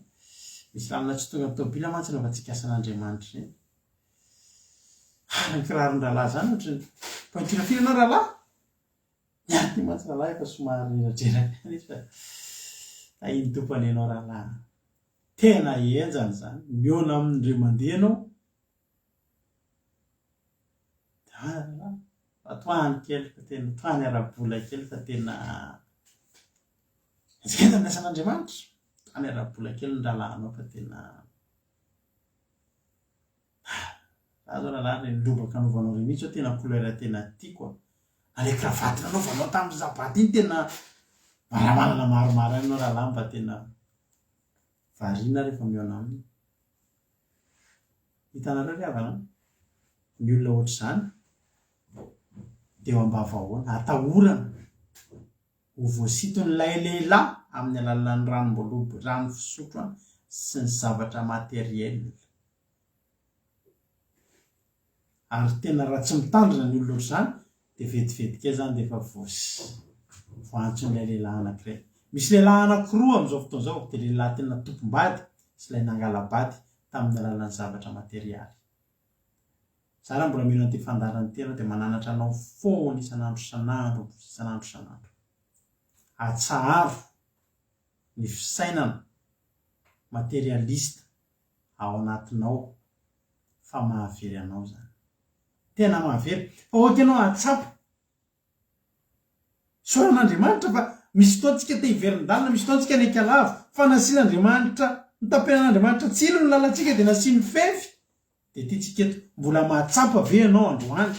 [SPEAKER 1] misy lalana tsy tonga ny tomobile mantsy anaovantsika asan'Andriamanitra ireny. Ary ny kiraron-drahalahy izany ohatry ny pointure firy ianao rahalahy? Ny ahy ity mantsy rahalahy efa somary reradreraka ihany izy fa tahin'ny Tompo anie ianao rahalahy. Tena henjana izany, mihaona amin'ireo mandeha ianao. Ah rahalahy, fa tohano kely fa tena, tohano ara-bola kely fa tena henjana ny asan'Andriamanitra. Tohano ara-bola kely ny rahalahinao fa tena Za zao rahalahy reny lobaka anaovanao reny mihitsy zao tena couleur tena tiako a! Na le cravate nanaovanao tamin'ny sabata iny tena mba maromaro ihany enao rahalahy mba tena variana rehefa mihaona aminy. Hitanareo ry havana an! Ny olona ohatr'izany. Dia eo am-bavahoana, atahorana ho voasinton'ilay lehilahy amin'ny alalan'ny ranom-boaloboka, rano fisotro sy ny zavatra matériel. Ary tena raha tsy mitandrina ny olona ohatr'izany dia vetivety kely izany dia efa voantson'ilay lehilahy anankiray. Misy lehilahy anankiroa amin'izao fotoana izao, dia lehilahy tena tompom-bady sy ilay nangala-bady tamin'ny alalan'ny zavatra materialy. Za raha mbola mino an'ity fandaharana ity ianao dia mananatra anao foana isan'andro isan'andro isan'andro isan'andro. Atsaharo ny fisainana materialiste ao anatinao fa mahavery anao izany. Tena mahavery. Fa ok ianao hahatsapa. Isaoran'Andriamanitra fa misy fotoana tsika te hiverin-dalana, misy fotoana tsika hanaiky halavo, fa nasian'Andriamanitra, notapenan'Andriamanitra tsilo ny lalantsika dia nasiany fefy. Dia ity tsika eto, mbola mahatsapa ve ianao androany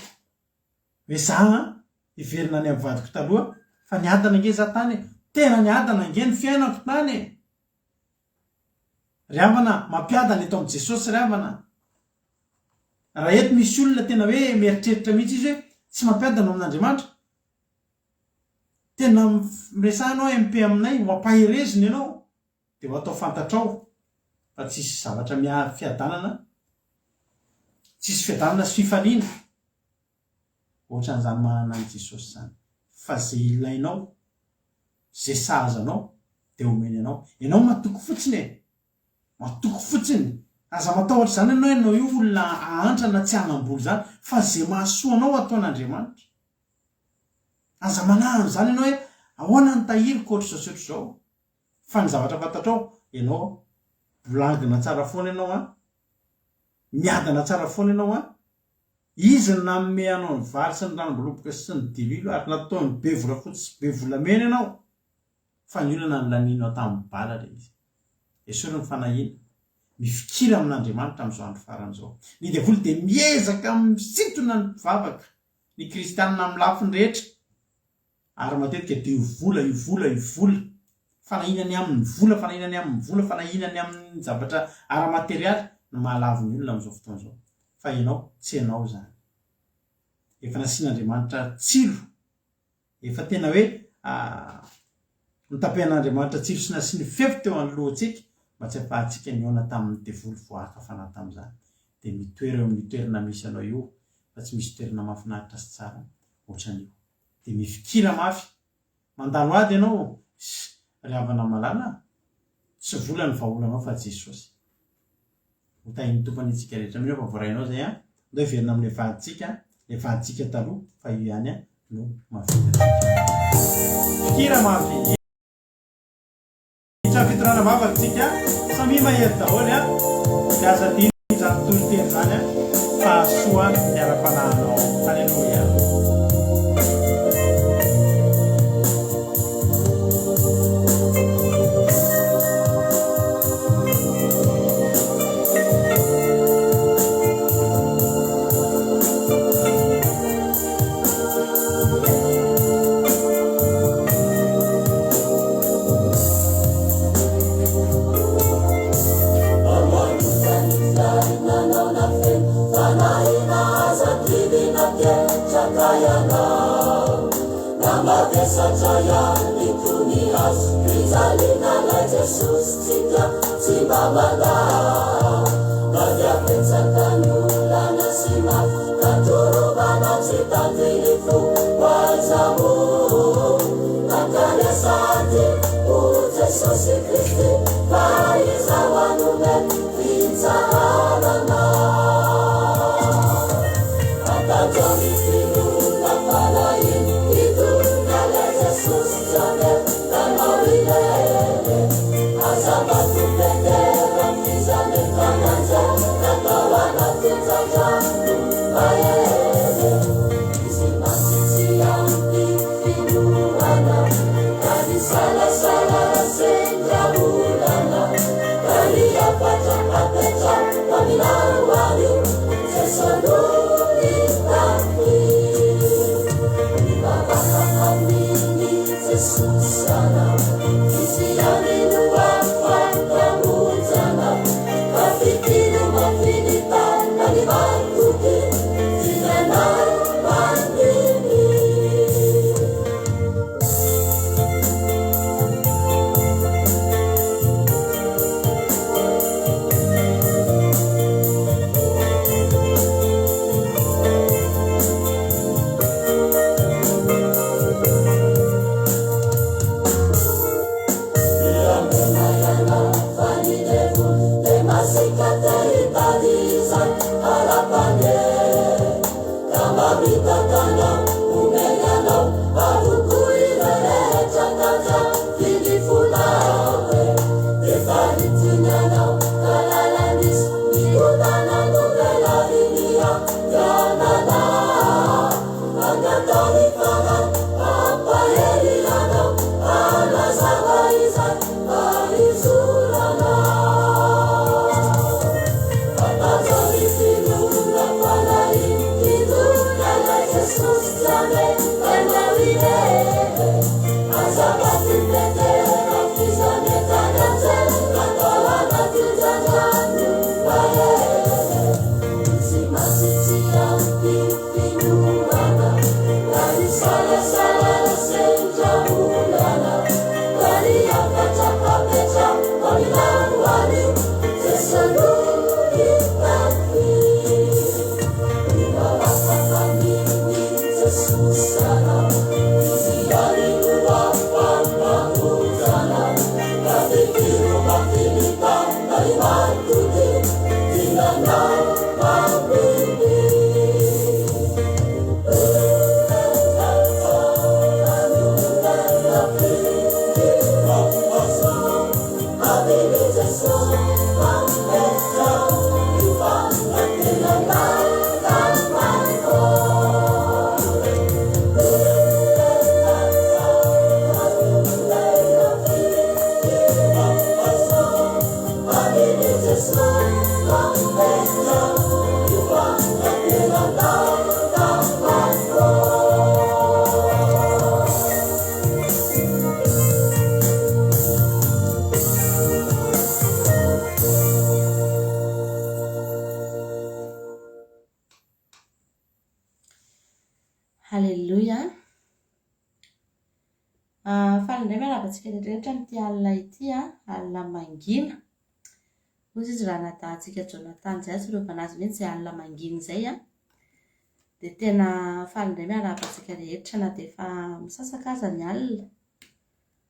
[SPEAKER 1] hoe za an, hiverina any amin'ny vadiko taloha fa niadana ange za tany e, tena niadana ange ny fiainako tany e. Ry havana, mampiadana eto amin'i Jesosy ry havana. Raha eto misy olona tena hoe mieritreritra mihitsy izy hoe tsy mampiadana ao amin'Andriamanitra, tena miresaha ianao MP aminay, ho ampaherezina ianao, dia ho atao fantatrao fa tsisy zavatra miha fiadanana, tsisy fiadanana sy fifaliana ohatran'izany manana an'i Jesosy izany. Fa ze ilainao, ze sahaza anao dia omeny anao. Ianao matoky fotsiny e! Matoky fotsiny. Aza matahotra izany ianao ianao io olona hahantra na tsy hanam-bola izany fa ze mahasoa anao ataon'Andriamanitra. Aza manahy an'izany ianao hoe ahoana ny tahiriko ohatr'izao sy ohatr'izao. Fa ny zavatra fantatrao, ianao bolangina tsara foana ianao an, miadana tsara foana ianao an, Izy no nanome anao ny vary sy ny ranom-boloboka sy ny diloilo ary nataony be volafotsy sy be volamena ianao, fa ny olana nolanianao tamin'ny bala ilay izy. Esory ny fanahiana. Mifikira amin'Andriamanitra amin'izao andro farany izao. Ny devoly dia miezaka misintona ny mpivavaka, ny kristianina amin'ny lafiny rehetra. Ary matetika dia io vola, io vola, io vola. Fanahiana ny amin'ny vola, fanahiana ny amin'ny vola, fanahiana ny amin'ny zavatra ara-materialy no mahalavo ny olona amin'izao fotoana izao. Fa ianao, tsy ianao izany. Efa nasian'Andriamanitra tsilo. Efa tena hoe notapehan'Andriamanitra tsilo sy nasiany fefy teo anoloantsika mba tsy hahafahantsika nihaona tamin'ny devoly voahaka fanahy tamin'izany. Dia mitoera eo amin'io toerana misy anao io fa tsy misy toerana mahafinaritra sy tsara ohatran'io. Dia mifikira mafy. Mandalo ady ianao ss ry havana malala a! Tsy vola ny vahaolanao fa Jesosy. Ho tahin'ny Tompo anie tsika rehetra. Mino aho fa voarainao izay an! Ndao hiverina amin'ilay vadintsika, ilay vadintsika taloha fa io ihany no mahavita antsika. Fikira mafy. Hiditra fitondrana vavaka tsika, samia mahery daholo a, dia aza adino izany toriteny izany a, fa hahasoa ny ara-panahinao. Aleloia.
[SPEAKER 6] Haleloia. Ah, faly indray miarahaba antsika rehetra amin'ity alina ity, ah, alina mangina. Hoy izy raha nadahantsika Jonathan izay, tsy rovana azy mihitsy izay alina mangina izay. Ah. Dia tena faly indray miarahaba antsika rehetra na dia efa misasaka aza ny alina.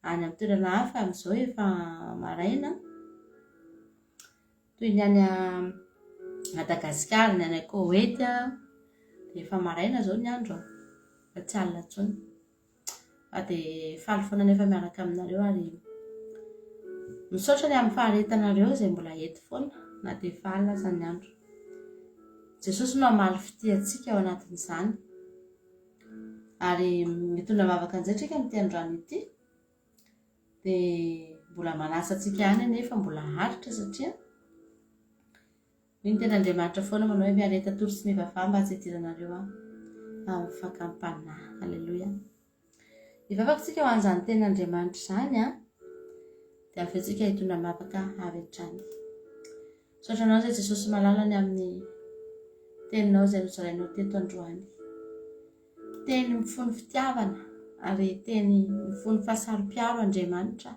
[SPEAKER 6] Any amin'ny toerana hafa amin'izao efa maraina. Toy ny any Madagasikara, ny any Koety, dia efa maraina izao ny andro, fa tsy alina intsony. Fa dia faly foana nefa miaraka aminareo ary misaotra ny amin'ny faharetanareo izay mbola eto foana na dia efa alina aza ny andro. Jesosy no hamaly fitia antsika ao anatin'izany. Ary mitondra vavaka an'izay tsika amin'ity androany ity. Dia mbola manasa antsika ihany anefa mbola haharitra satria hoy ny tenin'Andriamanitra foana manao hoe miareta tory sy mivavaha mba tsy hidiranareo amin'ny fakam-panahy. Aleloia. Hivavaka isika ho an'izany tenin'Andriamanitra izany an. Dia avy eo tsika hitondra am-bavaka avy hatrany. Misaotra anao izay Jesosy malala ny amin'ny teninao izay nozarainao teto androany. Teny mifono fitiavana ary teny mifono fahasaropiaro Andriamanitra.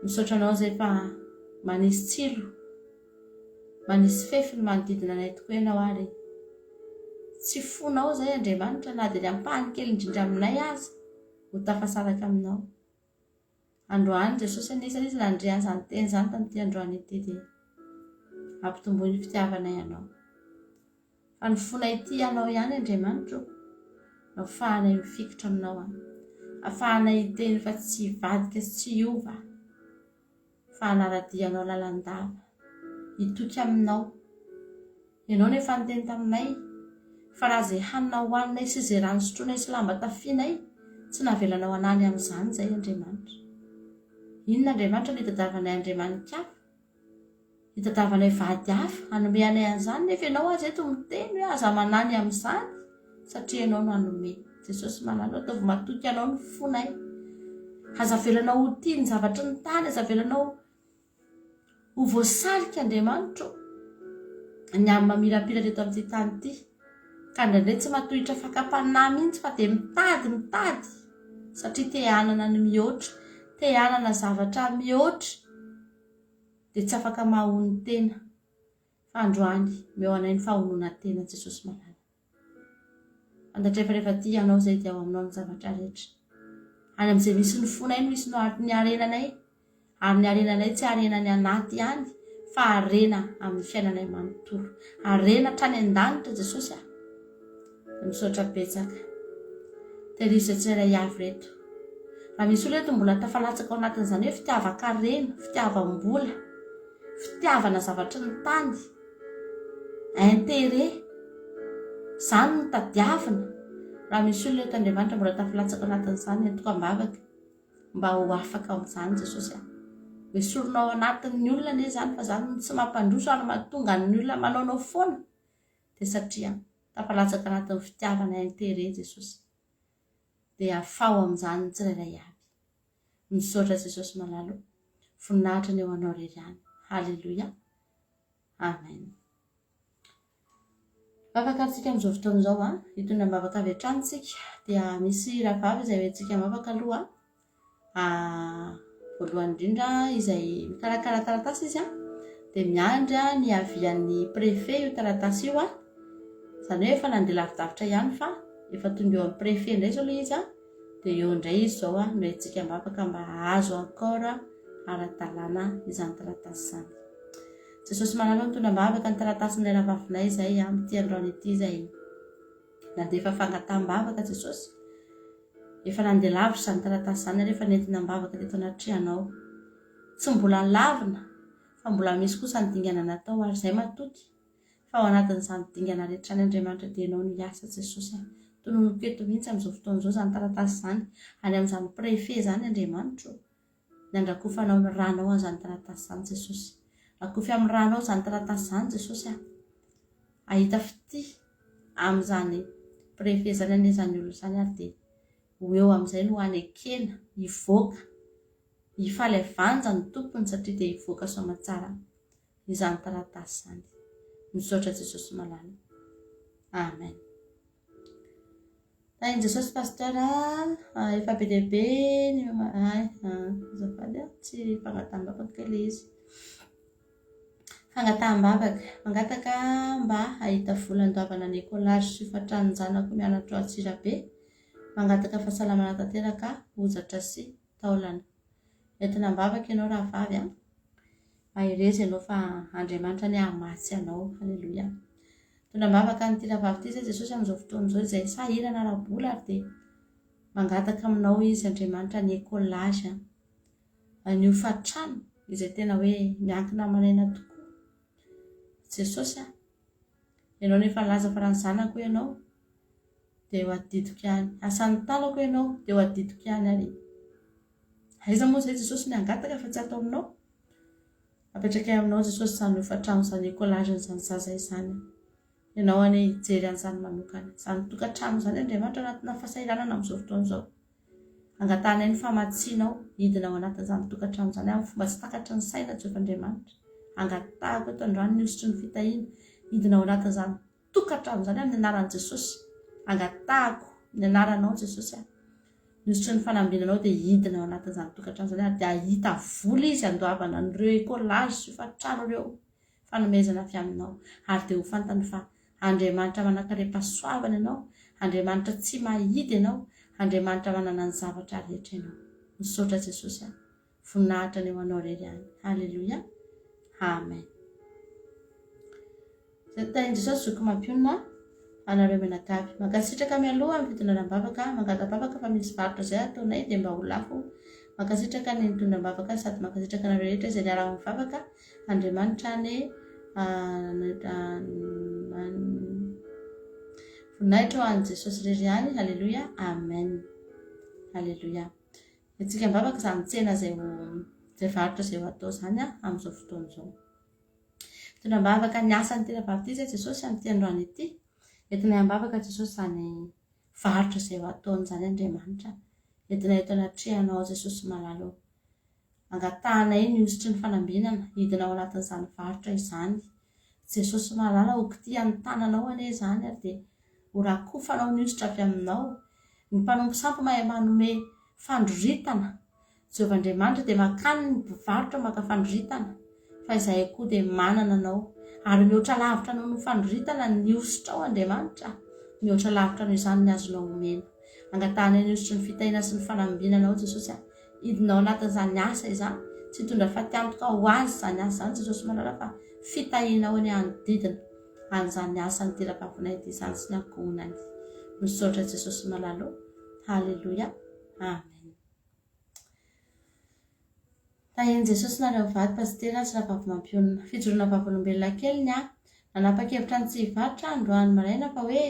[SPEAKER 6] Misaotra anao izay fa manisy tsilo, manisy fefy ny manodidina anay tokoa ianao ary tsy fonao izay Andriamanitra na dia ny ampahany kely indrindra aminay aza ho tafasaraka aminao. Androany Jesosy anisan'ny izy nandre an'izany teny izany tamin'ity androany ity dia ampitomboy ny fitiavanay anao. Fa ny fonay tia anao ihany Andriamanitro no afahanay mifikitra aminao an. Afahanay hiteny fa tsy hivadika sy tsy hiova fa hanara-dia anao lalandava. Hitoky aminao. Ianao no efa niteny taminay fa raha izay hanina hohaninay sy izay rano sotroinay sy lamba tafianay, tsy navelanao hanany amin'izany izay Andriamanitra. Inona Andriamanitra no hitadiavanay andriamani-kafa? Hitadiavanay vady hafa hanome anay an'izany nefa ianao aza eto miteny hoe aza manany amin'izany satria ianao no hanome. Jesosy malala, ataovy matoky anao ny fonay. Aza avelanao ho tia ny zavatry ny tany, aza avelanao Ho voasarika Andriamanitra ô, ny amin'ny mamirapiratra eto amin'ity tany ity, ka indraindray tsy matohitra fakam-panahy mihitsy fa dia mitady, mitady, satria te hanana ny mihoatra, te hanana zavatra mihoatra, dia tsy afaka mahonon-tena. Fa androany, omeo anay ny fahononan-tena Jesosy malala. Fantatray fa rehefa tia Anao izay dia ao Aminao ny zavatra rehetra. Any amin'izay misy ny fonay no misy ny harenanay. Ary ny harenanay tsy harena ny anaty ihany fa harena amin'ny fiainanay manontolo. Harena hatrany an-danitra Jesosy a! Misaotra betsaka. Tehirizo izay tsirairay avy ireto. Raha misy olona eto mbola tafalatsaka ao anatin'izany hoe fitiavan-karena, fitiavam-bola, fitiavana zavatry ny tany, Intérêt. Izany no tadiavina. Raha misy olona eto Andriamanitra mbola tafilatsaka anatin'izany, entiko am-bavaka mba ho afaka amin'izany Jesosy a. Esorina ao anatin'ny olona anie izany fa izany no tsy mampandroso ary mahatonga ny olona manaonao foana dia satria tafalatsaka anatin'ny fitiavana intérêt Jesosy. Dia afaho amin'izany ny tsirairay avy. Misaotra Jesosy malala o. Voninahitra ny ho anao irery ihany. Haleloia. Amen. Vavaka antsika amin'izao fotoana izao a. Hitondra am-bavaka avy hatrany tsika. Dia misy rahavavy izay hoentintsika am-bavaka aloha. Voalohany indrindra izay mikarakara taratasy izy a. Dia miandry ny havian'ny préfet io taratasy io a. Izany hoe efa nandeha lavidavitra ihany fa efa tonga eo amin'ny préfet indray izao ilay izy a. Dia eo indray izy izao no entintsika am-bavaka mba hahazo accord ara-dalàna izany taratasy izany. Jesosy malala mitondra am-bavaka ny taratasin'ilay rahavavinay izay amin'ity androany ity izay nandefa fangataham-bavaka Jesosy. Efa nandeha lavitra izany taratasy izany ary efa nentina am-bavaka teto anatrehanao. Tsy mbola lavina fa mbola misy kosa ny dingana natao ary izay matoky fa ao anatin'izany dingana rehetra izany Andriamanitra dia Ianao no hiasa Jesosy a! Tononiko eto mihitsy amin'izao fotoana izao izany taratasy izany any amin'izany préfet izany Andriamanitra o! Ny andrakofanao ny rànao an'izany taratasy izany Jesosy. Rakofy amin'ny rànao izany taratasy izany Jesosy a! Hahita fitia amin'izany préfet izany anie izany olona izany ary dia ho eo amin'izay no hanekena hivoaka hifaly avanja ny tompony satria dia hivoaka soamatsara izany taratasy izany. Misaotra Jesosy malala. Amen. Tahin'i Jesosy Pasteur a, efa be dia be ny ay, azafady a, tsy fangataham-bavaka kay ilay izy. Fangataham-bavaka, mangataka mba hahita vola andoavana ny écolage sy hofantranon-janako mianatra ao Antsirabe, mangataka fahasalamana tanteraka, hozatra sy taolana. Entina am-bavaka ianao rahavavy a. Mahereza ianao fa Andriamanitra anie hamatsy anao. Haleloia. Mitondra am-bavaka an'ity rahavavy ity izay Jesosy amin'izao fotoana izao izay sahirana ara-bola ary dia mangataka aminao izy Andriamanitra ny écolage ny hofantrano izay tena hoe miankina aman'aina tokoa. Jesosy a, ianao no efa nilaza fa raha ny zanako ianao dia ho adidiko ihany. Asan'ny tanako ianao dia ho adidiko ihany ary Aiza moa izay Jesosy ny hangataka fa tsy ato aminao? Apetrakay aminao Jesosy izany hofantrano izany écolage izany zaza izany. Ianao anie hijery an'izany manokana. Izany tokantrano izany Andriamanitra anatina fahasahiranana amin'izao fotoana izao. Angatahanay ny famatsianao hidina ao anatin'izany tokantrano izany amin'ny fomba tsy takatry ny saina Jehovah Andriamanitra. Angatahako eto androany ny hosotry ny fitahiana hidina ao anatin'izany tokantrano izany amin'ny anaran'i Jesosy. Angatahako ny anaranao Jesosy aho. Ny hosotry ny fanambinanao dia hidina ao anatin'izany tokantrano izany ary dia hahita vola izy handoavana an'ireo écolage sy hofantrano ireo fanomezana avy aminao ary dia ho fantany fa Andriamanitra manankarem-pahasoavana ianao, Andriamanitra tsy mahidy ianao, Andriamanitra manana ny zavatra rehetra ianao. Misaotra Jesosy a. Voninahitra ny ho anao irery ihany. Haleloia. Amen. Tahin'i Jesosy zoky mampionona anareo mianakavy. Mankasitraka mialoha amin'ny fitondrana-bavaka, mangata-bavaka fa misy varotra izay ataonay dia mba ho lafo. Mankasitraka ny nitondram-bavaka sady mankasitraka anareo rehetra izay niara-mivavaka. Andriamanitra anie voninahitra ho an'i Jesosy irery ihany. Haleloia. Amen. Haleloia. Hetsika am-bavaka izany tsena izay ho izay varotra izay ho atao izany amin'izao fotoana izao. Mitondra am-bavaka ny asan'ity rahavavy ity izay Jesosy amin'ity androany ity. Entinay am-bavaka Jesosy izany varotra izay ho ataony izany Andriamanitra. Entinay eto anatrehanao Jesosy malala ô. Angatahanay ny hosotry ny fanambinana hidina ao anatin'izany varotra izany. Jesosy malala ô kitihan'ny tananao anie izany ary dia ho rakofanao ny hosotra avy aminao. Ny mpanompo sampy mahay manome fandroritana. Jehovah Andriamanitra dia mankany ny mpivarotra maka fandroritana, fa izahay koa dia manana Anao. Ary mihoatra lavitra noho ny fandroritana ny hosotrao Andriamanitra, mihoatra lavitra noho izany ny azonao omena. Angatahanay ny hosotry ny fitahiana sy ny fanambinana ao Jesosy a. Hidina ao anatin'izany asa izany. Tsy hitondra fatiantoka ho azy izany asa izany Jesosy malala fa fitahianao anie hanodidina an'izany asa niteraka-vonay ity izany sy ny ankohonany. Misaotra Jesosy malala o. Haleloia. Amen. Tahian'i Jesosy nareo mivady Pasitera sy Rahavavy Mampionona. Fijoroana vavolombelona kely ny ahy. Nanapa-kevitra ny tsy hivarotra aho androany maraina fa hoe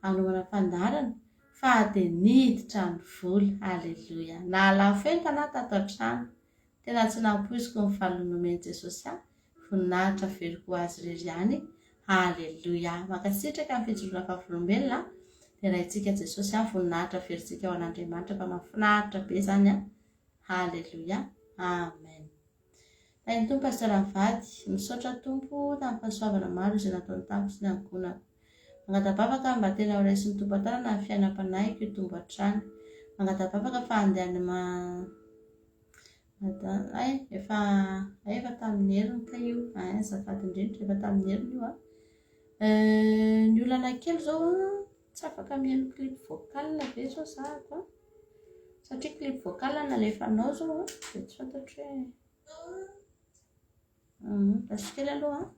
[SPEAKER 6] hanomana fandaharana fa dia niditra ny vola. Aleloia. Nahalafo entana aho tato an-trano. Tena tsy nampoiziko ny valiny nomen'i Jesosy ahy. Voninahitra averiko ho Azy irery ihany. Aleloia. Mankasitraka ny fijoroana vavolombelona. Deraintsika Jesosy. Voninahitra averintsika ho an'Andriamanitra fa mahafinaritra be izany. Haleloia. Amen. Tahin'ny Tompo Pasteur mivady. Misaotra Tompo tamin'ny fahasoavana maro izay nataony tamiko sy ny ankohonako. Mangata-bavaka mba tena ho raisin'ny Tompo an-tanana ny fiainam-panahiko hitombo hatrany. Mangata-bavaka fa handeha any ma Ay, efa ay efa tamin'ny heriny kay io. Ay, azafady indrindra, efa tamin'ny heriny io an. Euh, ny olana kely izao an, tsy afaka mihaino clip vocal ve izao za ato an? Satria clip vocal nalefanao izao an, dia tsy fantatro hoe Raiso kely aloha an.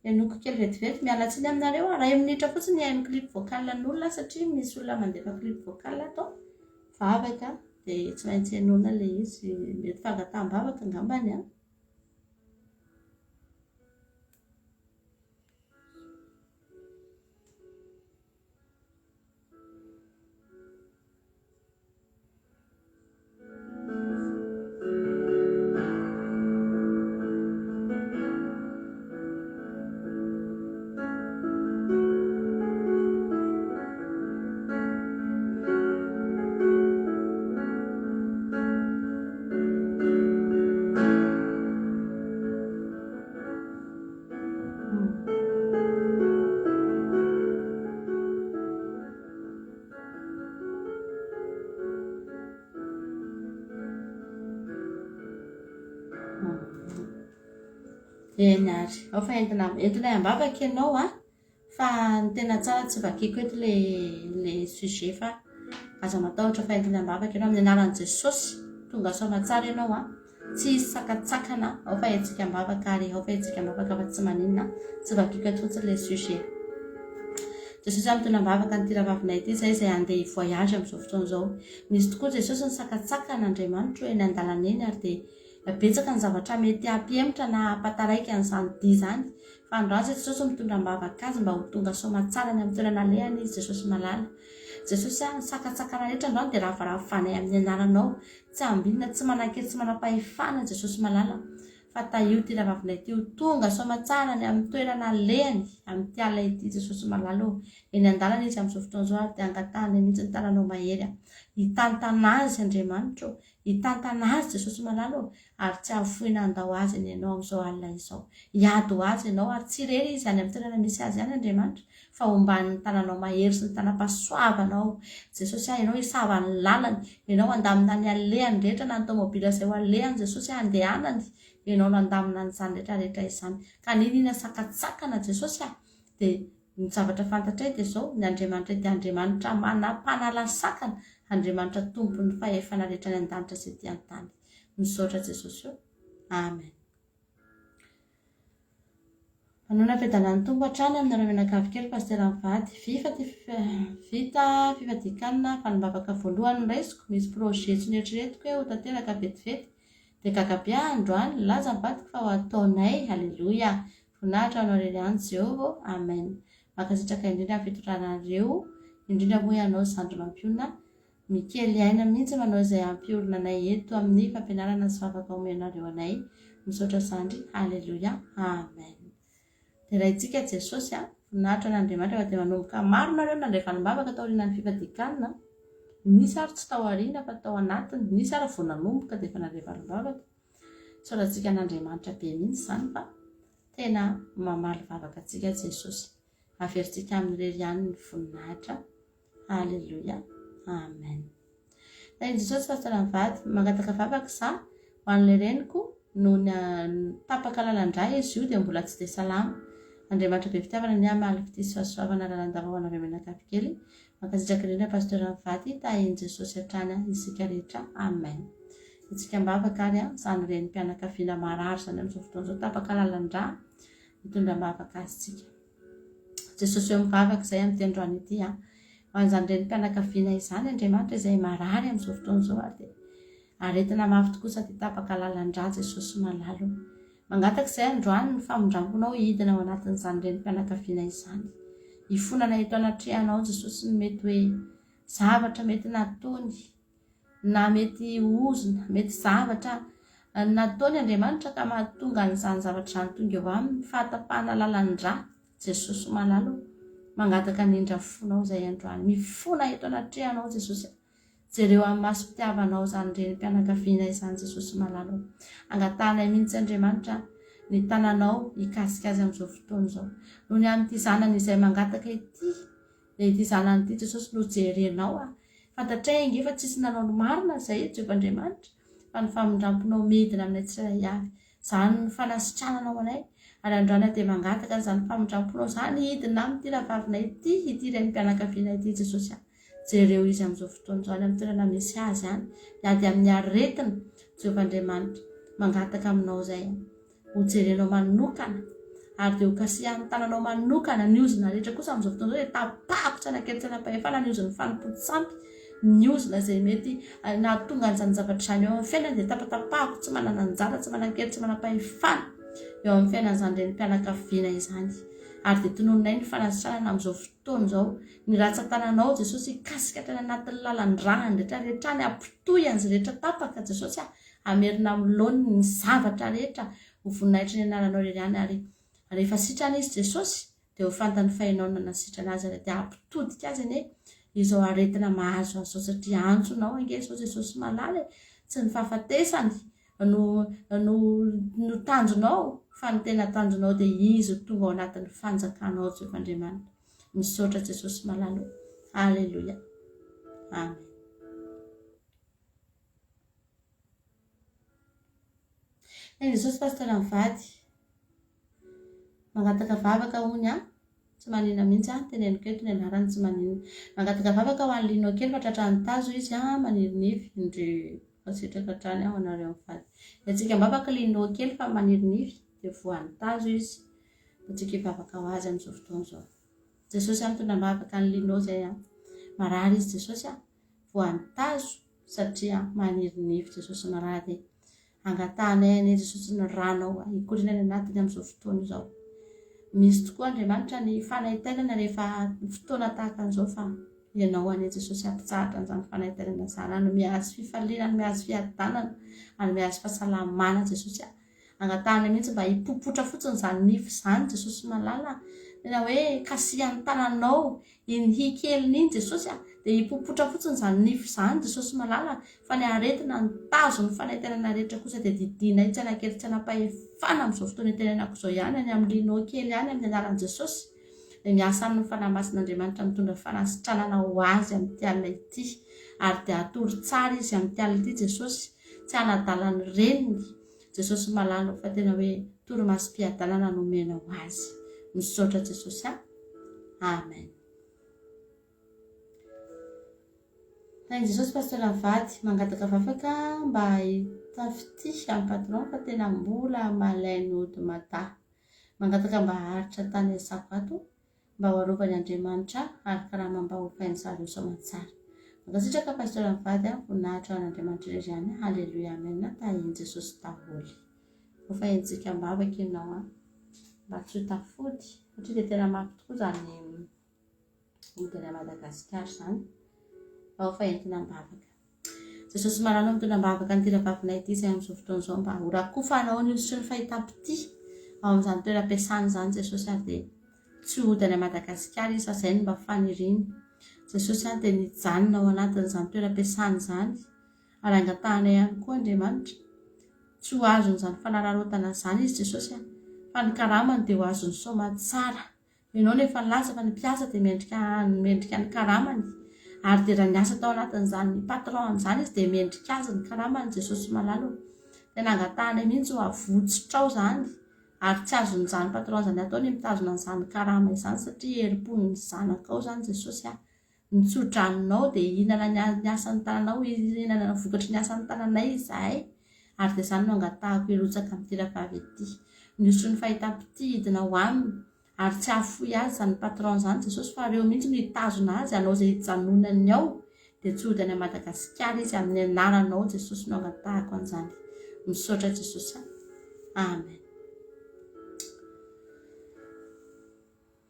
[SPEAKER 6] Henoiko kely vetivety, miala tsiny aminareo an. Iray minitra fotsiny hihaino clip vocal an'olona satria misy olona mandefa clip vocal ato. Vavaka dia tsy maintsy henoina ilay izy. Mety fangataham-bavaka angambany an. Eny ary, ao fa entina entinay am-bavaka ianao an, fa ny tena tsara tsy vakiko eto le le sujet fa aza matahotra fa entinay am-bavaka ianao amin'ny anaran'i Jesosy, tonga soa aman-tsara ianao an. Tsy hisy sakantsakana, ao fa hetsika am-bavaka ary ao fa hetsika am-bavaka fa tsy maninona, tsy vakiko eto fotsiny ilay sujet. Jesosy a mitondra am-bavaka an'ity rahavavinay ity izay izay handeha hi-voyage amin'izao fotoana izao. Misy tokoa Jesosy ny sakantsakana Andriamanitro eny an-dalana eny ary dia betsaka ny zavatra mety hampihemotra na hampataraiky an'izany dia izany. Fa androany izay Jesosy mitondra am-bavaka azy mba ho tonga soamatsara any amin'ny toerana alehany izy Jesosy malala. Jesosy a, ny sakantsakana rehetra androany dia ravaravainay amin'ny anaranao. Tsy ambinina, tsy manan-kery, tsy manam-pahefana Jesosy malala fa tahio ity rahavavinay ity ho tonga soamatsara any amin'ny toerana alehany amin'ity alina ity Jesosy malala ô. Eny an-dalana izy amin'izao fotoana izao ary dia angatahanay mihitsy ny tananao mahery hitantana azy Andriamanitra ô, hitantana azy Jesosy malala ô, ary tsy hahafoy na handao azy anie Ianao amin'izao alina izao. Hiady ho azy Ianao ary tsy irery izy any amin'ny toerana misy azy any Andriamanitra fa omban'ny tananao mahery sy ny tanam-pahasoavanao Jesosy ah, Ianao hisava ny lalany, Ianao handamina ny alehany rehetra na ny tomobile izay ho alehany Jesosy ah, handehanany, Ianao no handamina an'izany rehetra rehetra izany. Ka n'inona sakantsakana Jesosy ah, dia ny zavatra fantatray dia izao, ny Andriamanitray dia Andriamanitra manam-panala sakana, Andriamanitra Tompon'ny fahefana rehetra any an-danitra sy ety an-tany. Misaotra Jesosy o. Amen. Manoana fiadanan'ny Tompo hatrany aminareo mianakavy kely Pasitera mivady. Vifa ty vita fifadian-kanina valim-bavaka voalohany noraisiko, misy projet tsy noeritreretiko hoe ho tanteraka vetivety dia gaga be aho androany, nilaza ny vadiko fa ho ataonay, Aleloia! Voninahitra ho anao irery ihany Jehovah ô, Amen. Mankasitraka indrindra amin'ny fitondranareo, indrindra moa ianao zandry mampionona Mikely aina mihitsy manao izay hampiorina anay eto amin'ny fampianarana sy vavaka omenareo anay. Misaotra zandry. Haleloia. Amen. Deraintsika Jesosy a. Voninahitra an'Andriamanitra fa dia manomboka maro nareo nandray valim-bavaka taorianan'ny fifadian-kanina. Nisy ary tsy tao aoriana fa tao anatiny. Nisy ary vao nanomboka dia efa nandray valim-bavaka. Isaorantsika an'Andriamanitra be mihitsy izany fa tena mamaly vavaka antsika Jesosy. Averintsika aminy irery ihany ny voninahitra. Aleloia. Amen. Tahin'i Jesosy Pasteur mivady. Mangataka vavaka za ho an'ilay reniko noho ny tapaka lalan-drà izy io dia mbola tsy dia salama. Andriamanitra be fitiavana anie hamaly fitia sy fahasoavana lalandava ho anareo mianakavy kely. Mankasitraka indrindra Pasteur mivady. Tahin'i Jesosy hatrany isika rehetra. Amen. Isika am-bavaka ary izany renim-pianakaviana marary izany amin'izao fotoana izao tapaka lalan-drà mitondra am-bavaka azy tsika. Jesosy eo mivavaka izay amin'ity androany ity an. Ho an'izany renim-pianakaviana izany Andriamanitra izay marary amin'izao fotoana izao ary dia aretina mafy tokoa sady tapaka lalan-drà Jesosy malala o. Mangataka izay androany ny famindramponao hidina ao anatin'izany renim-pianakaviana izany. Hifonana eto anatrehanao Jesosy ny mety hoe zavatra mety nataony na mety ozona, mety zavatra nataony Andriamanitra ka mahatonga an'izany zavatra izany tonga eo aminy, fahatapahana lalan-drà, Jesosy malala ô, mangataka ny indra fonao izay androany, mifona eto anatrehanao Jesosy a, Jereo amin'ny masom-pitiavanao izany renim-pianakaviana izany Jesosy malala o. Angatahanay mihitsy Andriamanitra ny tananao hikasika azy amin'izao fotoana izao. Noho ny amin'ity zanany izay mangataka ity dia ity zanany ity Jesosy no jerenao a. Fantatray ange fa tsisy nanao ny marina izay Jehovah Andriamanitra fa ny famindramponao midina aminay tsirairay avy. Izany no fanasitrananao anay ary androany aho dia mangataka an'izany famindramponao izany hidina amin'ity rahavavinay ity, ity renim-pianakaviana ity Jesosy a. Jereo izy amin'izao fotoana izao any amin'ny toerana misy azy any, miady amin'ny aretina, Jehovah Andriamanitra, mangataka aminao izay aho. Ho jerenao manokana, ary dia ho kasihan'ny tananao manokana ny ozona rehetra kosa amin'izao fotoana izao dia tapahako tsy hanan-kery tsy hanam-pahefana ny ozon'ny fanompoan-tsampy, ny ozona izay mety nahatonga an'izany zavatra izany eo amin'ny fiainany dia tapatapahako tsy manana anjara, tsy manan-kery, tsy manam-pahefana eo amin'ny fiainan'izany renim-pianakaviana izany. Ary dia tononinay ny fanasitranana amin'izao fotoana izao Ny ratsan-tananao Jesosy hikasika hatrany anatin'ny lalan-drahany rehetra rehetra any hampitohy an'izay rehetra tapaka Jesosy a, hamerina amin'ny laoniny ny zavatra rehetra ho voninahitry ny anaranao irery ihany ary rehefa sitrana izy Jesosy dia ho fantany fa ianao no nanasitrana azy ary dia hampitodika azy anie izao aretina mahazo azy izao satria antsonao ange izao Jesosy malala e, tsy ny fahafatesany no no no tanjonao fa ny tena tanjonao dia izy ho tonga ao anatin'ny fanjakanao Jehovah Andriamanitra. Misaotra Jesosy malala o. Alléluia. Amen. Tena Jesosy pasteur mivady. Mangataka vavaka hony an. Tsy maninona mihitsy an, teneniko eto ny anarany tsy maninona. Mangataka vavaka ho an'i Lino kely fa tratran'ny tazo izy an, maniry nify. Ndry mankasitraka hatrany aho anareo mivady. Antsika am-bavaka Lino kely fa maniry nify dia voan'ny tazo izy. Antsika hivavaka ho azy amin'izao fotoana izao. Jesosy a, mitondra am-bavaka an'i Lino izay a. Marary izy Jesosy a. Voan'ny tazo satria maniry nify Jesosy marary e. Angatahanay anie Jesosy ny ranao a, hikoriana any anatiny amin'izao fotoana izao. Misy tokoa Andriamanitra ny fanaintainana rehefa fotoana tahaka an'izao fa Ianao anie Jesosy hampitsahatra an'izany fanaintainana izany, hanome azy fifaliana, hanome azy fiadanana, hanome azy fahasalamana Jesosy a. Angatahana mihitsy mba hipopotra fotsiny izany nify izany Jesosy malala a! Tena hoe kasihan'ny tananao iny hy keliny iny Jesosy a! Dia hipopotra fotsiny izany nify izany Jesosy malala a! Fa ny aretina, ny tazo, ny fanaintainana rehetra kosa dia didianay tsy hanan-kery tsy hanam-pahefana amin'izao fotoana itenenako izao ihany any amin'ny Lino kely any amin'ny anaran'i Jesosy dia miasa aminy ny Fanahy Masin'Andriamanitra mitondra fanasitranana ho azy amin'ity alina ity ary dia hatory tsara izy amin'ity alina ity Jesosy tsy hanadala ny reniny Jesosy malala fa tena hoe torimasom-piadanana no omenao azy. Misaotra Jesosy a. Amen. Tahin'i Jesosy Pasteur mivady mangataka vavaka mba hahita fitia amin'ny patron fa tena mbola malaino ody mada. Mangataka mba haharitra tany asako ato Mba ho arovany Andriamanitra ary karama mba ho fainy zareo soamantsara. Mankasitraka Pasteur mivady a, voninahitra ho an'Andriamanitra irery ihany, Haleloia Amen, tahin'i Jesosy daholo. Hofahintsika am-bavaka ianao an, mba tsy ho tafody, satria dia tena mafy tokoa izany mody any Madagasikara izany, mba hofahentina am-bavaka. Jesosy malala mitondra am-bavaka an'ity rahavavinay ity izay amin'izao fotoana izao mba ho rakofanao ny hosotry ny fahitam-pitia ao amin'izany toeram-piasana izany Jesosy ary dia tsy hody any Madagasikara izy fa izay no mba faniriany. Jesosy dia nijanona ao anatin'izany toeram-piasana izany ary angatahanay ihany koa Andriamanitra tsy ho azon'izany fanararaotana izany izy Jesosy fa ny karamany dia ho azony soamantsara Ianao no efa nilaza fa ny mpiasa dia mendrika mendrika ny karamany ary dia raha niasa tao anatin'izany patron izany izy dia mendrika azy ny karamany Jesosy malala o. Tena angatahanay mihitsy ho avotsitrao izany ary tsy azon'izany patron izany atao ny mitazona an'izany karama izany satria herim-pon'ny zanakao izany Jesosy a. Ny tso-dranonao dia hihinana ny ny asan'ny tananao hihinana ny vokatry ny asan'ny tananay izahay ary dia izany no angatahako hirotsaka amin'ity rahavavy ity. Ny hosotry ny fahitam-pitia hidina ho aminy ary tsy hahafoy azy izany patron izany Jesosy fa ireo mihitsy no hitazona azy hanao izay hijanonany ao dia tsy hody any Madagasikara izy amin'ny anaranao Jesosy no angatahako an'izany. Misaotra Jesosy a. Amen.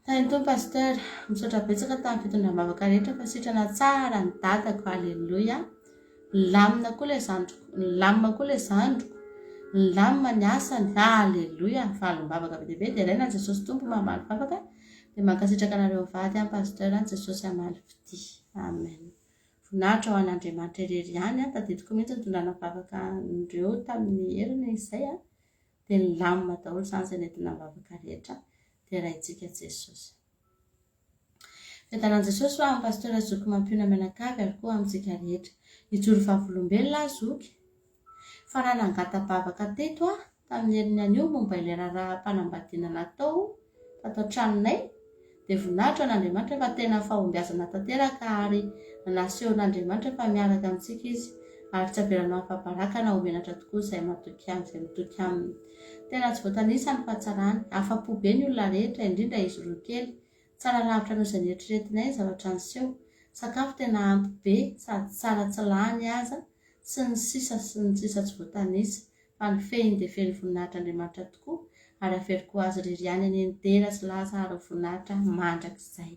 [SPEAKER 6] Tahin'ny Tompo Pasteur, misaotra betsaka tamin'ny fitondram-bavaka rehetra fa sitrana tsara ny dadako, Alléluia, nilamina koa ilay zandriko, nilamina koa ilay zandriko, nilamina ny asany, Alléluia, valim-bavaka be dia be, deraina Jesosy Tompo mamaly vavaka, dia mankasitraka anareo mivady an Pasteur an, Jesosy hamaly fitia, Amen. Voninahitra ho an'Andriamanitra irery ihany an, tadidiko mihitsy nitondrana vavaka an'ireo tamin'ny heriny izay an, dia nilamina daholo izany izay nentina am-bavaka rehetra, deraintsika Jesosy. Fiadanan'i Jesosy ho amin'ny Pasteur Zoky Mampiona mianakavy ary koa amintsika rehetra. Hijoro vavolombelona aho Zoky fa raha nangata-bavaka teto aho tamin'ny heriny anio momba ilay raharaham-panambadiana natao tato an-tranonay dia voninahitra ho an'Andriamanitra fa tena fahombiazana tanteraka ary nasehon'Andriamanitra fa miaraka amintsika Izy ary tsy avelany ho afa-baraka na ho menatra tokoa izay matoky Aminy izay mitoky Aminy. Tena tsy voatanisa ny fahatsarany. Afa-po be ny olona rehetra, indrindra izy roa kely. Tsara lavitra noho izay neritreretinay ny zavatra niseho. Sakafo tena ampy be sady tsara tsy lany aza sy ny sisa sy ny sisa tsy voatanisa. Fa ny fehiny dia feno voninahitr'Andriamanitra tokoa ary averiko ho Azy irery ihany anie ny dera sy laza ary ny voninahitra mandrakizay.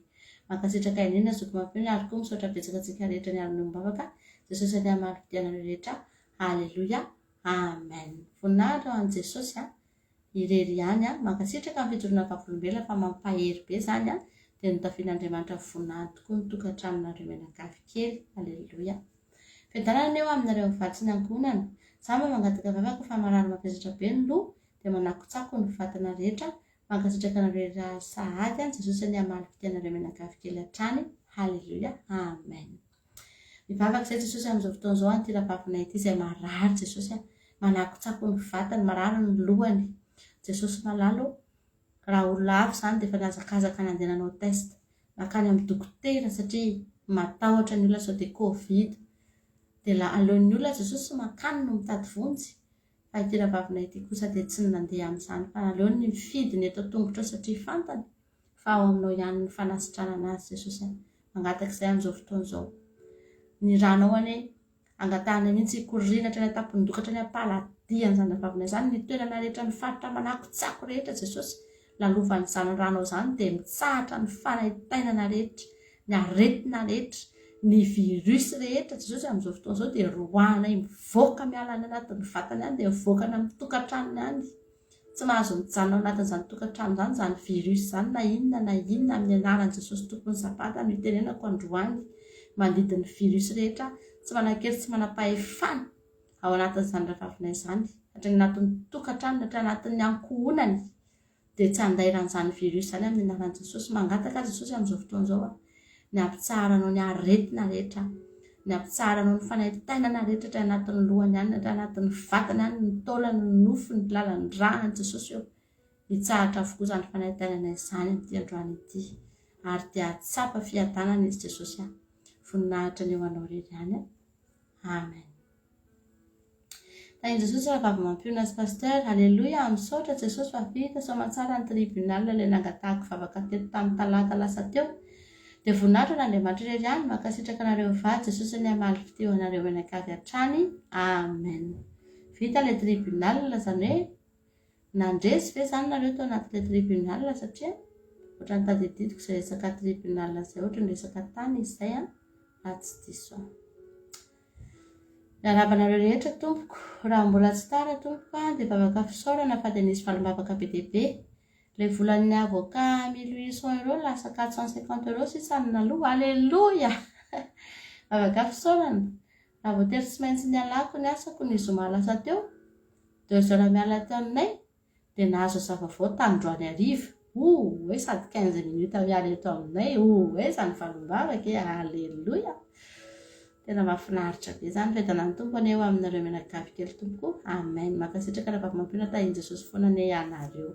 [SPEAKER 6] Mankasitraka indrindra zoky Mampionona ary koa misaotra betsaka antsika rehetra niara-niombom-bavaka. Jesosy anie hamaly fitia anareo rehetra. Aleloia. Amen. Voninahitra ho an'i Jesosy a. Irery ihany a. Mankasitraka amin'ny fijoroana vavolombelona fa mampahery be izany a. Dia notafian'Andriamanitra voninahiny tokoa ny tokantranonareo mianakavy kely. Aleloia. Fiadanana anie ho aminareo mivady sy ny ankohonana. Za mba mangataka vavaka fa marary mavesatra be ny loha dia manakotsako ny vatana rehetra. Mankasitraka anareo rehetra sahady a. Jesosy anie hamaly fitia anareo mianakavy kely hatrany. Haleloia. Amen. Mivavaka izay Jesosy amin'izao fotoana izao an'ity rahavavinay ity izay marary Jesosy a, manakotsako ny vatany, marary ny lohany. Jesosy malala ô, raha olona hafa izany dia efa nihazakazaka nandeha nanao test, nankany amin'ny dokotera satria matahotra ny olona sao dia covid. Dia la aleon'ny olona Jesosy mankany no mitady vonjy, fa ity rahavavinay ity kosa dia tsy nandeha amin'izany fa naleony nifidy ny eto an-tongotra satria fantany fa ao aminao ihany ny fanasitranana azy Jesosy a. Mangataka izay amin'izao fotoana izao. Ny ranao anie angatahana mihitsy hikoriana hatrany an-tampon-doha hatrany am-paladian'izany rahavavina izany, ny toerana rehetra, ny faritra manakotsako rehetra Jesosy, lalovan'izany ranao izany dia mitsahatra ny fanaintainana rehetra, ny aretina rehetra, ny virus rehetra Jesosy amin'izao fotoana izao dia roahanay mivoaka miala any anatin'ny vatany any dia mivoaka any amin'ny tokantranony any. Tsy mahazo mijanona ao anatin'izany tokantrano izany izany virus izany na inona na inona amin'ny anaran'i Jesosy Tompon'ny Sabata no itenenako androany mandidy ny virus rehetra tsy manan-kery tsy manam-pahefana ao anatin'izany rahavavina izany hatrany anatin'ny tokantranony hatrany anatin'ny ankohonany dia tsy handairan'izany virus izany amin'ny anaran'i Jesosy mangataka aho Jesosy amin'izao fotoana izao aho ny hampitsaharanao ny aretina rehetra, ny hampitsaharanao ny fanaintainana rehetra hatrany anatin'ny lohany any, hatrany anatin'ny vatany any, ny taolany, ny nofony, ny lalan-dràny, Jesosy ô! Hitsahatra avokoa izany fanaintainana izany amin'ity androany ity, ary dia hahatsapa fiadanana izy Jesosy a! Voninahitra ny ho Anao irery ihany. Amen. Tahin'i Jesosy rahavavy Mampiona sy Pasteur. Aleloia, misaotra Jesosy fa vita soamantsara ny tribunal ilay nangatahako vavaka teto tamin'ny talata lasa teo. Dia voninahitra ho an'Andriamanitra irery ihany, mankasitraka anareo mivady, Jesosy anie hamaly fitia ho anareo mianakavy hatrany. Amen. Vita ilay tribunal, izany hoe nandresy ve izany nareo tao anatin'ilay tribunal satria ohatran'ny tadididiko izay resaka tribunal izay, ohatran'ny resaka tany izy izay an, raha tsy diso aho. Miarahaba anareo rehetra tompoko. Raha mbola tsy tara tompoko a, dia vavaka fisaorana fa dia nisy valim-bavaka be dia be. Ilay volan'ny avocat 1800 euros lasa 450 euros sisa no naloa. Aleloia! Vavaka fisaorana. Raha voatery tsy maintsy nialako ny asako ny zoma lasa teo, deux heures miala teo aminay, dia nahazo asa vaovao tandroany hariva, ouh sady 15 minutes miala eto aminay, ouh zany valim-bavaka e, aleloia! Tena mahafinaritra be zany, fiadanan'ny Tompo anie ho aminareo mianakavy kely tompoko, amen, mankasitraka rahavavy Mampiona, tahin'i Jesosy foana anie ianareo.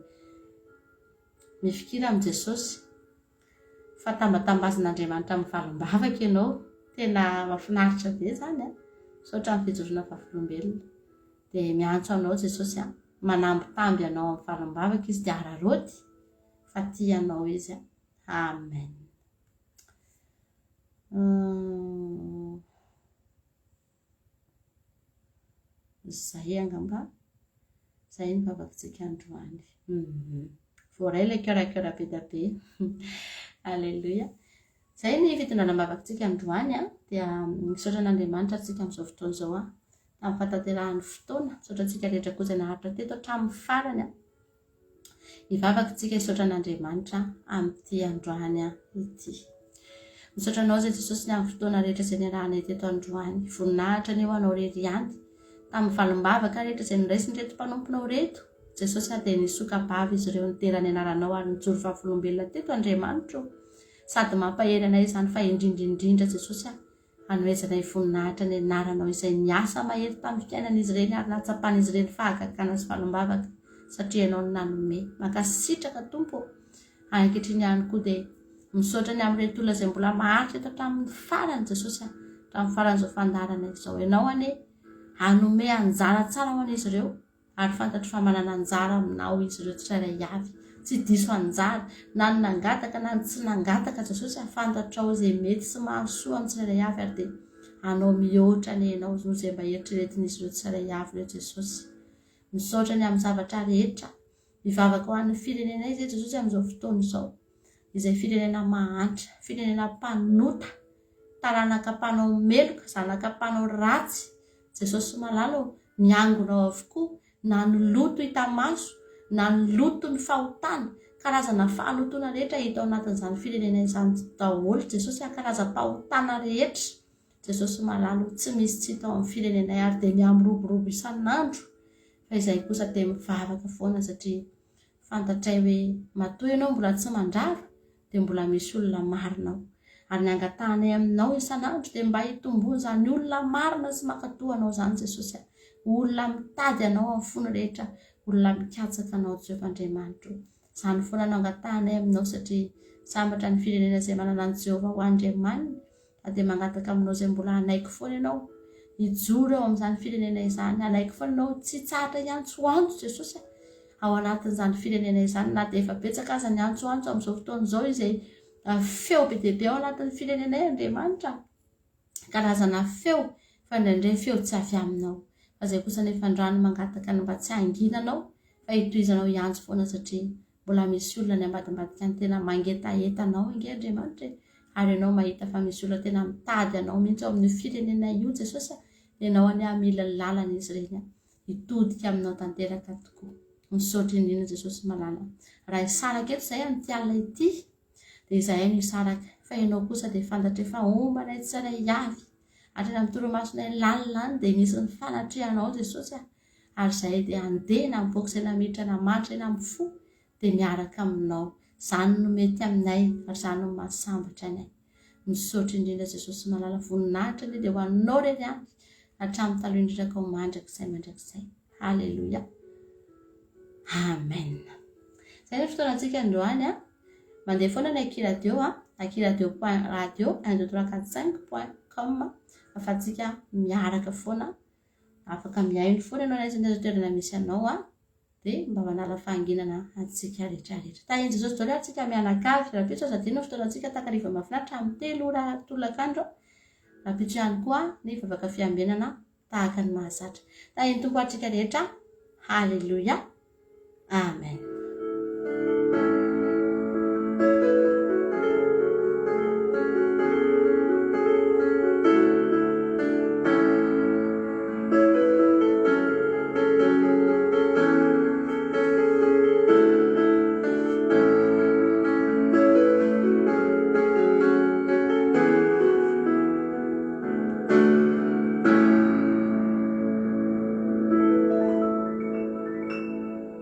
[SPEAKER 6] Mifikira amin'i Jesosy fa tambatambazan'Andriamanitra amin'ny valim-bavaka ianao, tena mahafinaritra be zany an, misaotra amin'ny fijoroana vavolombelona. Dia miantso anao Jesosy an, manambitamby anao amin'ny valim-bavaka Izy dia araraoty fa tia anao Izy an. Amen. Zay angamba, zay ny vavakitsika androany. Mhm. Voaray ilay cœur à cœur be dia be. Alléluia. Izay ny fitondrana am-bavakitsika androany an, dia misaotra an'Andriamanitra antsika amin'izao fotoana izao an, tamin'ny fahatanterahan'ny fotoana, misaotra antsika rehetra koa izay naharitra teto hatramin'ny farany an. Hivavaka isika hisaotra an'Andriamanitra amin'ity androany ity. Misaotra Anao izay Jesosy ny amin'ny fotoana rehetra izay niarahanay teto androany. Voninahitra anie ho Anao irery ihany. Tamin'ny valim-bavaka rehetra izay noraisin'ireto mpanomponao ireto, Jesosy ah dia nisoka-bava izy ireo nidera ny anaranao ary nijoro vavolombelona teto Andriamanitro o. Sady mampahery anay izany fa indrindra indrindra Jesosy ah hanomezanay voninahitra ny anaranao izay niasa mahery tamin'ny fiainan'izy ireny ary nahatsapan'izy ireny fahagagana sy valim-bavaka satria ianao no nanome. Mankasitraka Tompo ô. Ary ankehitriny ihany koa dia misaotra ny amin'ireto olona izay mbola maharitra eto hatramin'ny farany Jesosy a, hatramin'ny faran'izao fandaharana izao. Ianao anie hanome anjara tsara ho an'izy ireo ary fantatro fa manana anjara aminao izy ireo tsirairay avy. Tsy diso anjara na ny nangataka na ny tsy nangataka Jesosy a, fantatrao izay mety sy mahasoa amin'ny tsirairay avy ary dia hanao mihoatra anie ianao noho izay mba eritreretin'izy ireo tsirairay avy ireo Jesosy. Misaotra ny amin'ny zavatra rehetra. Mivavaka ho an'ny firenenay izay Jesosy amin'izao fotoana izao, izay firenena mahantra, firenena mpanota, taranaka mpanao meloka, zanaka mpanao ratsy. Jesosy malala ô, miangona ao avokoa na ny loto hita maso, na ny loton'ny fahotana, karazana fahalotoana rehetra hita ao anatin'izany firenena izany daholo Jesosy a, karazam-pahotana rehetra. Jesosy malala ô, tsy misy tsy hita ao amin'ny firenenay ary dia mihamiroborobo isan'andro fa izahay kosa dia mivavaka foana satria fantatray hoe matoa ianao mbola tsy mandrava dia mbola misy olona marina ao. Ary ny angatahanay aminao isan'andro dia mba hitomboan'izany olona marina sy mankatò anao izany Jesosy a. Olona mitady anao amin'ny fony rehetra, olona mikatsaka anao Jehovah Andriamanitro. Izany foana no angatahanay aminao satria sambatra ny firenena izay manana an'i Jehovah ho Andriamaniny Fa dia mangataka aminao izay mbola hanaiky foana ianao hijoro eo amin'izany firenena izany, hanaiky foana ianao tsy hitsahatra hiantsoantso Jesosy a, ao anatin'izany firenena izany, na dia efa betsaka aza ny antsoantso amin'izao fotoana izao izay ah, feo be dia be ao anatin'ny firenenay Andriamanitra, karazana feo, fa indraindray feo tsy avy aminao. Fa izay kosa nefa androany mangataka ny mba tsy hanginanao, fa hitohizanao hiantso foana satria Mbola misy olona any ambadimbadika any tena mangetaheta anao ange Andriamanitra e! Ary ianao mahita fa misy olona tena mitady anao mihitsy ao amin'io firenena io Jesosy a! Ianao anie hamily ny lalana izy ireny a! Hitodika aminao tanteraka tokoa. Misaotra indrindra Jesosy malala. Raha hisaraka eto izahay amin'ity alina ity dia izahay no hisaraka fa ianao kosa dia fantatray fa homba anay tsirairay avy. Hatrany amin'ny torimasonay lalina any dia misy ny fanatrehanao Jesosy a! ary izahay dia handeha na mivoaka izay na miditra na mandry izay na mifoha dia miaraka aminao. Izany no mety aminay ary izany no mahasambatra anay. Misaotra indrindra Jesosy malala voninahitra anie dia ho anao irery ihany hatramin'ny taloha indrindra ka ho mandrakizay mandrakizay. Haleloia. Amen. Izay ny fotoanantsika androany a. Mandeha foana ny Akiradio a, akiradio point radio 1 2 3 4 5 point com afahantsika miaraka foana Afaka mihaino foana ianao na aiza na aiza toerana misy anao an, dia mba manala fahanginana antsika rehetra rehetra. Tahin'i Jesosy daholo ary tsika mianakavy. Rahampitso aza adino ny fotoanantsika takariva mahafinaritra amin'ny telo ora tolakandro. Rahampitso ihany koa ny vavaka fiambenana tahaka ny mahazatra. Tahin'ny Tompo antsika rehetra. Haleloia. Amen.